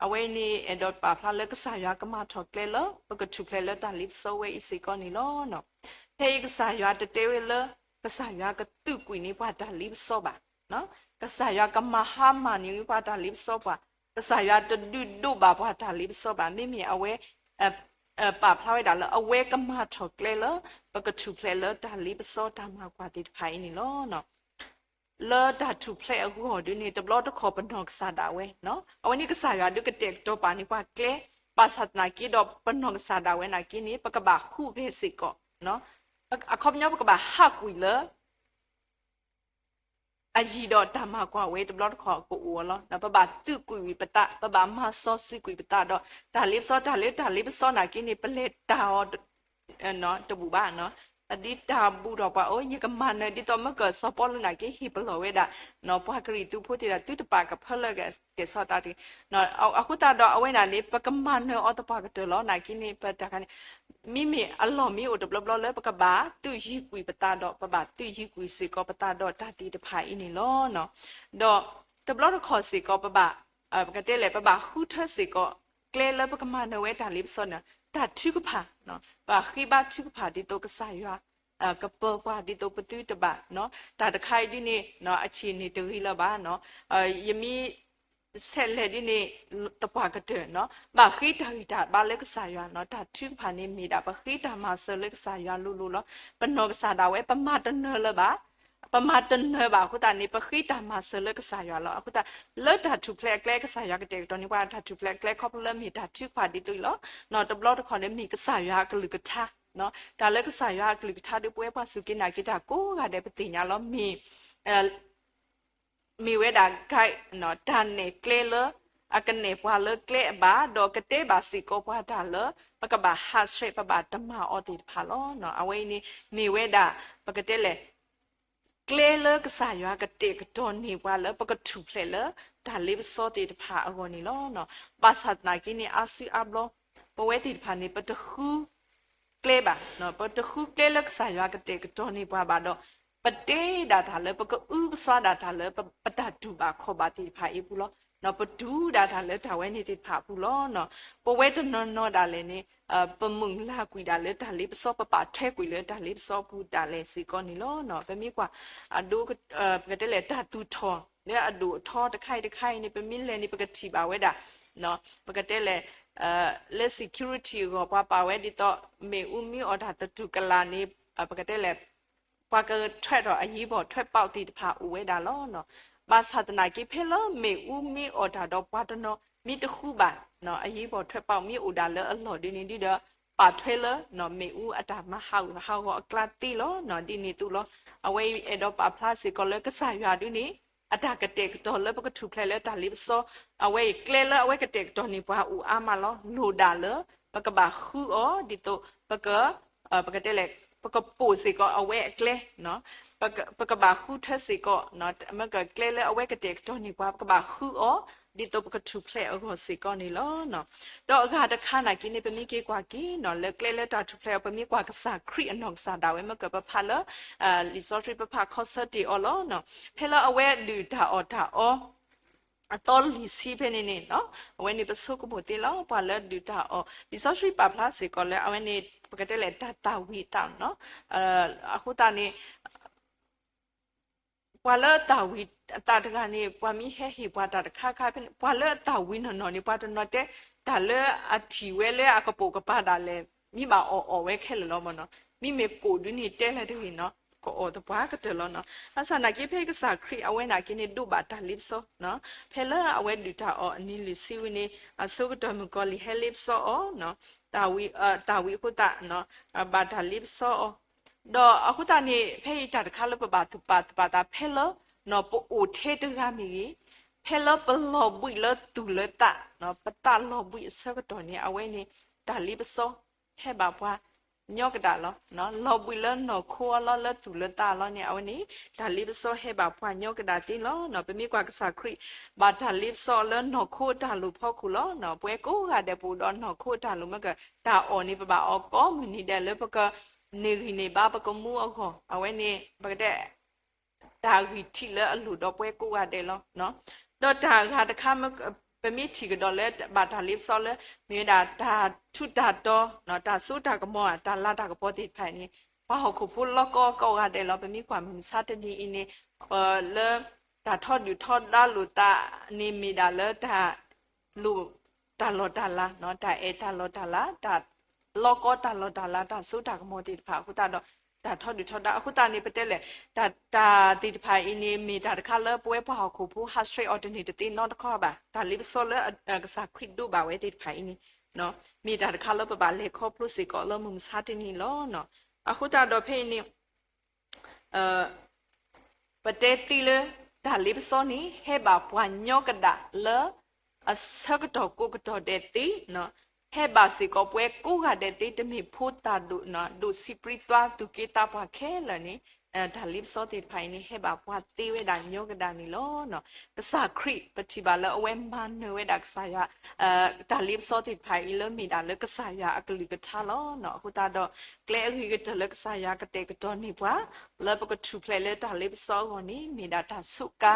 အဝဲအံၤန့ၣ် အဲၣ်ဒိးပာ်ဖျါလၢကစၢ်ယွၤကမၤထီၣ်ကျဲလၢ ပကထူၣ်ဖျဲးလၢတၢ်လ့ပစီဝဲအံၤစ့ၢ်ကီးန့ၣ်လီၤ. ဖဲအံၤကစၢ်ယွၤတတဲဝဲလၢ ကစၢ်ယွၤကသုးကွံာ်န့ၢ်ပှၤတၢ်လ့ပစီဘၣ်. ကစၢ်ယွၤကမၤဟါမၢ်န့ၢ်ပှၤတၢ်လ့ပစီပှၤ, ကစၢ်ယွၤတဒုးဒိးဘၣ်ပှၤတၢ်လ့ပစီဘၣ်. မ့မ့ၢ်အဝဲ ပာ်ဖျါဝဲဒၣ်လၢအဝဲကမၤထီၣ်ကျဲလၢ ပကထူၣ်ဖျဲးလၢတၢ်လ့ပစီတၢ်မၤကွၢ်သ့ၣ်တဖၣ်အံၤန့ၣ်လီၤ. လၢတၢ်ထူၣ်ဖျဲးအဂီၢ်ဒ်န့ၣ် တဘျီတခီၣ်ပနီၢ်ကစၢ်ဒၣ်ဝဲ, အဝဲန့ၣ်ကစၢ်ယွၤဒုးကတဲာ်ကတီၤပာ်န့ၢ်ပှၤကျဲ, ဘၣ်ဆၣ်သနာ်က့ဒီးပနီၢ်ကစၢ်ဒၣ်ဝဲနာ်က့န့ၣ် ပကဘၣ်ဃုဂဲၤစ့ၢ်ကီး, အခီပညီပကဘၣ်ဟးကွံာ်လၢ အယံၤဒီးတၢ်မၤကွၢ်ဝဲတဘျီတခီၣ်ကအိၣ်အီၤလီၤ. ပဘၣ်သုးကွံာ်ဝံၤပသး, ပဘၣ်မၤစီဆှံကွံာ်ပသးဒီး တၢ်လ့ပစီ တၢ်လၢတၢ်လ့ပစီနာ်က့န့ၣ် ပလဲၤတၢ်အီၤ တဘူၣ်ဘၣ်, ဒ်တၢ်ဘူၣ်ထီၣ်ပှၤအိၣ် ယကမၤနၢၤဒ်သိးမ့ၢ်ကစီၤပီလူးနာ်က့ ဟ့ၣ်ပလီၢ်ဝဲဒၣ် ပှၤကရံၣ်သူးဖိသ့ၣ်ဒီး သုတပာ်ကဖၢလၢကဲၣ်ဆိးသးတဂ့ၤ. အဃိသတးဒီးအဝဲဒၣ်န့ၣ် ပကမၤနၢၤအီၤသပှၢ်ကတၢၢ်လီၤ. နာ်က့န့ၣ် ပတၢ်ခါန့ၣ် မ့မ့ၢ်အလီၢ်မ့ၢ်အိၣ်တဘျီဘျီလၢပကဘၣ်သုးယံၤကွံာ်ပသးဒီး ပဘၣ်သုးယံၤကွံာ်စ့ၢ်ကီးပသးဒီးတၢ်သ့ၣ်တဖၣ်အံၤန့ၣ်လီၤ. ဒီးတဘျီတခီၣ်စ့ၢ်ကီး ပဘၣ် ပကတဲလဲၣ် ပဘၣ်ဃုထၢစ့ၢ်ကီး ကျဲလၢပကမၤနၢၤဝဲတၢ်လ့ပစီန့ၣ် တၢ်ထုကဖၣ်, ပဘၣ်ဃ့ဘါထုကဖၣ်ဒ်သိးကစၢ်ယွၤ ကပၢၤပှၤဒ်သိးပသုတဘၣ်, တၢ်တခါအံၤဒ်န့ၣ် အဆံးန့ၣ်တဂ့ၤလၢၤဘၣ်, ယမ့ၢ် ဆဲးလဲၤဒ်န့ၣ် သပှၢ်ကတၢၢ် ဘၣ်ဃ့တၢ်ဂံၢ်တၢ်ဘါလၢကစၢ်ယွၤ, တၢ်ထုကဖၣ်န့ၣ်မ့ၢ်ဒၣ် ပဃ့တၢ်မၤစၢၤလၢကစၢ်ယွၤလိၤလိၤလီၤ. ပနီၢ်ကစၢ်ဒၣ်ဝဲ ပမၤတနၢၤလၢၤဘၣ်, ပမၤတနၢၤဘၣ်အဃိသတးန့ၣ် ပဃ့တၢ်မၤစၢၤလၢကစၢ်ယွၤလီၤ. အဃိသတး လၢတၢ်ထူၣ်ဖျဲးအကျဲ ကစၢ်ယွၤကတဲာ်ကတီၤန့ၢ်ပှၤ တၢ်ထူၣ်ဖျဲးအကျဲခီဖျိလၢမ့ၢ်တၢ်ထုကဖၣ်ဒ်သိးအံၤလီၤ. တဘျီတခီၣ်န့ၣ် မ့ၢ်ကစၢ်ယွၤအကလုၢ်ကထါ, တၢ်လၢကစၢ်ယွၤအကလုၢ်ကထါဒီး ပဝဲပှၤစူၢ်က့ၤနာ်က့ၤတၢ်ကိးဂၤဒဲး ပသ့ၣ်ညါလီၤ. မ့ၢ် မ့ၢ်ဝဲဒၣ် guide တၢ်နဲၣ်ကျဲလၢ အကနဲၣ်ပှၤလၢကျဲအဘၣ် ဒီးကတဲဘၣ်စ့ၢ်ကီးပှၤတၢ်လၢ ပကဘၣ်ဟးဆှဲး ပဘၣ်တမၤအီၤသ့ၣ်တဖၣ်လီၤ. အဝဲအံၤန့ၣ် မ့ၢ်ဝဲဒၣ် ပကတဲလဲၣ် ကျဲလၢကစၢ်ယွၤကတဲာ်ကတီၤန့ၢ်ပှၤလၢ ပကထူၣ်ဖျဲးလၢ တၢ်လ့ပစီသ့ၣ်တဖၣ်အဂီၢ်န့ၣ်လီၤ. ဘၣ်ဆၣ်သနာ်က့န့ၣ် အါစုအါဘျီ ပဝဲသ့ၣ်တဖၣ်န့ၣ် ပတဃု ကျဲဘၣ်, ပတဃုကျဲလၢကစၢ်ယွၤကတဲာ်ကတီၤန့ၢ်ပှၤဘၣ်ဒီး ပတဲဒၣ်တၢ်လၢ ပကအုကစွါဒၣ်တၢ်လၢ ပတၢ်တူၢ်ဘၣ်ခီၣ်ဘၣ်သ့ၣ်တဖၣ်အံၤအပူၤလီၤ. ပတူၢ်ဒၣ်တၢ်လၢတၢ်ဝဲန့ၣ်သ့ၣ်တဖၣ်အပူၤလီၤ. ပဝဲတနီၤနီၤဒၣ်လဲာ်န့ၣ် ပမုၢ်လၢ်ကွံာ်ဒၣ်လၢတၢ်လ့ပစီ ပပာ်ထွဲကွံာ်လၢတၢ်လ့ပစီအပူၤ ဒၣ်လဲာ်စ့ၢ်ကီးန့ၣ်လီၤ. ပမ့ၢ်ကွၢ် အဒိ ပကတဲလဲၣ် တၢ်သူၣ်ထီၣ် လၢအဒိၣ်အထီတခါအံၤတခါအံၤန့ၣ် ပမ့ၢ်လဲၤန့ၣ် ပကထံၣ်ဘၣ်ဝဲဒၣ် ပကတဲလဲၣ် လၢ security အဂီၢ် ပှၤပာ်ဝဲဒ်သိး မ့ၣ်အူမ့ၢ်အိၣ်တၢ်သတူၢ်ကလာ်န့ၣ် ပကတဲလဲၣ် ပှၤကထွဲထီၣ်အရေးပေါ်ထွက်ပေါက်သ့ၣ်တဖၣ်အိၣ်ဝဲဒၣ်လီၤ. ဘၣ်ဆၣ်သနာ်က့ ဖဲလၢမ့ၣ်အူမ့ၢ်အိၣ်တၢ်ဒီးပှၤတနီၤ မ့ၢ်တဃုဘၣ် အရေးပေါ်ထွက်ပေါက် မ့ၢ်အိၣ်ဒၣ်လၢအလီၢ်ဒ်န့ၣ်ဒီး ပာ်ထွဲလၢ မ့ၣ်အူအတၢ်မၤဟးဂူာ်ဟးဂီၤအကျါသ့လီၤ. ဒ်န့ၣ်အသိးလီၤ. အဝဲအံၤအဲၣ်ဒိးပာ်ဖျါစ့ၢ်ကီးလၢကစၢ်ယွၤဒ်န့ၣ် အတၢ်ကတဲာ်ကတီၤလၢပကထူၣ်ဖျဲးလၢတၢ်လ့ပစီ အဝဲအံၤကျဲလၢအဝဲကတဲာ်ကတီၤန့ၢ်ပှၤအိၣ်အါမးလီၤ. လိၣ်ဒၣ်လၢ ပကဘၣ်ဃုအီၤ ဒ်သိး ပက ပကတဲလဲၣ် ပကပိာ်စ့ၢ်ကီးအဝဲအကျဲ ပကဘၣ်ဃုထၢစ့ၢ်ကီး မ့ၢ်ကကျဲလၢအဝဲကတဲာ်ကတီၤန့ၢ်ပှၤ ပကဘၣ်ဃုအီၤ ဒ်သိးပကထူၣ်ဖျဲးအဂီၢ်စ့ၢ်ကီးန့ၣ်လီၤ. ဒီးအဂၤတခါနာ်က့န့ၣ် ပမ့ၢ်က့ၤကွၢ်က့ၤ လၢကျဲလၢတၢ်ထူၣ်ဖျဲးအီၤ ပမ့ၢ်ကွၢ်ကစၢ်ခရံာ်အနီၢ်ကစၢ်ဒၣ်ဝဲ မ့ၢ်ကပဖးလၢ လံာ်စီဆှံပဖးခီဆၢတ့ၢ်အီၤလီၤ. ဖဲလၢအဝဲဒုၣ်တၢ်အီၣ်တၢ်အီ အသီလွံၢ်ဆံဖဲန့ၣ်န့ၣ် အဝဲန့ၣ်ပဆိကမိၣ်သ့လီၤ. ပှၤလၢဒုၣ်တၢ်အီၣ် လံာ်စီဆှံပာ်ဖျါစ့ၢ်ကီးလၢအဝဲန့ၣ် ပကတဲလဲၣ်တၢ်သၣ်ဝံၤသးနီၤ အဃိသတးန့ၣ် ပှၤလၢအသၣ်ဝံၤအသးတဂၤန့ၣ် ပှၤမ့ၢ်ဟဲဟ့ၣ်ပှၤတၢ်တခါခါဖဲန့ၣ် ပှၤလၢအသၣ်ဝံၤနီၢ်နီၢ်န့ၣ် ပှၤတနီၤတဲ တၢ်လၢအထံၣ်ဝဲလၢအကပိာ်ကပၤဒၣ်လဲာ် မ့ၢ်ဘၣ်အီၣ်အီၣ်ဝဲခဲလၢာ်လီၤမ့ၢ်နီၤ. မ့မ့ၢ်ကိၣ်ဒုန့ၣ်တဲလၢတဂ့ၤနီၤ ကအီၣ်သပှၢ်ကတၢၢ်လီၤနီၤ. ဘၣ်ဆၣ်နာ်က့ဖဲကစၢ်ခရံာ်အဝဲနာ်က့န့ၣ် ဒိးဘၣ်တၢ်လ့ပစီနီၤ. ဖဲလၢအဝဲဒုၣ်တၢ်အီၣ်အနံၤလွံၢ်ဆံဝံၤန့ၣ် အဆိကတၢၢ်မုၣ်ကီၤလံၢ်ဟဲလ့ပစီအီၤ သၣ်ဝံၤအဃိသတး ဘၣ်တၢ်လ့ပစီအီၤ ဒီးအဃိသတးန့ၣ် ဖဲအံၤတၢ်တခါလၢပဘၣ်သူၣ်ပာ်သးဖဲလၢ ပအိၣ်ထဲတဂၤမ့ၢ်ဂ့ၤ, ဖဲလၢပလီၤဘှံးလၢသူၣ်လၢသး, ပသးလီၤဘှံးအဆၢကတီၢ်န့ၣ် အဝဲန့ၣ် တၢ်လ့ပစီဟဲဘၣ်ပှၤညီကဒၣ်လီၤ. လီၤဘှံးလၢနီၢ်ခိအလီၢ် လၢသူၣ်လၢသးအလီၢ်န့ၣ် အဝဲန့ၣ် တၢ်လ့ပစီဟဲဘၣ်ပှၤညီကဒၣ်သ့လီၤ. ပမ့ၢ်ကွၢ်ကစၢ်ခရံာ် ဘၣ်တၢ်လ့ပစီလၢနီၢ်ခိအတၢ်လိၣ်ဖီခိၣ်လီၤ. ပဝဲကိးဂၤဒဲးပအိၣ်ဒီးနီၢ်ခိအတၢ်လိၣ်မ့ၢ်က တၢ်အီၣ်န့ၣ် ပဘၣ်အီၣ်ကိးမုၢ်နံၤဒဲးလၢပကန့ၢ်ဂံၢ်န့ၢ်ဘါပကမူအဂီၢ် အဝဲန့ၣ် ပကတဲ တၢ်ဂံၢ်ထံးလၢအလိၣ်ဒီးပဝဲကိးဂၤဒဲးလီၤ. ဒီးတၢ်ဂၤတခါ ပမ့ၢ်ထံၣ်ကဒီးလၢဘၣ်တၢ်လ့ပစီလၢ မ့ၢ်ဝဲဒၣ်တၢ်ထူးတၢ်တီၤ, တၢ်စိတၢ်ကမီၤ, တၢ်လၤတၢ်ကပီၤသ့ၣ်တဖၣ်န့ၣ် ပှၤဟီၣ်ခိၣ်ဖိလီၢ်ကီကိးဂၤဒဲးလီၤ. ပမ့ၢ်ကွၢ်မုၢ်မဆါတနံၤအံၤန့ၣ် လၢတၢ်ထီဒုၣ်ထီဒါလိာ်သးန့ၣ်မ့ၢ်ဒၣ်လၢတၢ် လိၣ်တၢ်လီၢ်တၢ်လၤ, တၢ်အဲၣ်တၢ်လီၢ်တၢ်လၤ, တၢ်လီၢ်ကီတၢ်လီၢ်တၢ်လၤ, တၢ်စိတၢ်ကမီၤသ့ၣ်တဖၣ်အဃိသတးဒီး တၢ်ထီဒုၣ်ထီဒါအဃိသတးန့ၣ် ပတဲလဲၣ် တၢ်သ့ၣ်တဖၣ်အံၤန့ၣ် မ့ၢ်တၢ်တခါလၢပဝဲပှၤဟီၣ်ခိၣ်ဖိ ဟးဆှဲးအီၤတန့ၢ်တသ့နီတခီဘၣ်. တၢ်လ့ပစီလၢကစၢ်ခရံာ်ဒိးဘၣ်ဝဲသ့ၣ်တဖၣ်အံၤန့ၣ် မ့ၢ်တၢ်တခါလၢပဘၣ်လဲၤခီဖျိစ့ၢ်ကီးလၢမုၢ်မဆါတနံၤလီၤ. အဃိသတးဒီးဖဲအံၤန့ၣ် ပတဲသ့လၢ တၢ်လ့ပစီန့ၣ် ဟဲဘၣ်ပှၤညီကဒၣ်လၢ အဆၢကတီၢ်ကိးကတီၢ်ဒဲးသ့, ဟဲဘၣ်စ့ၢ်ကီးပဝဲကိးဂၤဒဲးသ့ တမ့ၢ်ဖိသၣ်ဒိၣ်, ဒိၣ်ဆံးပြံသွါသူၣ်က့သးပှၢ်ခဲလၢာ်န့ၣ် တၢ်လ့ပစီသ့ၣ်တဖၣ်အံၤန့ၣ် ဟဲဘၣ်ပှၤသ့ဝဲဒၣ်ညီကဒၣ်န့ၣ်လီၤ. ကစၢ်ခရံာ် ပထံၣ်ဘၣ်လၢအဝဲမၤနၢၤဝဲဒၣ်ကစၢ်ယွၤ တၢ်လ့ပစီသ့ၣ်တဖၣ်အံၤလၢမ့ၢ်ဒၣ်လၢကစၢ်ယွၤအကလုၢ်ကထါလီၤ. အဃိသတးဒီး ကျဲအဂ့ၤကတၢၢ်လၢကစၢ်ယွၤကတဲာ်ကတီၤန့ၢ်ပှၤ လၢပကထူၣ်ဖျဲးလၢတၢ်လ့ပစီအဂီၢ်န့ၣ် မ့ၢ်ဒၣ်တၢ်စူးကါ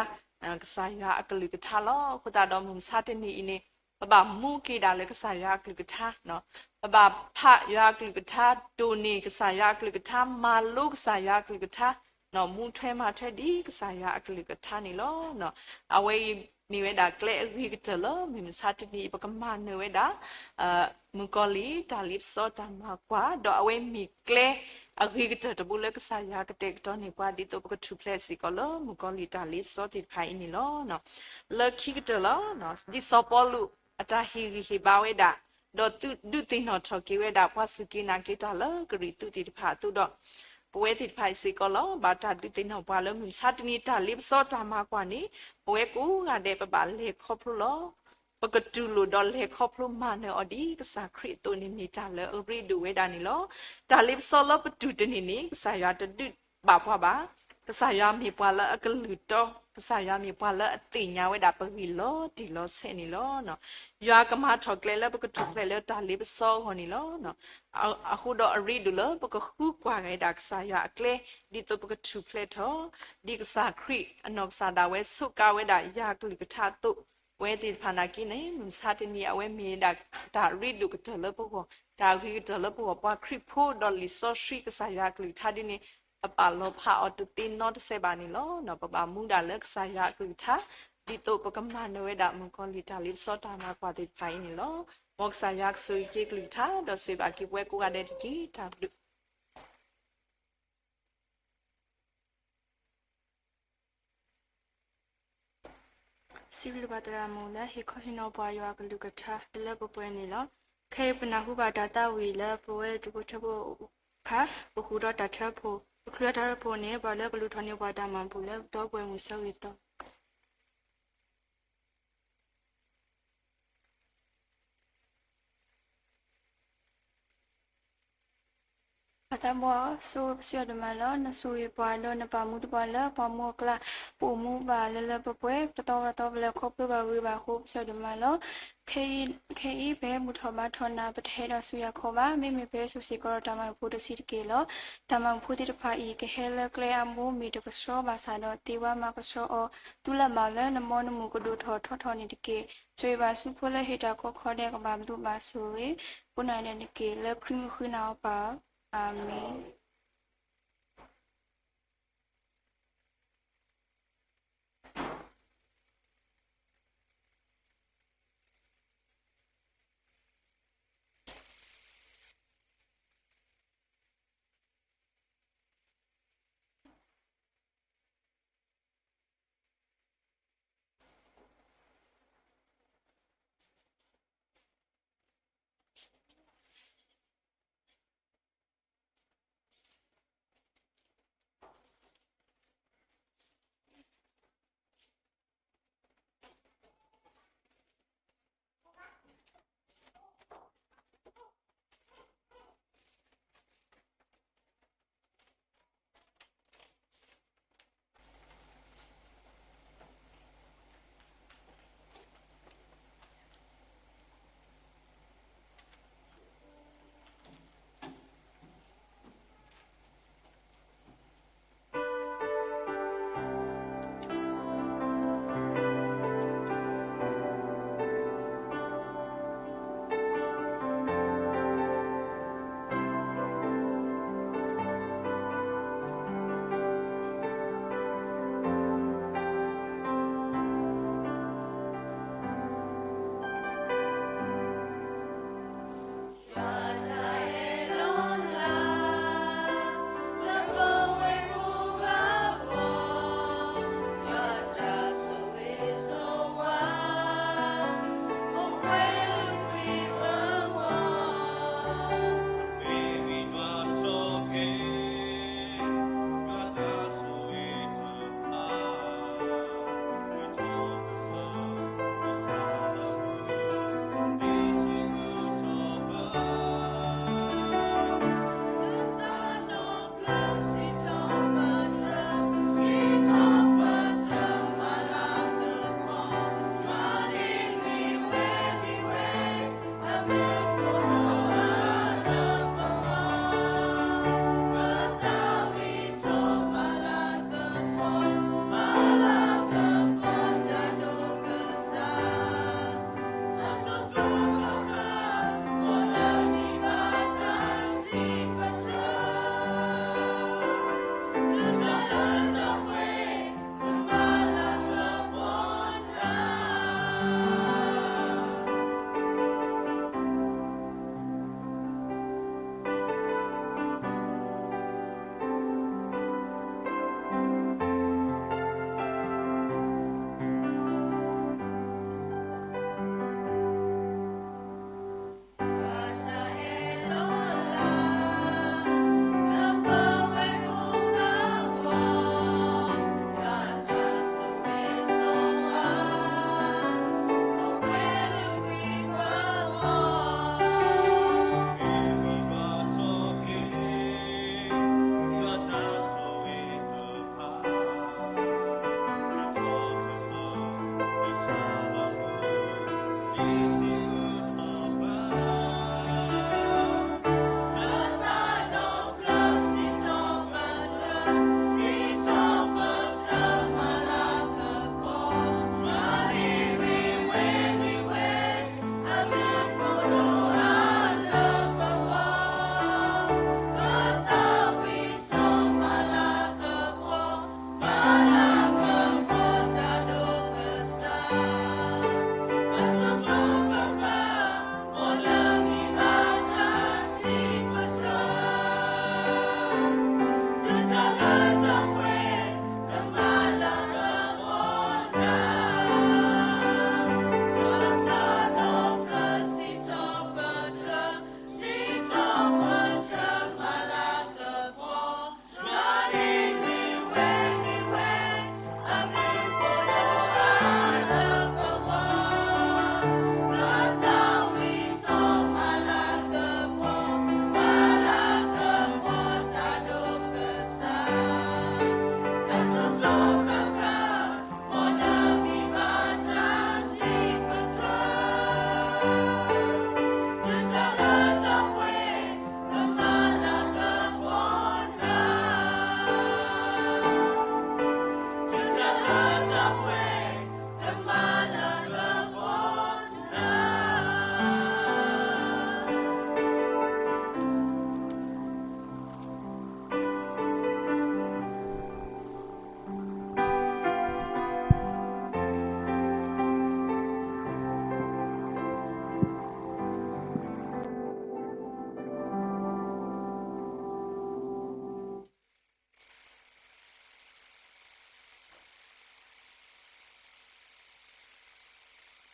ကစၢ်ယွၤအကလုၢ်ကထါလီၤ. အဃိသတးဒီး မုၢ်မဆါတနံၤအံၤန့ၣ် ပဘၣ်မူက့ၤဒၣ်လၢကစၢ်ယွၤအကလုၢ်ကထါ, ပဘၣ်ဖးယွၤအကလုၢ်ကထါ, ဒိးန့ၢ်ကစၢ်ယွၤအကလုၢ်ကထါ, မၤလိကစၢ်ယွၤအကလုၢ်ကထါ, မူထွဲမၤထွဲဒ်ကစၢ်ယွၤအကလုၢ်ကထါန့ၣ်လီၤ. အဝဲအံၤမ့ၢ်ဝဲဒၣ်ကျဲအဂ့ၤကတၢၢ်လၢ မုၢ်မဆါတနံၤအံၤ ပကမၤနၢၤဝဲဒၣ် မုၣ်ကီၤလံၢ်တၢ်လ့ပစီတၢ်မၤကွၢ်, ဒီးအဝဲမ့ၢ်ကျဲအဂ့ၤကတၢၢ်တဘိလၢကစၢ်ယွၤကတဲာ်ကတီၤန့ၢ်ပှၤ ဒ်သိးပကထူၣ်ဖျဲးစ့ၢ်ကီးလၢမုၣ်ကီၤလံၢ်တၢ်လ့ပစီသ့ၣ်တဖၣ်အံၤန့ၣ်လီၤ. လၢခံကတၢၢ်လီၤ. ဒ်စီၤပီလူးအတၢ်ဟ့ၣ်ဂံၢ်ဟ့ၣ်ဘါဝဲဒၣ်, ဒီးဒုးသ့ၣ်နီၣ်ထီၣ်က့ၤဝဲဒၣ် ပှၤစူၢ်က့ၤနာ်က့ၤတၢ်လၢကရံၣ်သူးသ့ၣ်တဖၣ်အသိးဒီး ပဝဲသ့ၣ်တဖၣ်အံၤစ့ၢ်ကီးလီၤ. ဘၣ်တၢ်ဒုးသ့ၣ်နီၣ်ပှၤလၢမုၢ်မဆါတနံၤ တၢ်လ့ပစီတၢ်မၤကွၢ်န့ၣ် ပဝဲကိးဂၤဒဲး ပဘၣ်လဲၤခီဖျိလီၤ. ပကတူၢ်လိာ်ဒီးလဲၤခီဖျိမၤနၢၤအီၤဒ်ကစၢ်ခရံာ်အသိးန့ၣ် မ့ၢ်တၢ်လၢအရ့ဒိၣ်ဝဲဒၣ်န့ၣ်လီၤ. တၢ်လ့ပစီလၢပတူၢ်တန့ၢ်န့ၣ် ကစၢ်ယွၤတဒုးဘၣ်ပှၤဘၣ်. ကစၢ်ယွၤမ့ၢ်ပှၤလၢအကလုၢ်တီ, ကစၢ်ယွၤမ့ၢ်ပှၤလၢအသ့ၣ်ညါဝဲဒၣ်ပဂ့ၢ်လီၤတံၢ်လီၤဆဲးန့ၣ်လီၤ. ယွၤကမၤထီၣ်ကျဲလၢပကထူၣ်ဖျဲးလၢတၢ်လ့ပစီအဂီၢ်န့ၣ်လီၤ. အဃိဒီးအရ့ဒိၣ်လၢပကဃုကွၢ်က့ၤဒၣ်ကစၢ်ယွၤအကျဲ ဒ်သိးပကထူၣ်ဖျဲးထီၣ် ဒ်ကစၢ်ခရံာ်အနီၢ်ကစၢ်ဒၣ်ဝဲစူးကါဝဲဒၣ်ယွၤကလုၢ်ကထါအသိး, ပဝဲသ့ၣ်တဖၣ်နာ်က့န့ၣ် မုၢ်မဆါတနံၤအဝဲမ့ၢ်ဝဲဒၣ်တၢ်ရ့ဒိၣ်ကတၢၢ်လၢပဂီၢ်, တၢ်အဂ့ၤကတၢၢ်လၢပဂီၢ် ပှၤခရံာ်ဖိဒီးလံာ်စီဆှံကစၢ်ယွၤအကလုၢ်ကထါဒ်န့ၣ် ပပာ်လီၤဖးအီၤတသ့နီတစဲးဘၣ်န့ၣ်လီၤ. ပဘၣ်မူဒၣ်လၢကစၢ်ယွၤအကလုၢ်ကထါ ဒ်သိးပကမၤနၢၤဝဲဒၣ်မုၣ်ကီၤလံၢ်တၢ်လ့ပစီတၢ်မၤကွၢ်သ့ၣ်တဖၣ်အံၤန့ၣ်လီၤ. မ်ကစၢ်ယွၤကဆိၣ်ဂ့ၤက့ၤကလုၢ်ကထါ ဒီးဆိၣ်ဂ့ၤဘၣ်က့ၤပဝဲကိးဂၤဒဲးတက့ၢ်. တၢ်ဘျုး စံးဘျုးဘၣ်သရၣ်မုၣ်လၢဟ့ၣ်ခီဟ့ၣ်နီၤပှၤယွၤအကလုၢ်ကထါလၢပှဲၤန့ၣ်လီၤ. ခဲအံၤပနၢ်ဟူဘၣ်တၢ်သးဝံၣ်လၢပဝဲတံၤဖိသၢဖိအခါ ပဃုာ်ဒီးတၢ်ထၢဖှိၣ်, ပချုးတၢ်ထၢဖှိၣ်န့ၣ် ပှၤလၢကလူၤထီၣ်န့ၢ်ပှၤတၢ်မၤဘူၣ်လၢဒီပုၢ်ဝဲၢ်မုၢ်ဆၢဂ့ၤသီ ပၢ်သးဘီၣ်, ဆိၣ်ဂ့ၤပစံးအီၤဒိၣ်မးလီၤ. နဆိၣ်ဂ့ၤပှၤဒီးနပာ်မူဒံးပှၤလၢ ပှၤမူအကျါ, ပအိၣ်မူဘၣ်လၢလၢပှဲၤပှဲၤ, တသီဘၣ်တသီပလဲၤခီဖျိဘၣ်ဂ့ၤဘၣ်အဃိ ပစံးအီၤဒိၣ်မးလီၤ. ခဲအံၤ, ခဲအံၤ ပဟဲဘူၣ်ထီၣ်ဘါထီၣ်နၤ ပတဟဲဒီးဆူယၤခီဘၣ်. မ့မ့ၢ်ပဟဲစိာ်စ့ၢ်ကီးဒီးတၢ်မၤနၢၤဖိတဆံးတက့ၢ်လီၤ. တၢ်မၤနၢၤဖိသ့ၣ်တဖၣ်အံၤ ကဟဲလၢကျဲအါဘိမ့ၢ်တကဆှီဘၣ်ဆၣ်ဒီး သ့ဝဲမၤကဆှီအီၤ, သုလၢမၤလၢနမီနမုၢ်ကဒိၣ်ထီၣ်ထီထီၣ်န့ၣ်တက့ၢ်. ဆိၣ်ဂ့ၤဘၣ်ဆူဖိလၢဟ့ၣ်တၢ်ကီခီဒဲး ကဘၣ်ဘျုးဘၣ်ဆိၣ်ဂ့ၤ ကိးနၤဒဲးတက့ၢ်. လၢခရံာ်မုၢ်ဃုနၢ်အီၤပၢ်ဧၢ, အၤမ့ၣ်.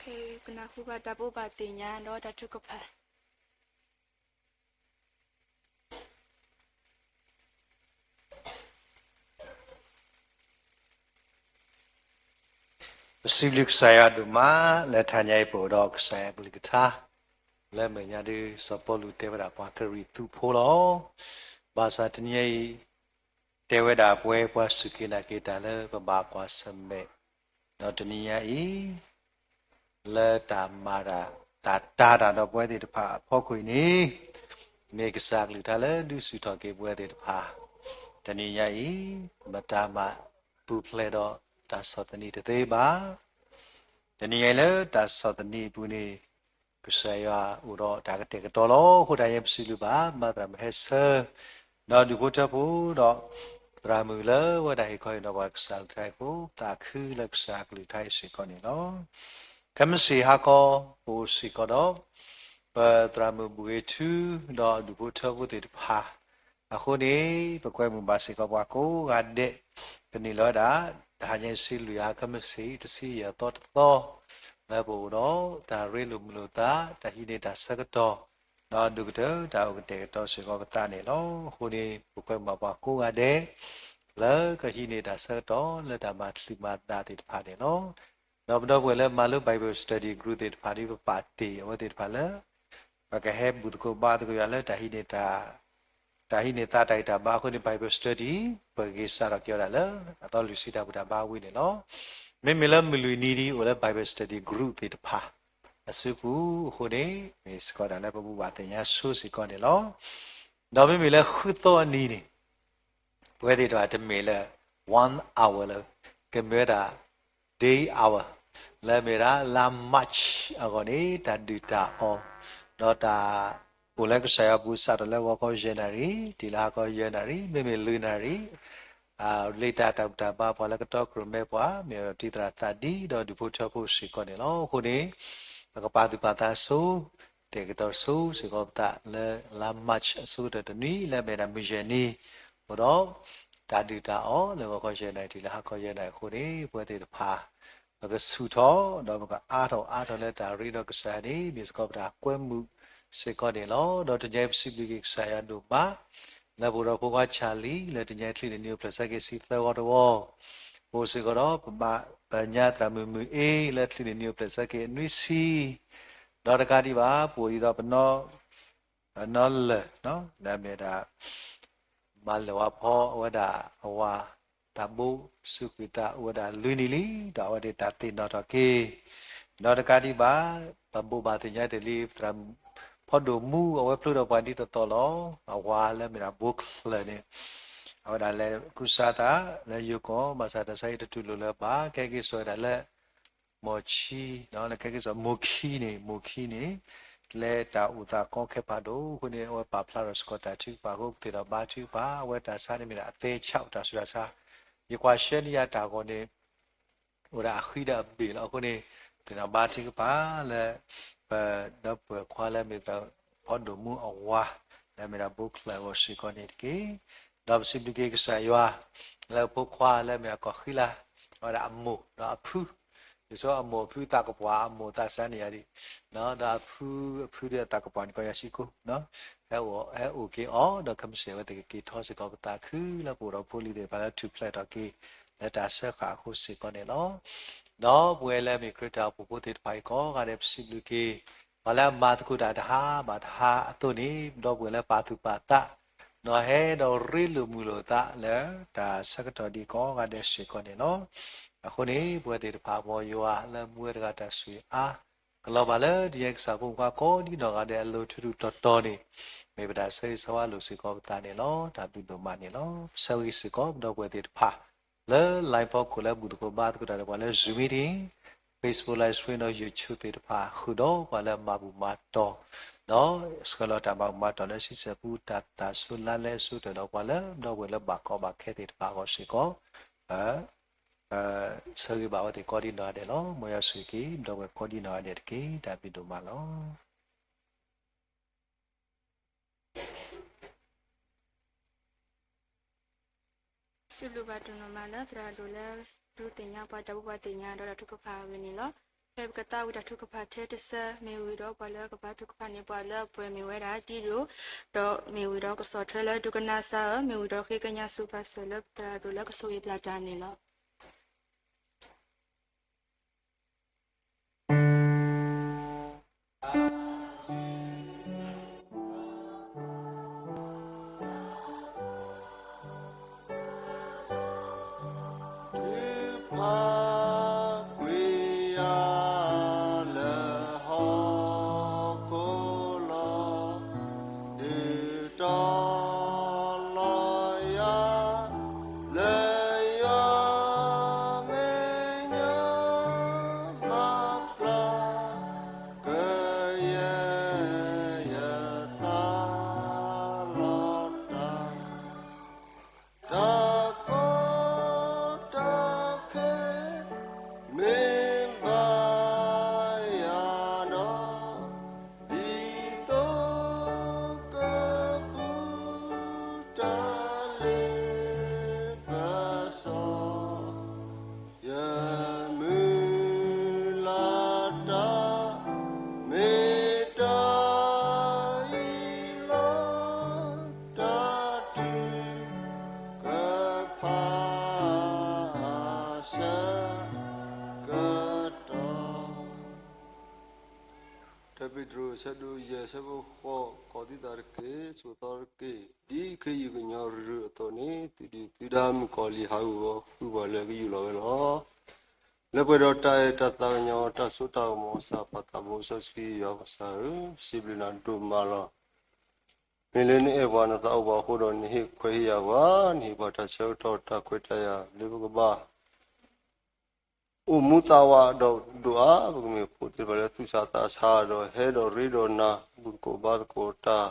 ကနၢ်ဟူဘၣ်တၢ်ဘိးဘၣ်သ့ၣ်ညါဒီးတၢ်ထုကဖၣ် ပစံးဘျုးကစၢ်ယွၤဒိၣ်မး လၢတဟါညါအံၤပအိၣ်ဒီးကစၢ်ယွၤကလုၢ်ကထါ လၢမဲာ်ညါဒုး စီၤပီလူးတဲဝဲဒၣ်ပှၤကရံၣ်သူးဖိလီၤ. ဘၣ်ဆၣ်တနံၤညါအံၤ တဲဝဲဒၣ်ပဝဲပှၤစူၢ်က့ၤနာ်က့ၤတၢ်လၢပဘၣ်ကွၢ်ဆၢၣ်မဲာ်, ဒီးတနံၤညါအံၤ လၢတၢ်မၤတၢ် တၢ်တာ်တၢ်ဒီးပဝဲသ့ၣ်တဖၣ်အဖီခိၣ်အံၤန့ၣ် မ့ၢ်ကစၢ်ကလုၢ်ကထါလၢဒုးဆူၣ်ထီၣ်က့ၤပဝဲသ့ၣ်တဖၣ်, တနံၤညါအံၤ မတၤမၤပူၤဖျဲးဒီးတၢ်ဆီၣ်သနံးတသ့ဘၣ်. တနံၤညါအံၤလၢတၢ်ဆီၣ်သနံးအပူၤန့ၣ် ကစၢ်ယွၤအိၣ်ဒီးတၢ်ကတဲာ်ကတီၤလီၤ. အဃိတၢ်ယဲပစံးဘျုးဘၣ် မၤသရၣ်မုၣ်ဟဲဆၢ ဒီးဒူၣ်ဖိထၢဖိဒီး သရၣ်မုၣ်လၢဝဲဒၣ်ဟ့ၣ်ခီဟ့ၣ်နီၤပှၤကစၢ်ကလုၢ်ကထါအံၤအဃိ သးခုလၢကစၢ်ကလုၢ်ကထါအံၤစ့ၢ်ကီးန့ၣ်လီၤ. ခဲမုၢ်ဆ့ၣ်ဟါခီ ပအိၣ်စ့ၢ်ကီးဒီး ပသရၣ်မုၣ်ဘူၣ်ဂ့ၤထူ ဒီးဒူၣ်ဖိထၢဖိသ့ၣ်တဖၣ် အဃိန့ၣ် ပကွဲမုာ်ဘၣ်စ့ၢ်ကီးပှၤကိးဂၤဒဲး, ပန့ၢ်လီၤဝဲဒၣ် တဟါညါစံးလွံၢ်ဟါ ခဲမုၢ်ဆ့ၣ် တဆံယဲၢ်သီတသီ လၢပအိၣ်ဒီးတၢ်ရ့လိာ်မုာ်လိာ်သး တၢ်ဟံးန့ၢ်တၢ်ဆၢကတီၢ် ဒီးဒိၣ်ကတၢၢ်တၢ်အိၣ်ကတဲာ်ကတီၤစ့ၢ်ကီးပသးန့ၣ်လီၤ. အဃိန့ၣ် ပကွဲမုာ်ဘၣ်ပှၤကိးဂၤဒဲး လၢကဟံးန့ၢ်တၢ်ဆၢကတီၢ်လၢတၢ်မၤချုးမၤသးသ့ၣ်တဖၣ်န့ၣ်လီၤ. ဒီးပဒီပုၢ်ဝဲၢ်လၢမၤလိ Bible Study Group သ့ၣ်တဖၣ်ဒ်ပပာ်တ့ၢ်အဝဲသ့ၣ်တဖၣ်လၢ ပကဟဲဘူၣ်သကိးဘါသကိးယွၤလၢ တၢ်ဟံးန့ၢ်သးတၢ်ဟံးန့ၢ်သးတၢ်ဂံၢ်တၢ်ဘါအဃိန့ၣ် Bible Study ပဂ့ၤစးထီၣ်က့ၤဝဲဒၣ်လၢ အသီလွံၢ်ဆံတၢ်ဘူၣ်တၢ်ဘါဝံၤန့ၣ်လီၤ. မ့မ့ၢ်လၢမုၢ်လွံၢ်နံၤဒ်အံၤ အိၣ်လၢ Bible Study Group သ့ၣ်တဖၣ် အစုပူၤအဃိန့ၣ် မ့ၢ်စ့ၢ်ကီးတၢ်လၢပဘူၣ်ဘၣ်သ့ၣ်ညါဆိစ့ၢ်ကီးန့ၣ်လီၤ. ဒီးမ့မ့ၢ်လၢဃုသီအနံၤန့ၣ် ပဝဲသ့ၣ်တဖၣ်တမ့ၢ်လၢ one hour လၢ ကမ့ၢ်ဝဲဒၣ် day hour လၢမ့ၢ်ဝဲဒၣ်လါ March အဂီၢ်န့ၣ် တၢ်ဒုၣ်တၢ်အီၣ် ဒီးတၢ်အိၣ်လၢကစၢ်ယွၤအပူၤ စးထီၣ်လၢဂီၤခီယဲၢ်နၣ်ရံၣ် တုၤလၢဟါခီယဲၢ်နၣ်ရံၣ် မ့မ့ၢ်လွံၢ်နၣ်ရံၣ် လ့တၢ်တၢ်ဘူၣ်တၢ်ဘါ ပှၤလၢကတီကြၢးမဲပှၤ မ့ၢ်ဝဲဒၣ်တံၤသရၣ်သးဒံဒီးဒူၣ်ဖိထၢဖိစ့ၢ်ကီးန့ၣ်လီၤ. အဃိန့ၣ် ပကပာ်သူၣ်ပာ်သးဆိ တဲာ်ကတီၤဆိစ့ၢ်ကီးပသးလၢလါ March အဆိကတၢၢ်တနွံ လၢအမ့ၢ်ဒၣ်မုၢ်ယဲၢ်နံၤ အိၣ်ဒီး တၢ်ဒုၣ်တၢ်အီၣ်လၢဂီၤခီယဲၢ်နၣ်ရံၣ် တုၤလၢဟါခီယဲၢ်နၣ်ရံၣ်အဃိန့ၣ် ပဝဲသ့ၣ်တဖၣ် ပကဆူၣ်ထီၣ် ဒီးပကအါထီၣ်အါထီၣ်လၢတၢ်ရ့ဒီးကစၢ်န့ၣ် မ့ၢ်စ့ၢ်ကီးပတၢ်ကွဲမုာ်စ့ၢ်ကီးန့ၣ်လီၤ. ဒီးတနံၤအံၤပစံးဘျုးက့ၤကစၢ်ယွၤဒိၣ်မး လၢပအိၣ်ဒီးဖိခွါ Charlie လၢတနံၤအံၤချံးန့ၣ်နံၣ်အိၣ်ဖျဲၣ်ဆၢက့ၤဆံသၢဂီၤတဝီ, ပအိၣ်စ့ၢ်ကီးဒီးပဘၣ်ပညါသရၣ်မုၣ်မုၢ်အ့ လၢချံးန့ၣ်နံၣ်အိၣ်ဖျဲၣ်ဆၢက့ၤနွံဆံ, ဒီးတကးဒံးဘၣ် ပအိၣ်ဒ်သိးပနီၢ် နီၢ်လၢၢ် လၢအမ့ၢ်ဝဲဒၣ် မၤလၢာ်ဝါဖီအဝဲဒၣ်အဝၤ တၢ်ဘိးစူးကွံာ်သးအိၣ်ဝဲဒၣ်လွံၢ်နံၣ်လံ ဒီးအဝဲသ့ၣ်တၢ်သ့ၣ်နီၣ်ထီၣ်က့ၤ, ဒီးတကးဒံးဘၣ် ပဘိးဘၣ်သ့ၣ်ညါတ့ၢ်လံ သရၣ်ဖီဒိၣ်မူအဝဲပျိဒီးပှၤဒ်သိးသိးလီၤ. အဝၤလၢအမ့ၢ်ဒၣ်ဘိချၢၣ်န့ၣ် အဝဲဒၣ်လဲၤကူစါသးလၢယိၤကီၢ် ဘၣ်ဆၣ်တၢ်ဆါအံၤတတူၢ်လိာ်လၢၤဘၣ် ကဟဲက့ၤစိာ်ဝဲဒၣ်လၢ မီၢ်ဆံ လၢကဟဲက့ၤစိာ်မိၢ်ခံန့ၣ် မိၢ်ခံန့ၣ် လၢတၢ်အိၣ်သးကီခဲဖးဒိၣ်အဃိန့ၣ် အဝဲပာ်ဖျါထီၣ်စ့ၢ်ကီးတၢ်ထုကဖၣ်အဃိ ပသ့ၣ်နီၣ်ဘါထုကဖၣ် အဝဲတၢ်ဆါန့ၣ်မ့ၢ်ဒၣ်အသဲဆါအိၣ်တၢ်ဆူးတၢ်ဆါ, ယကွၢ်ရှဲန့ၢ်ယၤတၢ်ဂီၤန့ၣ် အိၣ်ဒၣ်အဃံဒီးအဘ့ၣ်လီၤ. အဃိန့ၣ် သ့ၣ်နီၣ်ဘါထုကဖၣ်လၢ ပဒီပုၢ်ဝဲၢ်ခွါလၢအမ့ၢ်သရၣ်ဖီဒိၣ်မူအဝၤ လၢအမ့ၢ်ဒၣ်ဘိချၢၣ်အဂီၢ်စ့ၢ်ကီးန့ၣ်တက့ၢ်. ဒီးပစံးဘျုးက့ၤကစၢ်ယွၤ လၢဖိခွါလၢအမ့ၢ်ဒၣ်ကီၢ်ဃံလၤ အဝဲဒၣ်အမိၢ်ဒီးအဖု ဒ်သိးအမိၢ်အဖုသးကပှၢ် အမိၢ်သးစၢ်န့ၣ်ယၤဒ် ဒီးအဖု အဖုဒီးသးကပှၢ်န့ၣ် ကီၢ်ယၤစံကိ ဟဲအိၣ်က့ၤအီၤ ဒီးခဲမုၢ်ဆ့ၣ်အဝဲသ့ၣ်ကက့ၤထီၣ်စ့ၢ်ကီးပသးခုလၢပအိၣ်ဒီးဖိလံၤသ့ၣ်တဖၣ်လၢထူၣ်ဖျဲးထီၣ်က့ၤ လၢတၢ်စၢဃာ်အဃိစ့ၢ်ကီးန့ၣ်လီၤ. ဒီးပဝဲလၢအမ့ၢ်ခရံာ်တၢ်အိၣ်ဖှိၣ်ဖိသ့ၣ်တဖၣ်အံၤကိးဂၤဒဲး ပစံးဘျုးက့ၤ ပှၤလၢအမၤသကိးတၢ်တဟါဘၣ်တဟါအသိးန့ၣ် ဒီပုၢ်ဝဲၢ်လၢပာ်သူၣ်ပာ်သး ဒီးဟဲဒီးရ့လိာ်မုာ်လိာ်သးလၢတၢ်ဆၢကတီၢ်ဒ်ကိးဂၤဒဲးစ့ၢ်ကီးန့ၣ်လီၤ. အဃိန့ၣ် ပဝဲသ့ၣ်တဖၣ် မ်ယွၤလၢမူဝဲတဂၤတၢ်ဆိၣ်ဂ့ၤအါ ကလီၤဘၣ်လၢတနံၤအံၤကစၢ်ဖိမုၣ်ဖိခွါကိးဒ်နီၢ်ဂၤဒဲးအလိၤထူထူတီတီန့ၣ် မ့ၢ်ပတၢ်ဆၢဂ့ၤဆၢဝါလိာ်စ့ၢ်ကီးပသးန့ၣ်လီၤ. တၢ်ဘျုးဒိၣ်မးန့ၣ်လီၤ. ပဆၢဂ့ၤစ့ၢ်ကီးပဒီပုၢ်ဝဲၢ်သ့ၣ်တဖၣ် လၢ line ဖီခိၣ်လၢဘူၣ်သကိးဘါသကိးတၢ်ဒီးပှၤလၢ Zoom meeting, Facebook live stream ဒီး YouTube သ့ၣ်တဖၣ် ဃုာ်ဒီးပှၤလၢမၤဘူၣ်မၤတီၢ် ဒီးဆှၢလီၤတၢ်မၤဘူၣ်မၤတီၢ်လၢဆံဆဲၣ်ပူ တၢ်သးဆိလါလဲအဆိကတၢၢ်ဒီးပှၤလၢ ဒီပုၢ်ဝဲၢ်လၢဘၣ်ကီဘၣ်ခဲသ့ၣ်တဖၣ်အဂီၢ်စ့ၢ်ကီး ပ ဆၢဂ့ၤဘၣ်အဝဲသ့ၣ်ကိးဒ်နီၢ်ဂၤဒဲးလီၤ. မ်ယွၤဆိၣ်ဂ့ၤက့ၤ ဒီပုၢ်ဝဲၢ်ကိးဒ်နီၢ်ဂၤဒဲးတက့ၢ်. တၢ်ဘျုးဒိၣ်မးလီၤ. စံးဘျုးဘၣ်ဒိၣ်နီၢ်မးလၢသရၣ်ဒိၣ်လၢ ဒုးသ့ၣ်ညါပှၤတၢ်ဘိးဘၣ်သ့ၣ်ညါဒီးတၢ်ထုကဖၣ်အဂ့ၢ်န့ၣ်လီၤ. ဖဲပကသးဝံၣ်တၢ်ထုကဖၣ်ထဲတဆၢ မ့ၢ်ဝံၤဒီးပှၤလၢကဘါထုကဖၣ်န့ၣ် ပှၤလၢအပှဲၤမ့ၢ်ဝဲဒၣ်ဒံဒိၣ်, ဒီးမ့ၢ်ဝံၤဒီးကဆီၣ်ထွဲလၢဒိကနၣ်စၢ်ဧၢ, မ့ၢ်ဝံၤဒီးဃ့ကညးဆူပှၤစၢၤလၢပသရၣ်ဒိၣ်လၢကဆိၣ်ဂ့ၤပျၢ်တၢ်န့ၣ်လီၤ. တုၤဖးကွံာ်ယၤလၢဟီၣ်ခိၣ်လီၤ, ဒုးတီၤလီၤယၤ လၢယွၤမဲာ်ညါ မၤပျၢ်ကယဲၢ် ယသးလီၤတၢ်, တၢ်ကီတၢ်ခဲ မ့ၢ်ဘၣ်ယၤဒီး ဒ်သိးကပူၤတၢ်လ့ပစီ ယမုၢ်လၢ်တၢ် မ့ၢ်တၢ်အံၤလီၤ, တၢ်ထုကဖၣ် ဆၢကတီၢ် တၢ်ပ့းတရူး ဆၢဒိၣ်ယဲၢ် ဆၢဖိဃိး, ကီၢ်သံသးတက့ၢ်, ဆိးသီတက့ၢ်, ဒ်ခ့ယုၢ်ကညီရုၢ်ရုၢ်အသိးန့ၣ်, သုဒုးသုဒါ မုၣ်ကီၤလံၢ်ဟးဂူာ်ဃုပှၤလၢကယူၢ်လီၤဝဲလီၤ. လၢပှဲၤဒီးတၢ်အဲၣ်တၢ်သးကညီၤ တၢ်စိတၢ်ကမီၤ ကစၢ်ပၢ်သးဘိစီဆှံယွၤကစၢ်ဧၢ, စံးဘျုးနၤဒိၣ်မးလီၤ. မ့ၢ်လၢနအဲၣ်ပှၤ နသးအိၣ်ပှၤအဃိဒီး နဟ့ၣ်ခွဲးဟ့ၣ်ယာ်ပှၤ, နဟ့ၣ်ပှၤတၢ်ဆၢကတီၢ် တၢ်ခွဲးတၢ်ယာ်လၢပကဘၣ် အိၣ်မူသးဝးဒီးဒိၣ်အါ, ပကမ့ၢ်ဖိသ့ၣ်တဖၣ်လၢသူၣ်စၢ်သးစၢ်ဒီး ဟဲဒီးရ့ဒီးနၤ ဘူၣ်သကိးဘါသကိးတၢ်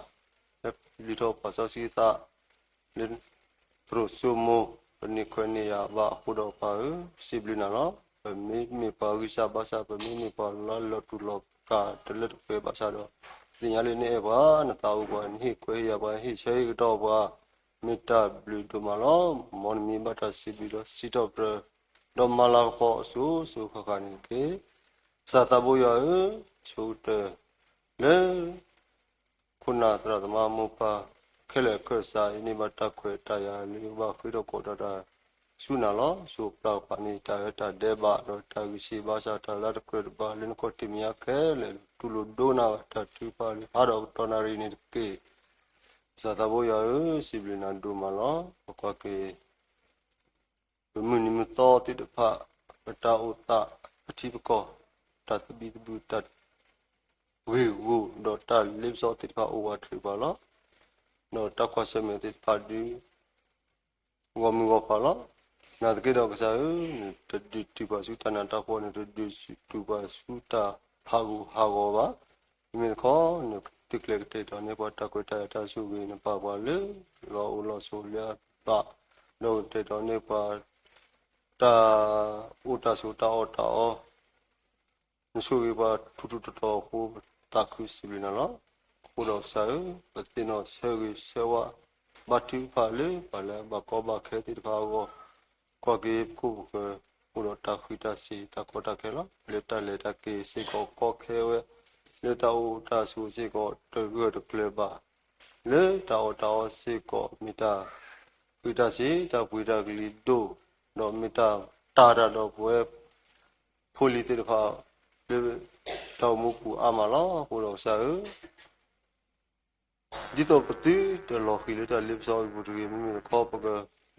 လၢပျံၤထီၣ်ပာ်စီဆှံသး လၢသရိာ်စိမိၤ ပန့ၢ်ခွဲးန့ၢ်ယာ်ဘၣ်အဃိဒီးပၢ်ဧၢ, စံးဘျုးနၤလီၤ. ပမ့မ့ၢ်ပှၤဂံၢ်စၢ်ဘါစၢ်, ပမ့မ့ၢ်ပှၤလၢလီၤတူာ်လီၤကာ်တလၢတပှဲၤဘၣ်ဆၣ်ဒီး သ့ၣ်ညါလၢနအဲၣ်ပှၤ, နသးအိၣ်ပှၤ, နဟ့ၣ်ခွဲးဟ့ၣ်ယာ်ပှၤ, ဟ့ၣ်ဆၢဟ့ၣ်ကတီၢ်ပှၤ, မ့ၢ်တၢ်ဘျုးဒိၣ်မးလီၤ. မ်နမံၤဘၣ်တၢ်စံးဘျုးဒီးစံးထီၣ်ပတြၢၤ ဒီးမၤလၤကပီၤအစိၤစိၤဃၣ်ဃၣ်န့ၣ်တက့ၢ်. ကစၢ်သးဘိယွၤဧၢ, ဆိကတၢၢ်လၢ ခိၣ်နၢ်သရၣ်သမါမိၢ်ပၢ်ခဲလၢာ်ခဲဆ့ ယန့ၢ်ဘၣ်တၢ်ခွဲးတၢ်ယာ်လၢဘၣ်ဃ့ထီၣ်ကိးတီၤတၢ်ဆူနၤလီၤ. ဆိးပျၢ်ပှၤန့ၣ် တၢ်အၢတၢ်ဒဲးဘး ဒီးတၢ်ဂံၢ်ဆံးဘါစၢ် တၢ်လၢတကြၢးတဘၣ်လၢနခီၣ်ထံးမဲာ်ညါခဲလၢာ် တူၢ်လိာ်ဒိကနၣ်ဝဲတၢ်ထုကဖၣ်လၢဟးဒီးကတီၢ်နၣ်ရံၣ်န့ၣ်တက့ၢ်. ကစၢ်သးဘိယွၤဧၢ, စံးဘျုးနၤဒိၣ်မးလီၤ. ပကွၢ်က့ၤ ပမုၢ်နံၤမုၢ်သီသ့ၣ်တဖၣ် ပတၢ်အိၣ်သး ပထံပကီၢ် တၢ်သဘံၣ်သဘုၣ် တၢ်ဂ့ၢ်ဂီၢ် ဒီးတၢ်လ့ပစီသ့ၣ်တဖၣ်အိၣ်ဝးတရံးပှၤလီၤ. ဒီးတၢ်ကွၢ်ဆၢၣ်မဲာ်သ့ၣ်တဖၣ်ဒုး ဂီၢ်မုၢ်ဂီၢ်ပၤလီၤ. နာ်သက့ဒီးကစၢ်ဧၢ, နတဒုးတုၤပှၤဆူတၢ်နးတၢ်ဖှီၣ်, နတဒုးတုၤပှၤဆူတၢ်ဟးဂူာ်ဟးဂီၤဘၣ်. မ့မ့ၢ်တခီ နကသုးကျဲၤကတဲာ်ကတီၤန့ၢ်ပှၤတၢ်ခွဲးတၢ်ယာ်တၢ်ဆိၣ်ဂ့ၤ, နပာ်ပှၤလၢလီၤအိၣ်လီၤဆိးလၢအဘၣ်, ဒီးကတဲာ်ကတီၤန့ၢ်ပှၤ တၢ်အိၣ်တၢ်ဆိးတၢ်အီၣ်တၢ်အီ နဆိၣ်ဂ့ၤပှၤထူးထူးတီၤတီၤအဃိ ပသးခုစံးဘျုးနၤလီၤ. အဃိဒီးကစၢ်ဧၢ, ပသ့ၣ်နီၣ်ဆၢဂ့ၤဆၢဝါ ဘါထုကဖၣ်လၢပှၤလၢအဘၣ်ကီဘၣ်ခဲသ့ၣ်တဖၣ်အဂီၢ်, ကွၢ်က့ၤပခိၣ်ပဃၢၤ အိၣ်ဒီးတၢ်ဃံးတၢ်စ့ၤတၢ်ကီတၢ်ခဲလီၤ. လၢတၢ်လဲၤတၢ်က့ၤစ့ၢ်ကီးကီခဲဝဲ, လၢတၢ်အိၣ်တၢ်ဆိးစ့ၢ်ကီးတဂၢၢ်တကျၢၤဘၣ်, လၢတၢ်အီၣ်တၢ်အီစ့ၢ်ကီးမ့ၢ်တၢ်ဃံးတၢ်စ့ၤ တၢ်ပှ့ၤတၢ်ကလံၤဒိၣ်, ဒီးမ့ၢ်တၢ်တၤတၢ်ဒီးပဝဲ ဖိလံၤသ့ၣ်တဖၣ် လၢတၢ်အိၣ်မူပူၤအါမးလီၤ. အဃိဒီးကစၢ်ဧၢ, ဒ်သိးပသုတလီၤဃံၤလၢတၢ်လ့ပစီအပူၤတဂ့ၤ, မ့မ့ၢ်တခီ ပက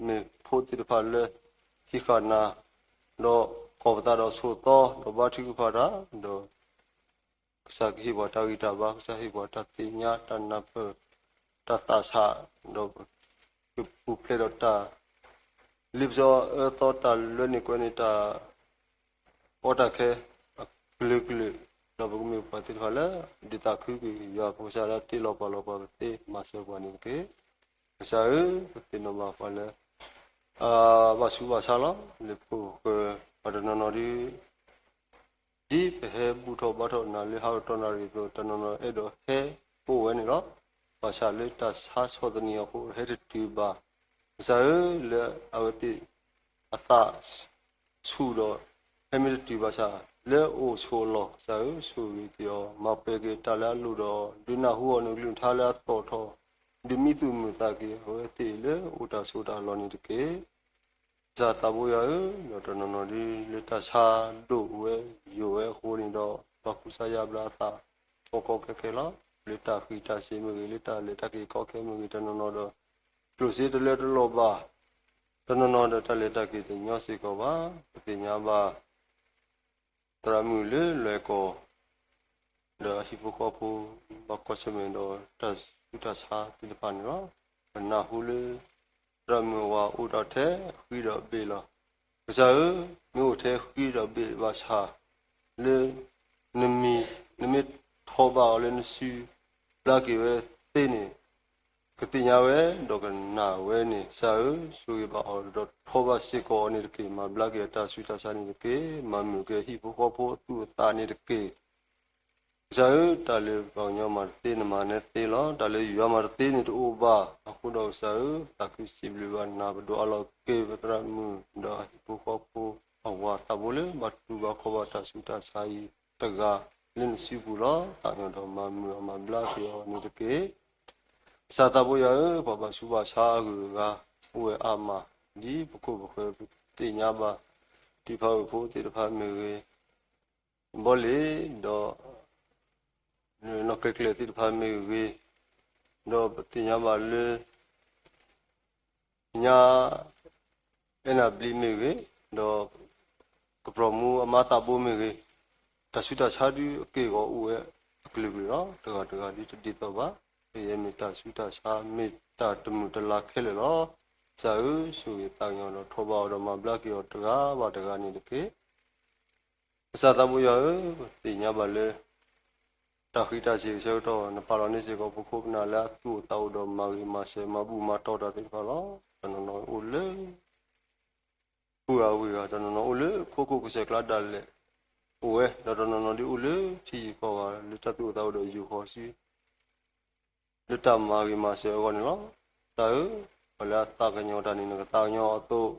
မ့ၢ်ဖိသ့ၣ်တဖၣ်လၢဟံးဃာ်နၤ, ဒီးကီၢ်ပသးဒီးဆိးသီ, ဒီးဘါထုကဖၣ်တၢ်, ဒီး ကစၢ်ကဟ့ၣ်ပှၤတၢ်ဂံၢ်တၢ်ဘါ, ကစၢ်ဟ့ၣ်ပှၤတၢ်သ့ၣ်ညါတၢ်နၢ်ပၢၢ်, တၢ်သးဆး, ဒီးကပူၤဖျဲးဒီးတၢ်လ့ပစီအၢသီ, တၢ်လွဲန့ၢ်ကွဲန့ၢ်တၢ် အီၣ်တၢ်ခဲအကလုာ်ကလုာ်, ဒီးပကမ့ၢ်ပှၤသ့ၣ်တဖၣ်လၢ ဒုးသးခုက့ၤယွၤပကစၢ်လၢတ့လီၤပာ်လီၤပှၤကသ့မၤစၢၤပှၤန့ၣ်တက့ၢ်. ကစၢ်ဧၢ, ပသ့ၣ်နီၣ်ဘၣ်ပှၤလၢ အဘၣ်ဆူးဘၣ်ဆါလီၤ. လၢပခိၣ်ပဃၢၤ ပှၤတနီၤနီၤဒုး ဒ်ပဟဲဘူၣ်ထီၣ်ဘါထီၣ်နၤလၢဟးကတီၢ်နၣ်ရံၣ်အသိး, တနီၤနီၤအဲၣ်ဒိးဟဲအိၣ်ဝဲန့ၣ်လီၤ. ဘၣ်ဆၣ်လၢတၢ်ဆါဆီၣ်သနံးအဃိ ဟဲတတုၤဘၣ်. ကစၢ်ဧၢ, လၢအဝဲသ့ၣ်အသးဆူၣ်ဒီး ဟဲမ့ၢ်တတုၤဘၣ်ဆၣ် လၢအအိၣ်ဆိးအလီၢ် ကစၢ်ဧၢ, ဆိၣ်ဂ့ၤက့ၤအီၤ, မၤပှဲၤက့ၤတၢ်လၢအလိၣ်ဒီး ဒုးနၢ်ဟူအီၤန့ၣ် ကလုၢ်ကထါလၢအသီၣ်ထီၣ်, ဒုးမံသူၣ်မုာ်သးက့ၤအဝဲသ့ၣ်လၢအိၣ်တၢ်ဆိးတၢ်လီၢ်န့ၣ်တက့ၢ်. ကစၢ်သးဘိယွၤဧၢ, ဒီးတနီၤနီၤဒ်လၢတၢ်ဆါဒိၣ်ဝဲယိာ်ဝဲအဃိန့ၣ်ဒီး ပှၤကူစါယါဘျါအသး ကီကီခဲခဲလီၤ. လၢတၢ်ဃံးတၢ်စ့ၤမ့ၢ်ဂ့ၤ, လၢတၢ်လဲၤတၢ်က့ၤကီခဲမ့ၢ်ဂ့ၤ, တနီၤနီၤဒီး ကျိၣ်စ့တလၢတလီၤဘၣ်, တနီၤနီၤဒီးတၢ်လဲၤတၢ်က့ၤတညီစ့ၢ်ကီးဘၣ်. ပသ့ၣ်ညါဘၣ် သရၣ်မုၣ်လၢလွဲၢ်ကီၢ် ဒီးအဟံၣ်ဖိဃီဖိ ဘၣ်ကွၢ်ဆၢၣ်မဲာ်ဒီးတၢ်ဆူးတၢ်ဆါသ့ၣ်တဖၣ်န့ၣ်လီၤ. ပနၢ်ဟူလၢ သရၣ်မုၣ်အဝၤအိၣ်ဒီးထဲဃံဒီးဘ့ၣ်လီၤ. ကစၢ်ဧၢ, မ့ၢ်အိၣ်ထဲဃံဒီးဘ့ၣ်ဘၣ်ဆၣ် လၢ နမံၤ နမ့ၢ်ထီၣ်ဘၣ်အီၤလၢနစု ဘျါက့ၤဝဲသ့န့ၣ် ကသ့ၣ်ညါဝဲ ဒီးကနၣ်ဝဲန့ၣ် ကစၢ်ဧၢ, ဆိၣ်ဂ့ၤဘၣ်အီၤ ဒီးထီၣ်ဘၣ်စ့ၢ်ကီးအီၤန့ၣ်တက့ၢ်. မၤဘျါက့ၤအတၢ်ဆူးတၢ်ဆါန့ၣ်တက့ၢ်. မၤမုာ်က့ၤဟံၣ်ဖိဃီဖိအသူၣ်အသးန့ၣ်တက့ၢ်. ကစၢ်ဧၢ, တၢ်လၢပှၤကညီမၤတသ့ နမၤနဲတသ့လီၤ. တၢ်လၢယွၤမၤတသ့န့ၣ်တအိၣ်ဘၣ်. အဃိဒီးကစၢ်ဧၢ, သးခုစံးဘျုးဘၣ်နၤ ပဒိးအးလီၤက့ၤပသရၣ်မုၣ် ဒီးအဟံၣ်ဖိဃီဖိ အဝၤသးဘိလၢ ဘၣ်တူၢ်ဘၣ်ခီၣ်ဘၣ်တၢ်ဆူးတၢ်ဆါအံၤတဂၤ လၢနစုပူၤလီၤ. သးကညီၤဒီးမၤမုာ်အီၤမၤဘျါက့ၤအီၤန့ၣ်တက့ၢ်. ကစၢ်သးဘိယွၤဧၢ, ပှၤဘၣ်ဆူးဘၣ်ဆါအဂုၤအဂၤ အိၣ်ဝဲအါမး ဒ်ပခိၣ်ပဃၢၤပသ့ၣ်ညါဘၣ် တံၤဖးဝဲၢ်ဖိသ့ၣ်တဖၣ်မ့ၢ်ဂ့ၤ, ဘီလ့ၤ ဒီး နီၢ်ကျဲၤကျဲၤသ့ၣ်တဖၣ်မ့ၢ်ဂ့ၤ, ဒီးပသ့ၣ်ညါဘၣ်လၢ ညါ အဲၣ်နၢ်ဘျံးမ့ၢ်ဂ့ၤ, ဒီး ကပြီၤမူအမါသးဘိမ့ၢ်ဂ့ၤ, တၢ်ဆူးတၢ်ဆါဒုးအက့ၢ်အဂီၤအိၣ်ဝဲအကလုာ်ကလုာ်လီၤ. တဂၤတဂၤဒ်တဒ်သိးဘၣ်, ကယဲၢ်မ့ၢ်တၢ်ဆူးတၢ်ဆါ မ့ၢ်တၢ်တမုာ်တလၤခဲလၢာ်လီၤ. ကစၢ်ဧၢ, ဆိၣ်ဂ့ၤသးကညီၤဒီးထီၣ်ဘၣ်အီၤဒီးမၤဘျါက့ၤအီၤတဂၤဘၣ်တဂၤန့ၣ်တက့ၢ်. ကစၢ်သးဘိယွၤဧၢ, ပသ့ၣ်ညါဘၣ်လၢ တၢ်ဃံးတၢ်စ့ၤအဆၢကတီၢ် နပာ်လီၤန့ၢ်စ့ၢ်ကီးပခိၣ်ပနၢ်လၢအသူၣ်အိၣ်သးအိၣ်ဒီးမၤဂ့ၤမၤစၢၤမၤဘူၣ်မၤတီၢ်တၢ်သ့ၣ်တဖၣ်လီၤ. တနီၤနီၤအိၣ်လၢ ပုၢ်ဂၤဝံၤဂၤ, တနီၤနီၤအိၣ်လၢခိခိၣ်ကစၢၢ်ကျါဒၣ်လဲာ် အိၣ်ဝဲ, ဒီးတနီၤနီၤဒ်အိၣ်လၢထံယံၤကီၢ်ဂၤ လၢတၢ်သူၣ်အိၣ်သးအိၣ်ဒီးယိၤဃီၤစု လၢတၢ်မၤဂ့ၤမၤစၢၤအဂီၢ်န့ၣ်လီၤ. ကစၢ်ဧၢ, ပှၤလၢအသးကညီၤတၢ်န့ၣ် နကသးကညီၤအသိး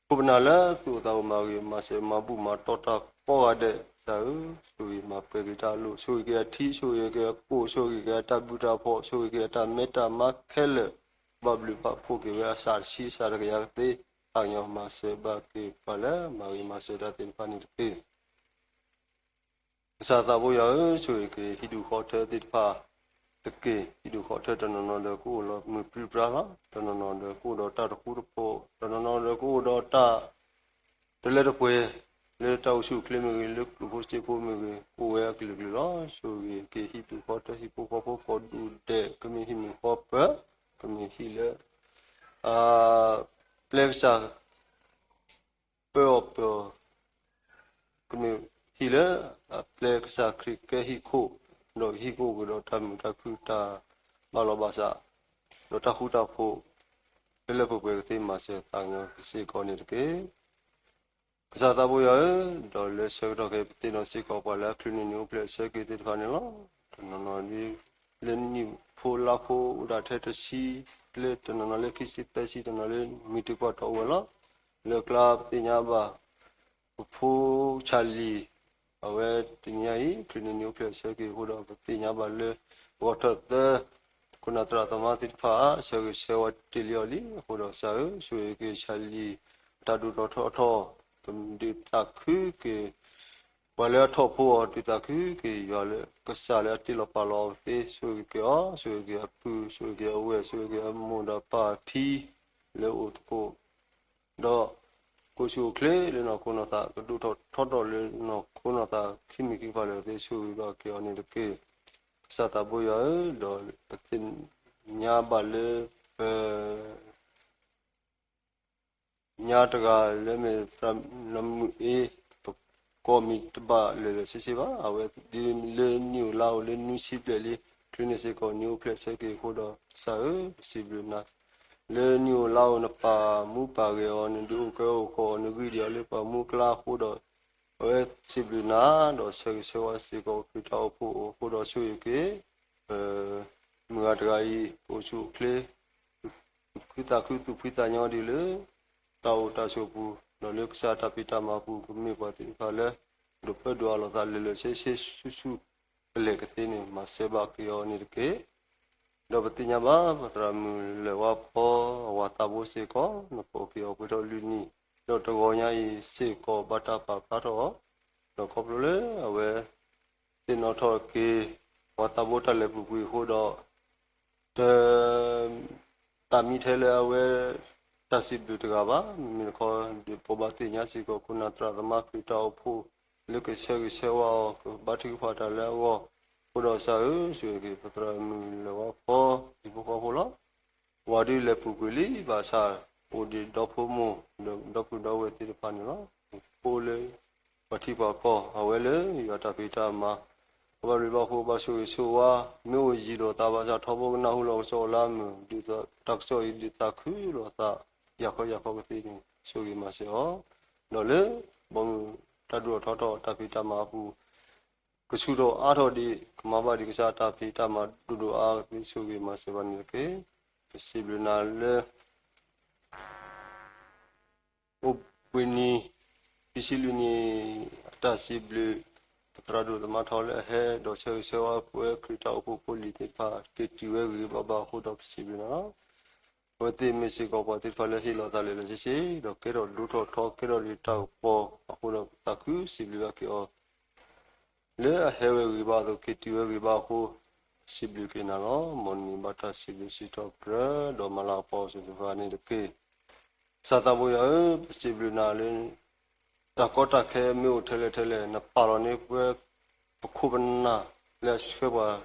ခိၣ်ပနၢ်လၢသူၣ်အိၣ်သးအိၣ်မၤဂ့ၤမၤစၢၤမၤဘူၣ်မၤတီၢ်တၢ်ကိးဂၤဒဲး, ကစၢ်ဧၢ, ဆိၣ်ဂ့ၤမၤပှဲၤက့ၤတၢ်အလိၣ်, ဆိၣ်ဂ့ၤက့ၤအထံ, ဆိၣ်ဂ့ၤက့ၤအကိၣ်, ဆိၣ်ဂ့ၤက့ၤအတၢ်မ့ၢ်တၢ်မါခဲလၢာ်, ဘၣ်ဘျုးဘၣ်ဖှိၣ်က့ၤဝဲအစၢ်တဆံစၢ်တကယၤကသ့, သးကညီၤမၤစၢၤဘၣ်က့ၤပှၤလၢမၤဂ့ၤမၤစၢၤတၢ်သ့ၣ်တဖၣ်န့ၣ်တက့ၢ်. ကစၢ်သးဘိယွၤဧၢ, ဆိၣ်ဂ့ၤက့ၤဟံၣ်ဒူၣ်ဃီထၢသ့ၣ်တဖၣ်တက့ၢ်. ဟံၣ်ဒူၣ်ဃီထၢတနီၤနီၤဒီးကအိၣ်လီၤမုာ်ပြံပြါလီၤ. တနီၤနီၤဒီးကအိၣ်ဒီးတၢ်တဃူတဖိး, တနီၤနီၤဒီးကအိၣ်ဒီးတၢ်တလၢတပှဲၤ လၢတၢ်အိၣ်ဆူၣ်အိၣ်ချ့မ့ၢ်ဂ့ၤ, လၢကျိၣ်ဖိစ့ဖိမ့ၢ်ဂ့ၤ, အိၣ်ဝဲအကလုာ်ကလုာ်လီၤ. ဆိၣ်ဂ့ၤက့ၤဟံၣ်ဒူၣ်ဃီထၢဟံၣ်ဖိဃီဖိကိးဒူၣ်ဒဲး, ကမ့ၢ်ဟံၣ်မုၣ်ဃီပၢၤ, ကမ့ၢ်ဟံၣ်လၢ ပျဲကစၢ် ပၢအီၤပၢအီၤ, ကမ့ၢ်ဟံၣ်လၢအပျဲကစၢ်ခရံာ်ကဲဟံၣ်ခိၣ်, ဒီးကဟံၣ်ကအိၣ်က့ၤဒီးတၢ်မုာ်တၢ်ခုၣ်တၢ်ဘၣ်လီၤဘၣ်စး, ဒီးတၢ်ဃူတၢ်ဖိး လၢလၢပှဲၤပှဲၤကသ့မၤစၢၤသးကညီၤက့ၤစ့ၢ်ကီးန့ၣ်တက့ၢ်. ကစၢ်သးဘိယွၤဧၢ, ဒီးလၢဆၢကတီၢ်ခဲအံၤ ပသ့ၣ်နီၣ်စ့ၢ်ကီးပှၤလၢအချုးန့ၢ်နံၣ်အိၣ်ဖျဲၣ်အဆၢက့ၤသ့ၣ်တဖၣ်န့ၣ်လီၤ. တနီၤနီၤဒ် လၢနံၣ်ဖိလါဖိအိၣ်ဒၣ်ထဲတဆံ, လၢတနီၤနီၤလၢခံဆံသၢဆံ, တနီၤလၢမံၤတံၤပှၢ်တီအိၣ်ဝဲလီၤ. လၢကျါပသ့ၣ်ညါဘၣ် ပဖိဆၣ်လံၣ် အဝဲတနံၤညါအံၤ ချုးန့ၢ်နံၣ်အိၣ်ဖျဲၣ်အဆၢက့ၤအဃိဒီး ပသ့ၣ်ညါဘၣ်လၢ ဂီၤထီၣ်သၢ ခိၣ်နၢ်သရၣ်သမါသ့ၣ်တဖၣ် ဆၢဂ့ၤဆၢဝါတ့ၢ်လံအီၤလံ. အဃိဒီးကစၢ်ဧၢ, ဆိၣ်ဂ့ၤက့ၤဆၣ်လံၣ် အတၢ်ဒိၣ်ထီၣ်ထီထီၣ်, ဒုးသးခုက့ၤ ပှၤလၢအထီၣ်ဖိအီၤ, ဒုးသးခုက့ၤယွၤလၢကစၢ်လၢအတ့လီၤပာ်လီၤအီၤသ့, ဆိၣ်ဂ့ၤက့ၤအီၤ, ဆိၣ်ဂ့ၤက့ၤအပုၢ်, ဆိၣ်ဂ့ၤက့ၤအဝဲၢ်, ဆိၣ်ဂ့ၤက့ၤအမိၢ်ဒီးပၢ်ဖံ လၢအိၣ်သကိး ဒီး ကအိၣ်ဆူၣ်အိၣ်ချ့လၢနီၢ်ခိနီၢ်သး, ကဒိၣ်ထီၣ်ထီထီၣ်လၢနီၢ်ခိနီၢ်သး ခံမံၤခံကပၤလၢာ်သ့, ဆိၣ်ဂ့ၤဘၣ်က့ၤအီၤန့ၣ်တက့ၢ်. ကစၢ်သးဘိယွၤဧၢ, ဒီးပသ့ၣ်ညါဘၣ်လၢ ပ ညါတဂၤလၢမ့ၢ်သရၣ်မုၣ်အ့, ပကိးမံၤတဘၣ်လၢာ်လၢာ်ဆ့ဆ့ဘၣ်. အဝဲဒ်လၢနံၣ်ဧိၤလါဧိၤလၢနွံဆံဘျဲၣ်လံ, ချုးန့ၢ်စ့ၢ်ကီးနံၣ်အိၣ်ဖျဲၣ်ဆၢက့ၤအဃိဒီး ကစၢ်ဧၢ, ပစံးဘျုးနၤ လၢနံၣ်ဧိၤလါဧိၤနပာ်မူပာ်ဂဲၤအီၤ, နဒုးအိၣ်ကဲအိၣ်ဃီအီၤ, နဂံၢ်ဒံးအီၤလၢပှၤမူကျါအဃိဒီး အဝဲစံးဘျုးနၤ, ဒီးဆၢဂ့ၤဆၢဝါစ့ၢ်ကီးခရံာ်တၢ်အိၣ်ဖှိၣ်အဃိဒီးဆိၣ်ဂ့ၤက့ၤ မုၢ်ဂၤတဂၤအံၤ ကအိၣ်ဆူၣ်အိၣ်ချ့ သူၣ်ခုသးခုသူၣ်ဖှံသးညီဒ်လၢ တၢ်အိၣ်တၢ်ဆိးပူၤ ဒီးလၢကစၢ်တၢ်ဖံးတၢ်မၤပူၤ ကမ့ၢ်ပှၤသ့ၣ်တဖၣ်လၢ ဒိးပၢဒိးအးလိာ်သးလၢာ်လၢာ်ဆ့ဆ့ဆူၣ်ဆူၣ်ကလဲာ်ကသ့န့ၣ် မၤစၢၤဘၣ်က့ၤအီၤန့ၣ်တက့ၢ်. ဒီးပသ့ၣ်ညါဘၣ် ပသရၣ်မုၣ်လၢၢ်ဝါဖီ အဝၤသးဘိစ့ၢ်ကီး နဖိးက့ၤအီၤပှဲၤထီၣ်လွံၢ်နံၣ်, ဒီးတဂီၤညါအံၤစ့ၢ်ကီးဘၣ်တၢ်ပာ်ဖျါထီၣ်အီၤ, ဒီးခီဖျိလၢအဝဲ သ့ၣ်နီၣ်ထီၣ်က့ၤ ပှၤသးဘိတၢ်လဲၤပူၤကွံာ်အဃိဒီး တ သးမံထဲလၢအဝဲ တၢ်စံးဘျုးတဂၤဘၣ်. မ့မ့ၢ်တခီ ဒ်ပဘၣ်သ့ၣ်ညါစ့ၢ်ကီး ခိၣ်နၢ်သရၣ်သမါခရံာ်တၢ်အိၣ်ဖှိၣ် လၢကဆၢဂ့ၤဆၢဝါအီၤ ကဘါထုကဖၣ်တၢ်လၢအဂီၢ်, အဃိဒီးကစၢ်ဧၢ, ဆိၣ်ဂ့ၤက့ၤ ပသရၣ်မုၣ်လၢၢ်ဝါဖီ ဟံၣ်ဖိဃီဖိလီၤ. ပှၤဒုးလဲၤပူၤကွံာ်လံ ဘၣ်ဆၣ် အိၣ်ဒံးဒီဖိမိၢ် ဒီပုၢ်ဒီဝဲၢ်သ့ၣ်တဖၣ်န့ၣ်လီၤ. ဖိလၢ ပှၤထံပှၤကီၢ် အဝဲလၢယွၤတၢ်ဖံးတၢ်မၤ ကဘၣ်ဘျုးဘၣ်ဖှိၣ် ဘၣ်ဆိၣ်ဂ့ၤဆိၣ်ဝါ မ့ၢ်အိၣ်ယံၤလိာ်သးဘၣ်ဆၣ် ထီဘိကနၢ်ဟူလီၤကစီၣ်အလါမုၢ် ဒ်သိးတၢ်ကစီၣ်အံၤဒုးသးခုလိာ်သး ယၤခီယၤခီကသ့န့ၣ် ဆိၣ်ဂ့ၤမၤစၢၤအီၤ, ဒီးလၢဘီမုၢ်တၢ်ဒိၣ်ထီၣ်ထီထီၣ်တၢ်ဖံးတၢ်မၤအပူၤ ကဆူၣ်ထီၣ်အါထီၣ်ဒံး ကမၤဘၣ်ဒံးကစၢ်တၢ်ဖံးတၢ်မၤဒိၣ်ဒိၣ်အါအါကသ့ ဆိၣ်ဂ့ၤမၤစၢၤဘၣ်န့ၣ်တက့ၢ်. ပစံးဘျုးနၤလၢ အိၣ်ဘှံးနံၤ ခံဆံလွံၢ်နံၣ် အတၢ်စံးဘျုး ပသရၣ်ဒိၣ်သမါထီလၢအဟဲ ဒီးဆၢဂ့ၤဆၢဝါပဝဲခရံာ်တၢ်အိၣ်ဖှိၣ်ဖိလံၤသ့ၣ်တဖၣ် က့ၤတုၤဝဲဂ့ၤဂ့ၤဘၣ်ဘၣ်အဃိဒီး ပစံးဘျုးနၤလီၤ. အဝဲသ့ၣ်မ့ၢ်စ့ၢ်ကီးပှၤသ့ၣ်တဖၣ်လၢဟ့ၣ်လီၤသးလၢာ်လၢာ်ဆ့ဆ့ ဒီးကဲထီၣ်ဒိၣ်ထီၣ်ထီ ကဲထီၣ်ဒံးတၢ်ကပီၤအဃိဒီး ပသးခုစံးဘျုးဘၣ်က့ၤအီၤ လၢအဟဲဝဲဂ့ၤဘၣ်အသိး က့ၤတုၤဝဲဂ့ၤဘၣ်အဃိ စံးဘျုးက့ၤနၤလီၤ. မ်နမံၤဘၣ်တၢ်စံးဘျုးစံးထီၣ်ပတြၢၤ ဒီးမၤလၤကပီၤစ့ၢ်ကီးတဖၣ်န့ၣ်တက့ၢ်. ကစၢ်သးဘိယွၤဧၢ, ပစံးဘျုးနၤလၢ တၢ်ကီတၢ်ခဲမ့ၢ်အိၣ်ထဲလဲၣ်ထဲလဲၣ် နပာ်လီၤန့ၢ်ပဝဲ ပခိၣ်ပနၢ်လၢအဆှၢပှၤ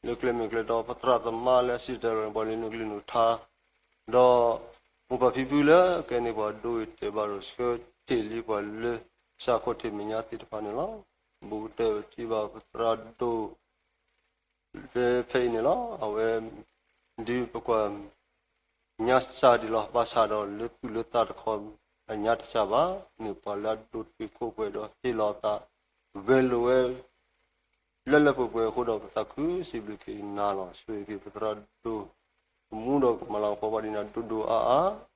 လၢကျဲမုၢ်ကျဲတီ ပသရၣ်သမါလၢအစံၣ်တဲၤတဲလီၤန့ၢ်ပှၤလၢနကလုၢ်နကထါ ဒီးမိၢ်ပၢ်ဖံဖုလၢအကဲန့ၢ်ပှၤဒိဂ့ၤတဲာ်ဘၣ်ဒီး ဆှၢတ့ၢ်လံပှၤလၢ ကစၢ်ခီၣ်ထံးမဲာ်ညါသ့ၣ်တဖၣ်န့ၣ်လီၤ. ဘူးကတၢၢ်ပထံၣ်ဘၣ်ပသရၣ်ဒိၣ် လၢဖဲအံၤန့ၣ်လီၤ. အဝဲ ဒုးပကွၢ် ညါစၢ်ဒံးလီၤ. ဘၣ်ဆၣ်ဒီးလၢသူၣ်လၢသးတခီ အညါတစၢ်ဘၣ်. မ့ၢ်ပှၤလၢအဒိးတ့ခိၣ်ပှဲၤဒီးဟ့ၣ်လီၤသး ဂဲၤလိာ်ဝဲ လၢလၢပှဲၤပှဲၤအဃိဒီး ပသးခုစံးဘျုးက့ၤနၤလီၤ. ဆိၣ်ဂ့ၤက့ၤပသရၣ်ဒိၣ် ပမူဒီးကမၤလၤကပီၤဘၣ်ဒံးနၤဒိၣ်ဒိၣ်အါအါ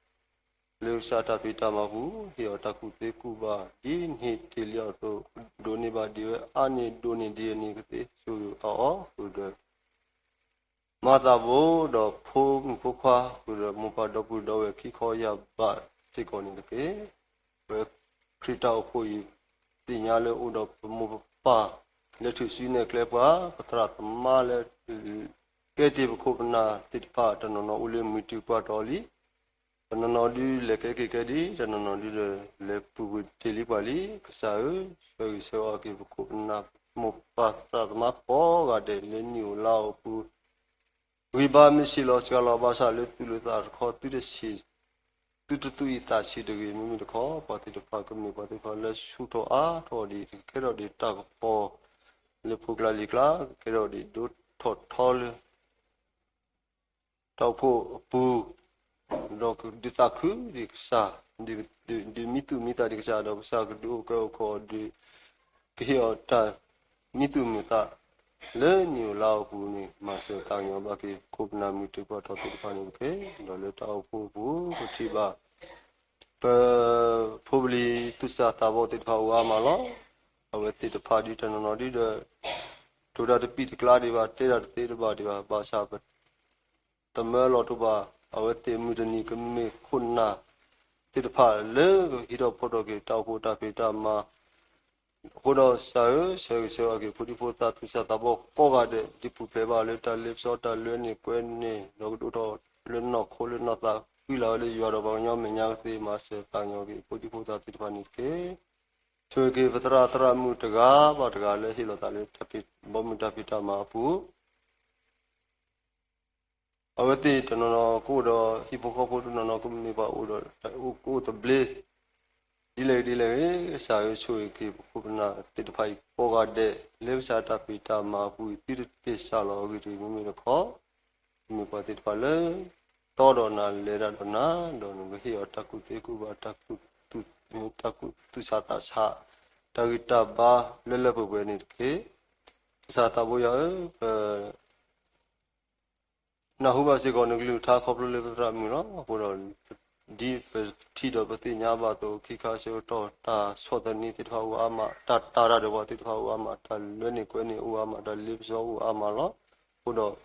လၢကစၢ်တၢ်ဖံးတၢ်မၤပူၤ ဟ့ၣ်အီၤတၢ်ကူၣ်သ့ကူၣ်ဘၣ် ဒ်နဟ့ၣ်တ့ၢ်လံအီၤအသိး ဒိးန့ၢ်ဘၣ်ဒံးဝဲအါန့ၢ်ဒိၣ်န့ၢ်ဒံးအန့ၣ်ကသ့ ဆိၣ်ဂ့ၤအီၤအီၤဃုာ်ဒီး မၤသးဘိဒီးဖိမုၣ်ဖိခွါဃုာ်ဒီး မိၢ်ပၢ်ဒီပုၢ်ဒီဝဲၢ်ခံခီယၢ်ဘးစ့ၢ်ကီးန့ၣ်တက့ၢ်. ပဝဲခရံာ်တၢ်အိၣ်ဖှိၣ်အံၤ သ့ၣ်ညါလၢအိၣ်ဒီးပမိၢ်ပပၢ် လၢထူၣ်စုနဲၣ်ကျဲပှၤ ပသရၣ်သမါလၢ ကဲတ့ၢ်ပခိၣ်ပနၢ်သ့ၣ်တဖၣ် တနီၤနီၤအိၣ်လၢမုၢ်တုၤပှၢ်တီၤလံ တနီၤနီၤဒုးလဲၤကဲက့ၤကဲဒံး တနီၤနီၤဒုးဒီး လဲၤပူၤကွံာ်တ့ၢ်လံပှၤလံ. ကစၢ်ဧၢ, ဆၢဂ့ၤဆၢဝါက့ၤပခိၣ်ပနၢ် မိၢ်ပၢ်သရၣ်သမါကိးဂၤဒဲးလၢနံၣ်ဧိၤလါဧိၤအပူၤ ဂံၢ်ဘါမ့ၢ်ဆံးလီၤစှၤလီၤဘၣ်ဆၣ်လၢသူၣ်လၢသးတခီ သုတဆံး သုတသူၣ်အံၤသးဆံးတဂ့ၤ. မ့မ့ၢ်တခီ ပှၤသ့ၣ်တဖၣ်ကမ့ၢ်ပှၤသ့ၣ်တဖၣ်လၢဆူၣ်ထီၣ်အါထီၣ်ဒံး ကကဲထီၣ်ဒံးတၢ်ကပီၤ လၢဖိကျါလံၤကျါ ကကဲထီၣ်ဒံးဒိၣ်ထီၣ်ထီလၢ တၢ်အိၣ်ဖှိၣ်အပူၤ ဒီးကဒုးသးခုဒံးကစၢ်, ဒုးမံသူၣ်မံသးဒံးကစၢ် ဒီးကစၢ်ကဒုးအိၣ်ကဲအိၣ်ခီၣ်ဒံး ကဟ့ၣ်အီၤတၢ်မံသူၣ်မံသး လၢနံၣ်ဧိၤလါဧိၤအပူၤန့ၣ် မၤစၢၤသးကညီၤဘၣ်က့ၤ ခိၣ်ပနၢ်မုၢ်တုၤပှၢ်တီၤသ့ၣ်တဖၣ်န့ၣ်တက့ၢ်. ဒီးလၢတၢ်အိၣ်ဖှိၣ်အပူၤ ပထံၣ်ဘၣ် ပဖိပလံၤသူၣ်စၢ်သးဘီၣ်သ့ၣ်တဖၣ်အိၣ်အါမးလီၤ. အဝဲသ့ၣ်တဖၣ်ဒ်တနီၤနီၤဒ်ဒီး တိၤတၢ်တပံၢ်တကျါဒံးဘၣ်, တဲတၢ်တသ့တဘၣ်ဒံးဘၣ်, ဘၣ်ဆၣ်ပ သမၢလီၤတိၢ်ဘၣ် အဝဲသ့ၣ်မုၢ်တနံၤကမ့ၢ်ခိၣ်နၢ်သ့ၣ်တဖၣ်လၢကဟံးထီၣ်ဖီၣ်ထီၣ်က့ၤတၢ်အိၣ်ဖှိၣ်တၢ်ဖံးတၢ်မၤ အဃိဒီးကစၢ်ဧၢ, ဆၢဂ့ၤဆၢဝါက့ၤ ဖိဒံဖိသၣ်သူၣ်စၢ်သးဘီၣ်ကိးဂၤဒဲး ဒ်ပူၤဖျဲးဘၣ်လၢတၢ်လ့ပစီတၢ်လၢန့ၣ်ကွဲန့ၣ် ဒီးကဒိၣ်ထီၣ်လၢနီၢ်ခိလၢနီၢ်သး ဃံလၤဝဲလၢယွၤဒီးပှၤကညီမဲာ်ညါကသ့ မၤစၢၤသးကညီၤက့ၤ ဖိဒံဖိသၣ်သ့ၣ်တဖၣ်န့ၣ်တက့ၢ်. ဆိၣ်ဂ့ၤက့ၤပသရၣ်သရၣ်မုၣ်တဂၤဘၣ်တဂၤလၢဟ့ၣ်လီၤသးလၢတၢ်ဖံးဘီမုၢ်တၢ်ဖံးတၢ်မၤအပူၤ အဝဲသ့ၣ်တနီၤနီၤကအိၣ်ဒီးဟံၣ်ဖိဃီဖိ တနီၤနီၤကမ့ၢ်ပှၤအိၣ်ဒီး ကအိၣ်သဘျ့ ဒ်လဲၣ်ဂ့ၤဒ်လဲၣ်ဂ့ၤ ကစၢ်ဧၢ ဆိၣ်ဂ့ၤက့ၤပခိၣ်ပနၢ်သ့ၣ်တဖၣ်အံၤကိးဂၤဒဲး လၢကစၢ်တၢ်ဖံးတၢ်မၤအပူၤအံၤ သုတက့ၤစၢ်လီၤအဂ့ၢ်တဂ့ၤ မ့မ့ၢ်တခီ မ့ၢ်ပှၤသ့ၣ်တဖၣ်လၢ တီဒီးနၤလဲၤတၢ်ဒီးနၤ ဒီးနကဟ့ၣ်အီၤတၢ်ကူၣ်သ့ကူၣ်ဘၣ် တၢ်ကူၣ်သူၣ် တၢ်ကူၣ်သူၣ်ဆးသးဆး တၢ်ဂံၢ်တၢ်ဘါလၢလၢပှဲၤပှဲၤန့ၣ်တက့ၢ်. ကစၢ်သးဘိယွၤဧၢ, ပ နၢ်ဟူဘၣ်စ့ၢ်ကီးနကလုၢ်ကထါခီဖျိလၢပသရၣ်မုၣ်လီၤ. အဃိဒီး ဒ်ပထံၣ်ဒီးပသ့ၣ်ညါဘၣ်အသိး ခံခါဆၢကတီၢ် တၢ်ဆီၣ်သနံးသ့ၣ်တဖၣ်အိၣ်အါမး, တၢ်တၢ်တၢ်ဒီးပှၤသ့ၣ်တဖၣ်အိၣ်အါမး, တၢ်လၢန့ၣ်ကွဲန့ၣ်အိၣ်အါမး, တၢ်လ့ပစီအိၣ်အါမးလီၤ. အဃိဒီး ပ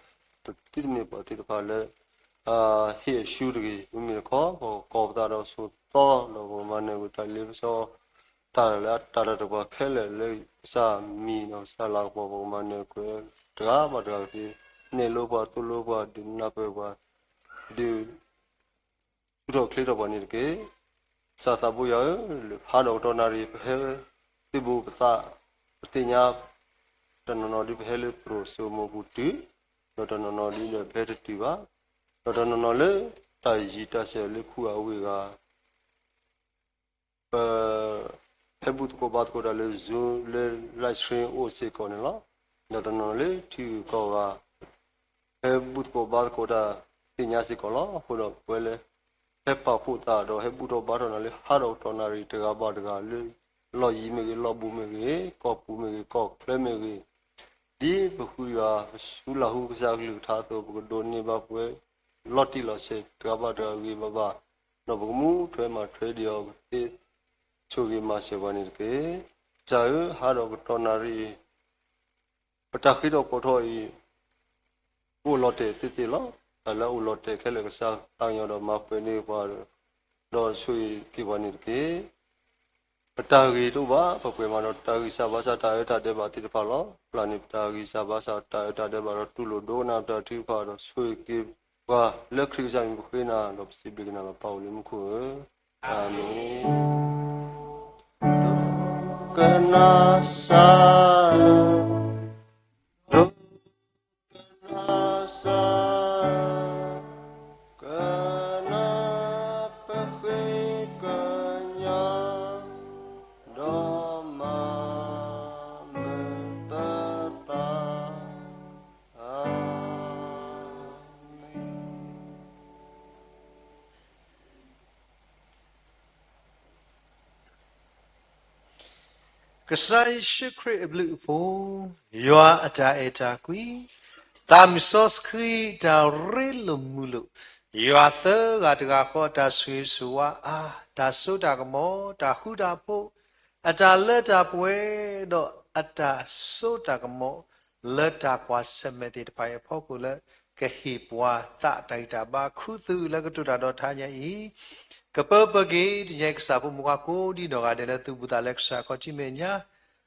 သုတမ့ၢ်ပှၤသ့ၣ်တဖၣ်လၢ ဟ့ၣ်အရှုံးတဂ့ၤ, မ့မ့ၢ်တခီ ပကကိးပသးဒီးဆိးသီ ဒီးပကမၤနၢၤကွံာ်တၢ်လ့ပစီ တၢ်လၢအတၢ်တၢ်ဒီးပှၤခဲလၢာ်လၢကစၢ်မံၤဒီးကစၢ်လၤကပီၤ ပကမၤနၢၤကွံာ်တဂၤဘၣ်တဂၤကသ့, နဲၣ်လိပှၤသိၣ်လိပှၤ ဒုးနၢ်ပၢၢ်ပှၤ ဒုးဆူၣ်ထီၣ်ချ့ထီၣ်ပှၤန့ၣ်တက့ၢ်. ကစၢ်သးဘိယွၤဧၢ, ဟါဒီးကတီၢ်နၣ်ရံၣ် ပဟဲသုးဘူးပသး ပသ့ၣ်ညါ တနီၤနီၤဒ်ပဟဲလၢသရိာ်စိမိၤပူၤတုၤ, ဒီးတနီၤနီၤဒ်ဒီးပဟဲတတုၤဘၣ်, ဒီးတနီၤနီၤလၢတၢ်ယံၤတၢ်စဲၤလၢခူအဝ့ၢ်ဂၤ ပ ဟဲဘူၣ်သကိးဘါသကိးတၢ်လၢ Zoom လၢ live stream အိၣ်စ့ၢ်ကီးန့ၣ်လီၤ. ဒီးတနီၤလၢထံဂုၤကီၢ်ဂၤ ဟဲဘူၣ်သကိးဘါသကိးတၢ်သ့ၣ်ညါစ့ၢ်ကီးလီၤ. အဃိဒီးပဝဲလၢ ဟဲပာ်ဖှိၣ်သးဒီးဟဲဘူၣ်ထီၣ်ဘါထီၣ်နၤလၢဟါဒီးကတီၢ်နၣ်ရံၣ်တဂၤဘၣ်တဂၤလၢ လီၢ်ယံၤမ့ၢ်ဂ့ၤ, လီၢ်ဘူးမ့ၢ်ဂ့ၤ, ကီၢ်ပူၤမ့ၢ်ဂ့ၤ, ကီၢ်ချၢမ့ၢ်ဂ့ၤ, ဒ်ပဃုယွၤ ပဆူလၢ်ဟူကစၢ်ကလုၢ်ကထါအသိး ပကဒိးန့ၢ်ဘၣ်ပဝဲ လီၤတံၢ်လီၤဆဲးတဂၤဘၣ်တဂၤဂ့ၤဂ့ၤဘၣ်ဘၣ်, ဒီးပကမူထွဲမၤထွဲဒံးအီၤ ကသ့ဆိၣ်ဂ့ၤမၤစၢၤပှၤန့ၣ်တက့ၢ်. ကစၢ်ဧၢ, ဟါဒီးကတီၢ်နၣ်ရံၣ် ပတၢ်ဃ့ထီၣ်ကိးထီၣ်အံၤ အိၣ်လီၤတဲာ်သ့ၣ်သ့ၣ်လီၤ. တၢ်လၢအအိၣ်လီၤတဲာ်ခဲလၢာ် ကစၢ်သးကညီၤဒီးမၤပှဲၤန့ၢ်ပှၤ ဒီးဆိၣ်ဂ့ၤက့ၤပှၤန့ၣ်တက့ၢ်. ပတၢ်ဂ့ၤတအိၣ်ဘၣ်, ပပှဲၤမးဒီးတၢ်ဂံၢ်စၢ်ဘါစၢ်တၢ်အၢတၢ်ဒဲးဘးသ့ၣ်တဖၣ်လီၤ. ပျၢ်န့ၢ်ပတၢ်ဂံၢ်စၢ်ဘါစၢ်တၢ်အၢတၢ်ဒဲးဘးဒီးတူၢ်လိာ်ဒိကနၣ်ပတၢ်ထုကဖၣ်ဒီးဆိၣ်ဂ့ၤက့ၤပှၤလၢခရံာ်ကစၢ်မံၤပဃ့နၤဒီးပစံးဘျုးက့ၤနၤလီၤ. ပၢ်အိၣ်လၢမူခိၣ်ဧၢ, အၤမ့ၣ်. ဒိကနၣ်စၢ် ဒိကနၣ်စၢ် ကနၣ်ပဃ့ကညး ဒီးမၤမုာ်ပသး, အၤမ့ၣ်. ကစၢ်ယ့ၣ်ၡူးခရံာ်အဘျုးအဖှိၣ်, ယွၤအတၢ်အဲၣ်တၢ်ကွံ, သးမုၢ်စီဆှံတၢ်ရ့လိာ်မုာ်လိာ်, ယွၤသၢဂၤတဂၤဃီအတၢ်ဆိၣ်ဂ့ၤဆိၣ်ဝါအါ, တၢ်စိတၢ်ကမီၤ, တၢ်ဃူတၢ်ဖိး, အတၢ်လၢတၢ်ပှဲၤ, ဒီးအတၢ်စိတၢ်ကမီၤ လၢတၢ်ကွၢ်ဆၢၣ်မဲာ်သ့ၣ်တဖၣ်အံၤအဖီခိၣ်လၢ ကဟ့ၣ်ပှၤသးတၢ်ဂံၢ်တၢ်ဘါခူသူၣ်လၢကတိၤတၢ်ဒီးတဟါညါအံၤ, ကပၢပှဲၤက့ၤတညါအံၤ ကစၢ်ဖိမုၣ်ခွါကိးဒံနီၢ်ဂၤဒဲး လၢသုးဘူးသးလၢကစၢ်ခီၣ်ထံးမဲာ်ညါ,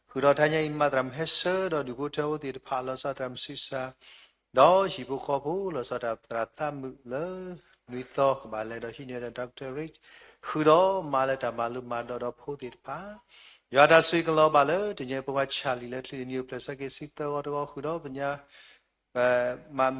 ဃုာ်ဒီးတဟါညါအံၤ မၤသရၣ်မုၣ်ဟဲဆၢဒီးဒူၣ်ဖိထၢဖိသ့ၣ်တဖၣ် လီၤဆီသရၣ်မုၣ်ဆံးစၢ် ဒီးဟံၣ်ဖိဃီဖိ လီၤဆီသရၣ်သးမုာ်လၢ နွံသီကဘၣ်လဲၤဒီးဟံးန့ၢ် Doctor Rich ဃုာ်ဒီးမၤလၢတၢ်မၤလိမၤဒိးဒီးဖိသ့ၣ်တဖၣ်, ယွၤတၢ်ဆိၣ်ဂ့ၤကလီၤဘၣ်လၢတညါအံၤ ပှၤဆၣ်လံာ်လၢချံၣ်တနံၤအိၣ်ဖျဲၣ်ဆၢက့ၤဆံသၢဂီၤတဂီၤ ဃုာ်ဒီးပညါ မၤမုာ်လၢ ညါ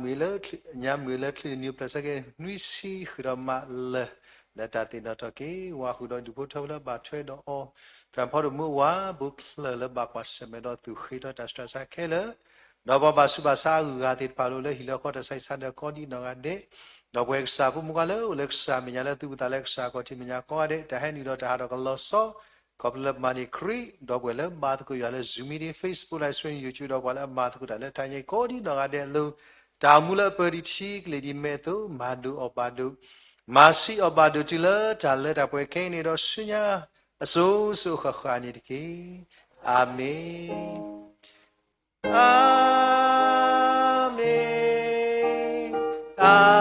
မုာ်လၢချံၣ်တနံၤအိၣ်ဖျဲၣ်ဆၢက့ၤနွံဆံ ဃုာ်ဒီးမးလၢာ် လၢတၢ်သ့ၣ်နီၣ်ထီၣ်က့ၤဝဲ ဃုာ်ဒီးဒူၣ်ဖိထၢဖိလၢဘၣ်ထွဲဒီးအီၤ သရၣ်ဖီဒိၣ်မုၢ်ဝါ ဘိချၢၣ်လၢဘၣ်ကွၢ်ဆၢၣ်မဲာ်ဒီးသူၣ်ဃ့ထီၣ်တၢ်ဆူးတၢ်ဆါခဲလၢာ်, ဒီးပှၤဘၣ်ဆူးဘၣ်ဆါအဂုၤအဂၤသ့ၣ်တဖၣ်လိၣ်လၢဟံၣ်လၢဃီတၢ်ဆါဟံၣ်ဆါဒၢးကိးဒံနီၢ်ဂၤဒဲး, ဒီပုၢ်ဝဲၢ်ကစၢ်ဖိမုၣ်ခွါလၢအိၣ်လၢကစၢ်မဲာ်ညါလၢသုးဘူးသးလၢကစၢ်ခီၣ်ထံးမဲာ်ညါကိးဂၤဒဲး တၢ်ဟဲနုာ်ဒီးတၢ်ဟးထီၣ်ကလီၤဆီ ခီဖျိလၢပမၤန့ၢ်ခရံာ် ဒီပုၢ်ဝဲၢ်လၢဘါသကိးယွၤလၢ Zoom meeting, Facebook, live stream, YouTube ဒီးပှၤလၢအမၤသကိးတၢ်လၢတၢ်ညါအံၤကိးဒံနီၢ်ဂၤဒဲးအလိၤ, တၢ်အိၣ်မူလၢအပၢၤဒံးထံကလံၤဒံးမဲာ်အသိး မၤဒိၣ်အီၣ်ဘၣ်ဒိး, မၤဆံးအီၣ်ဘၣ်ဒိးတုၤလၢတၢ်လၢတၢ်ပှဲၤခဲအံၤန့ၣ်ဒီးဆူညါ အစိၤစိၤအဃၣ်ဃၣ်န့ၣ်တက့ၢ်. အၤမ့ၣ်, အၤမ့ၣ်, အၤ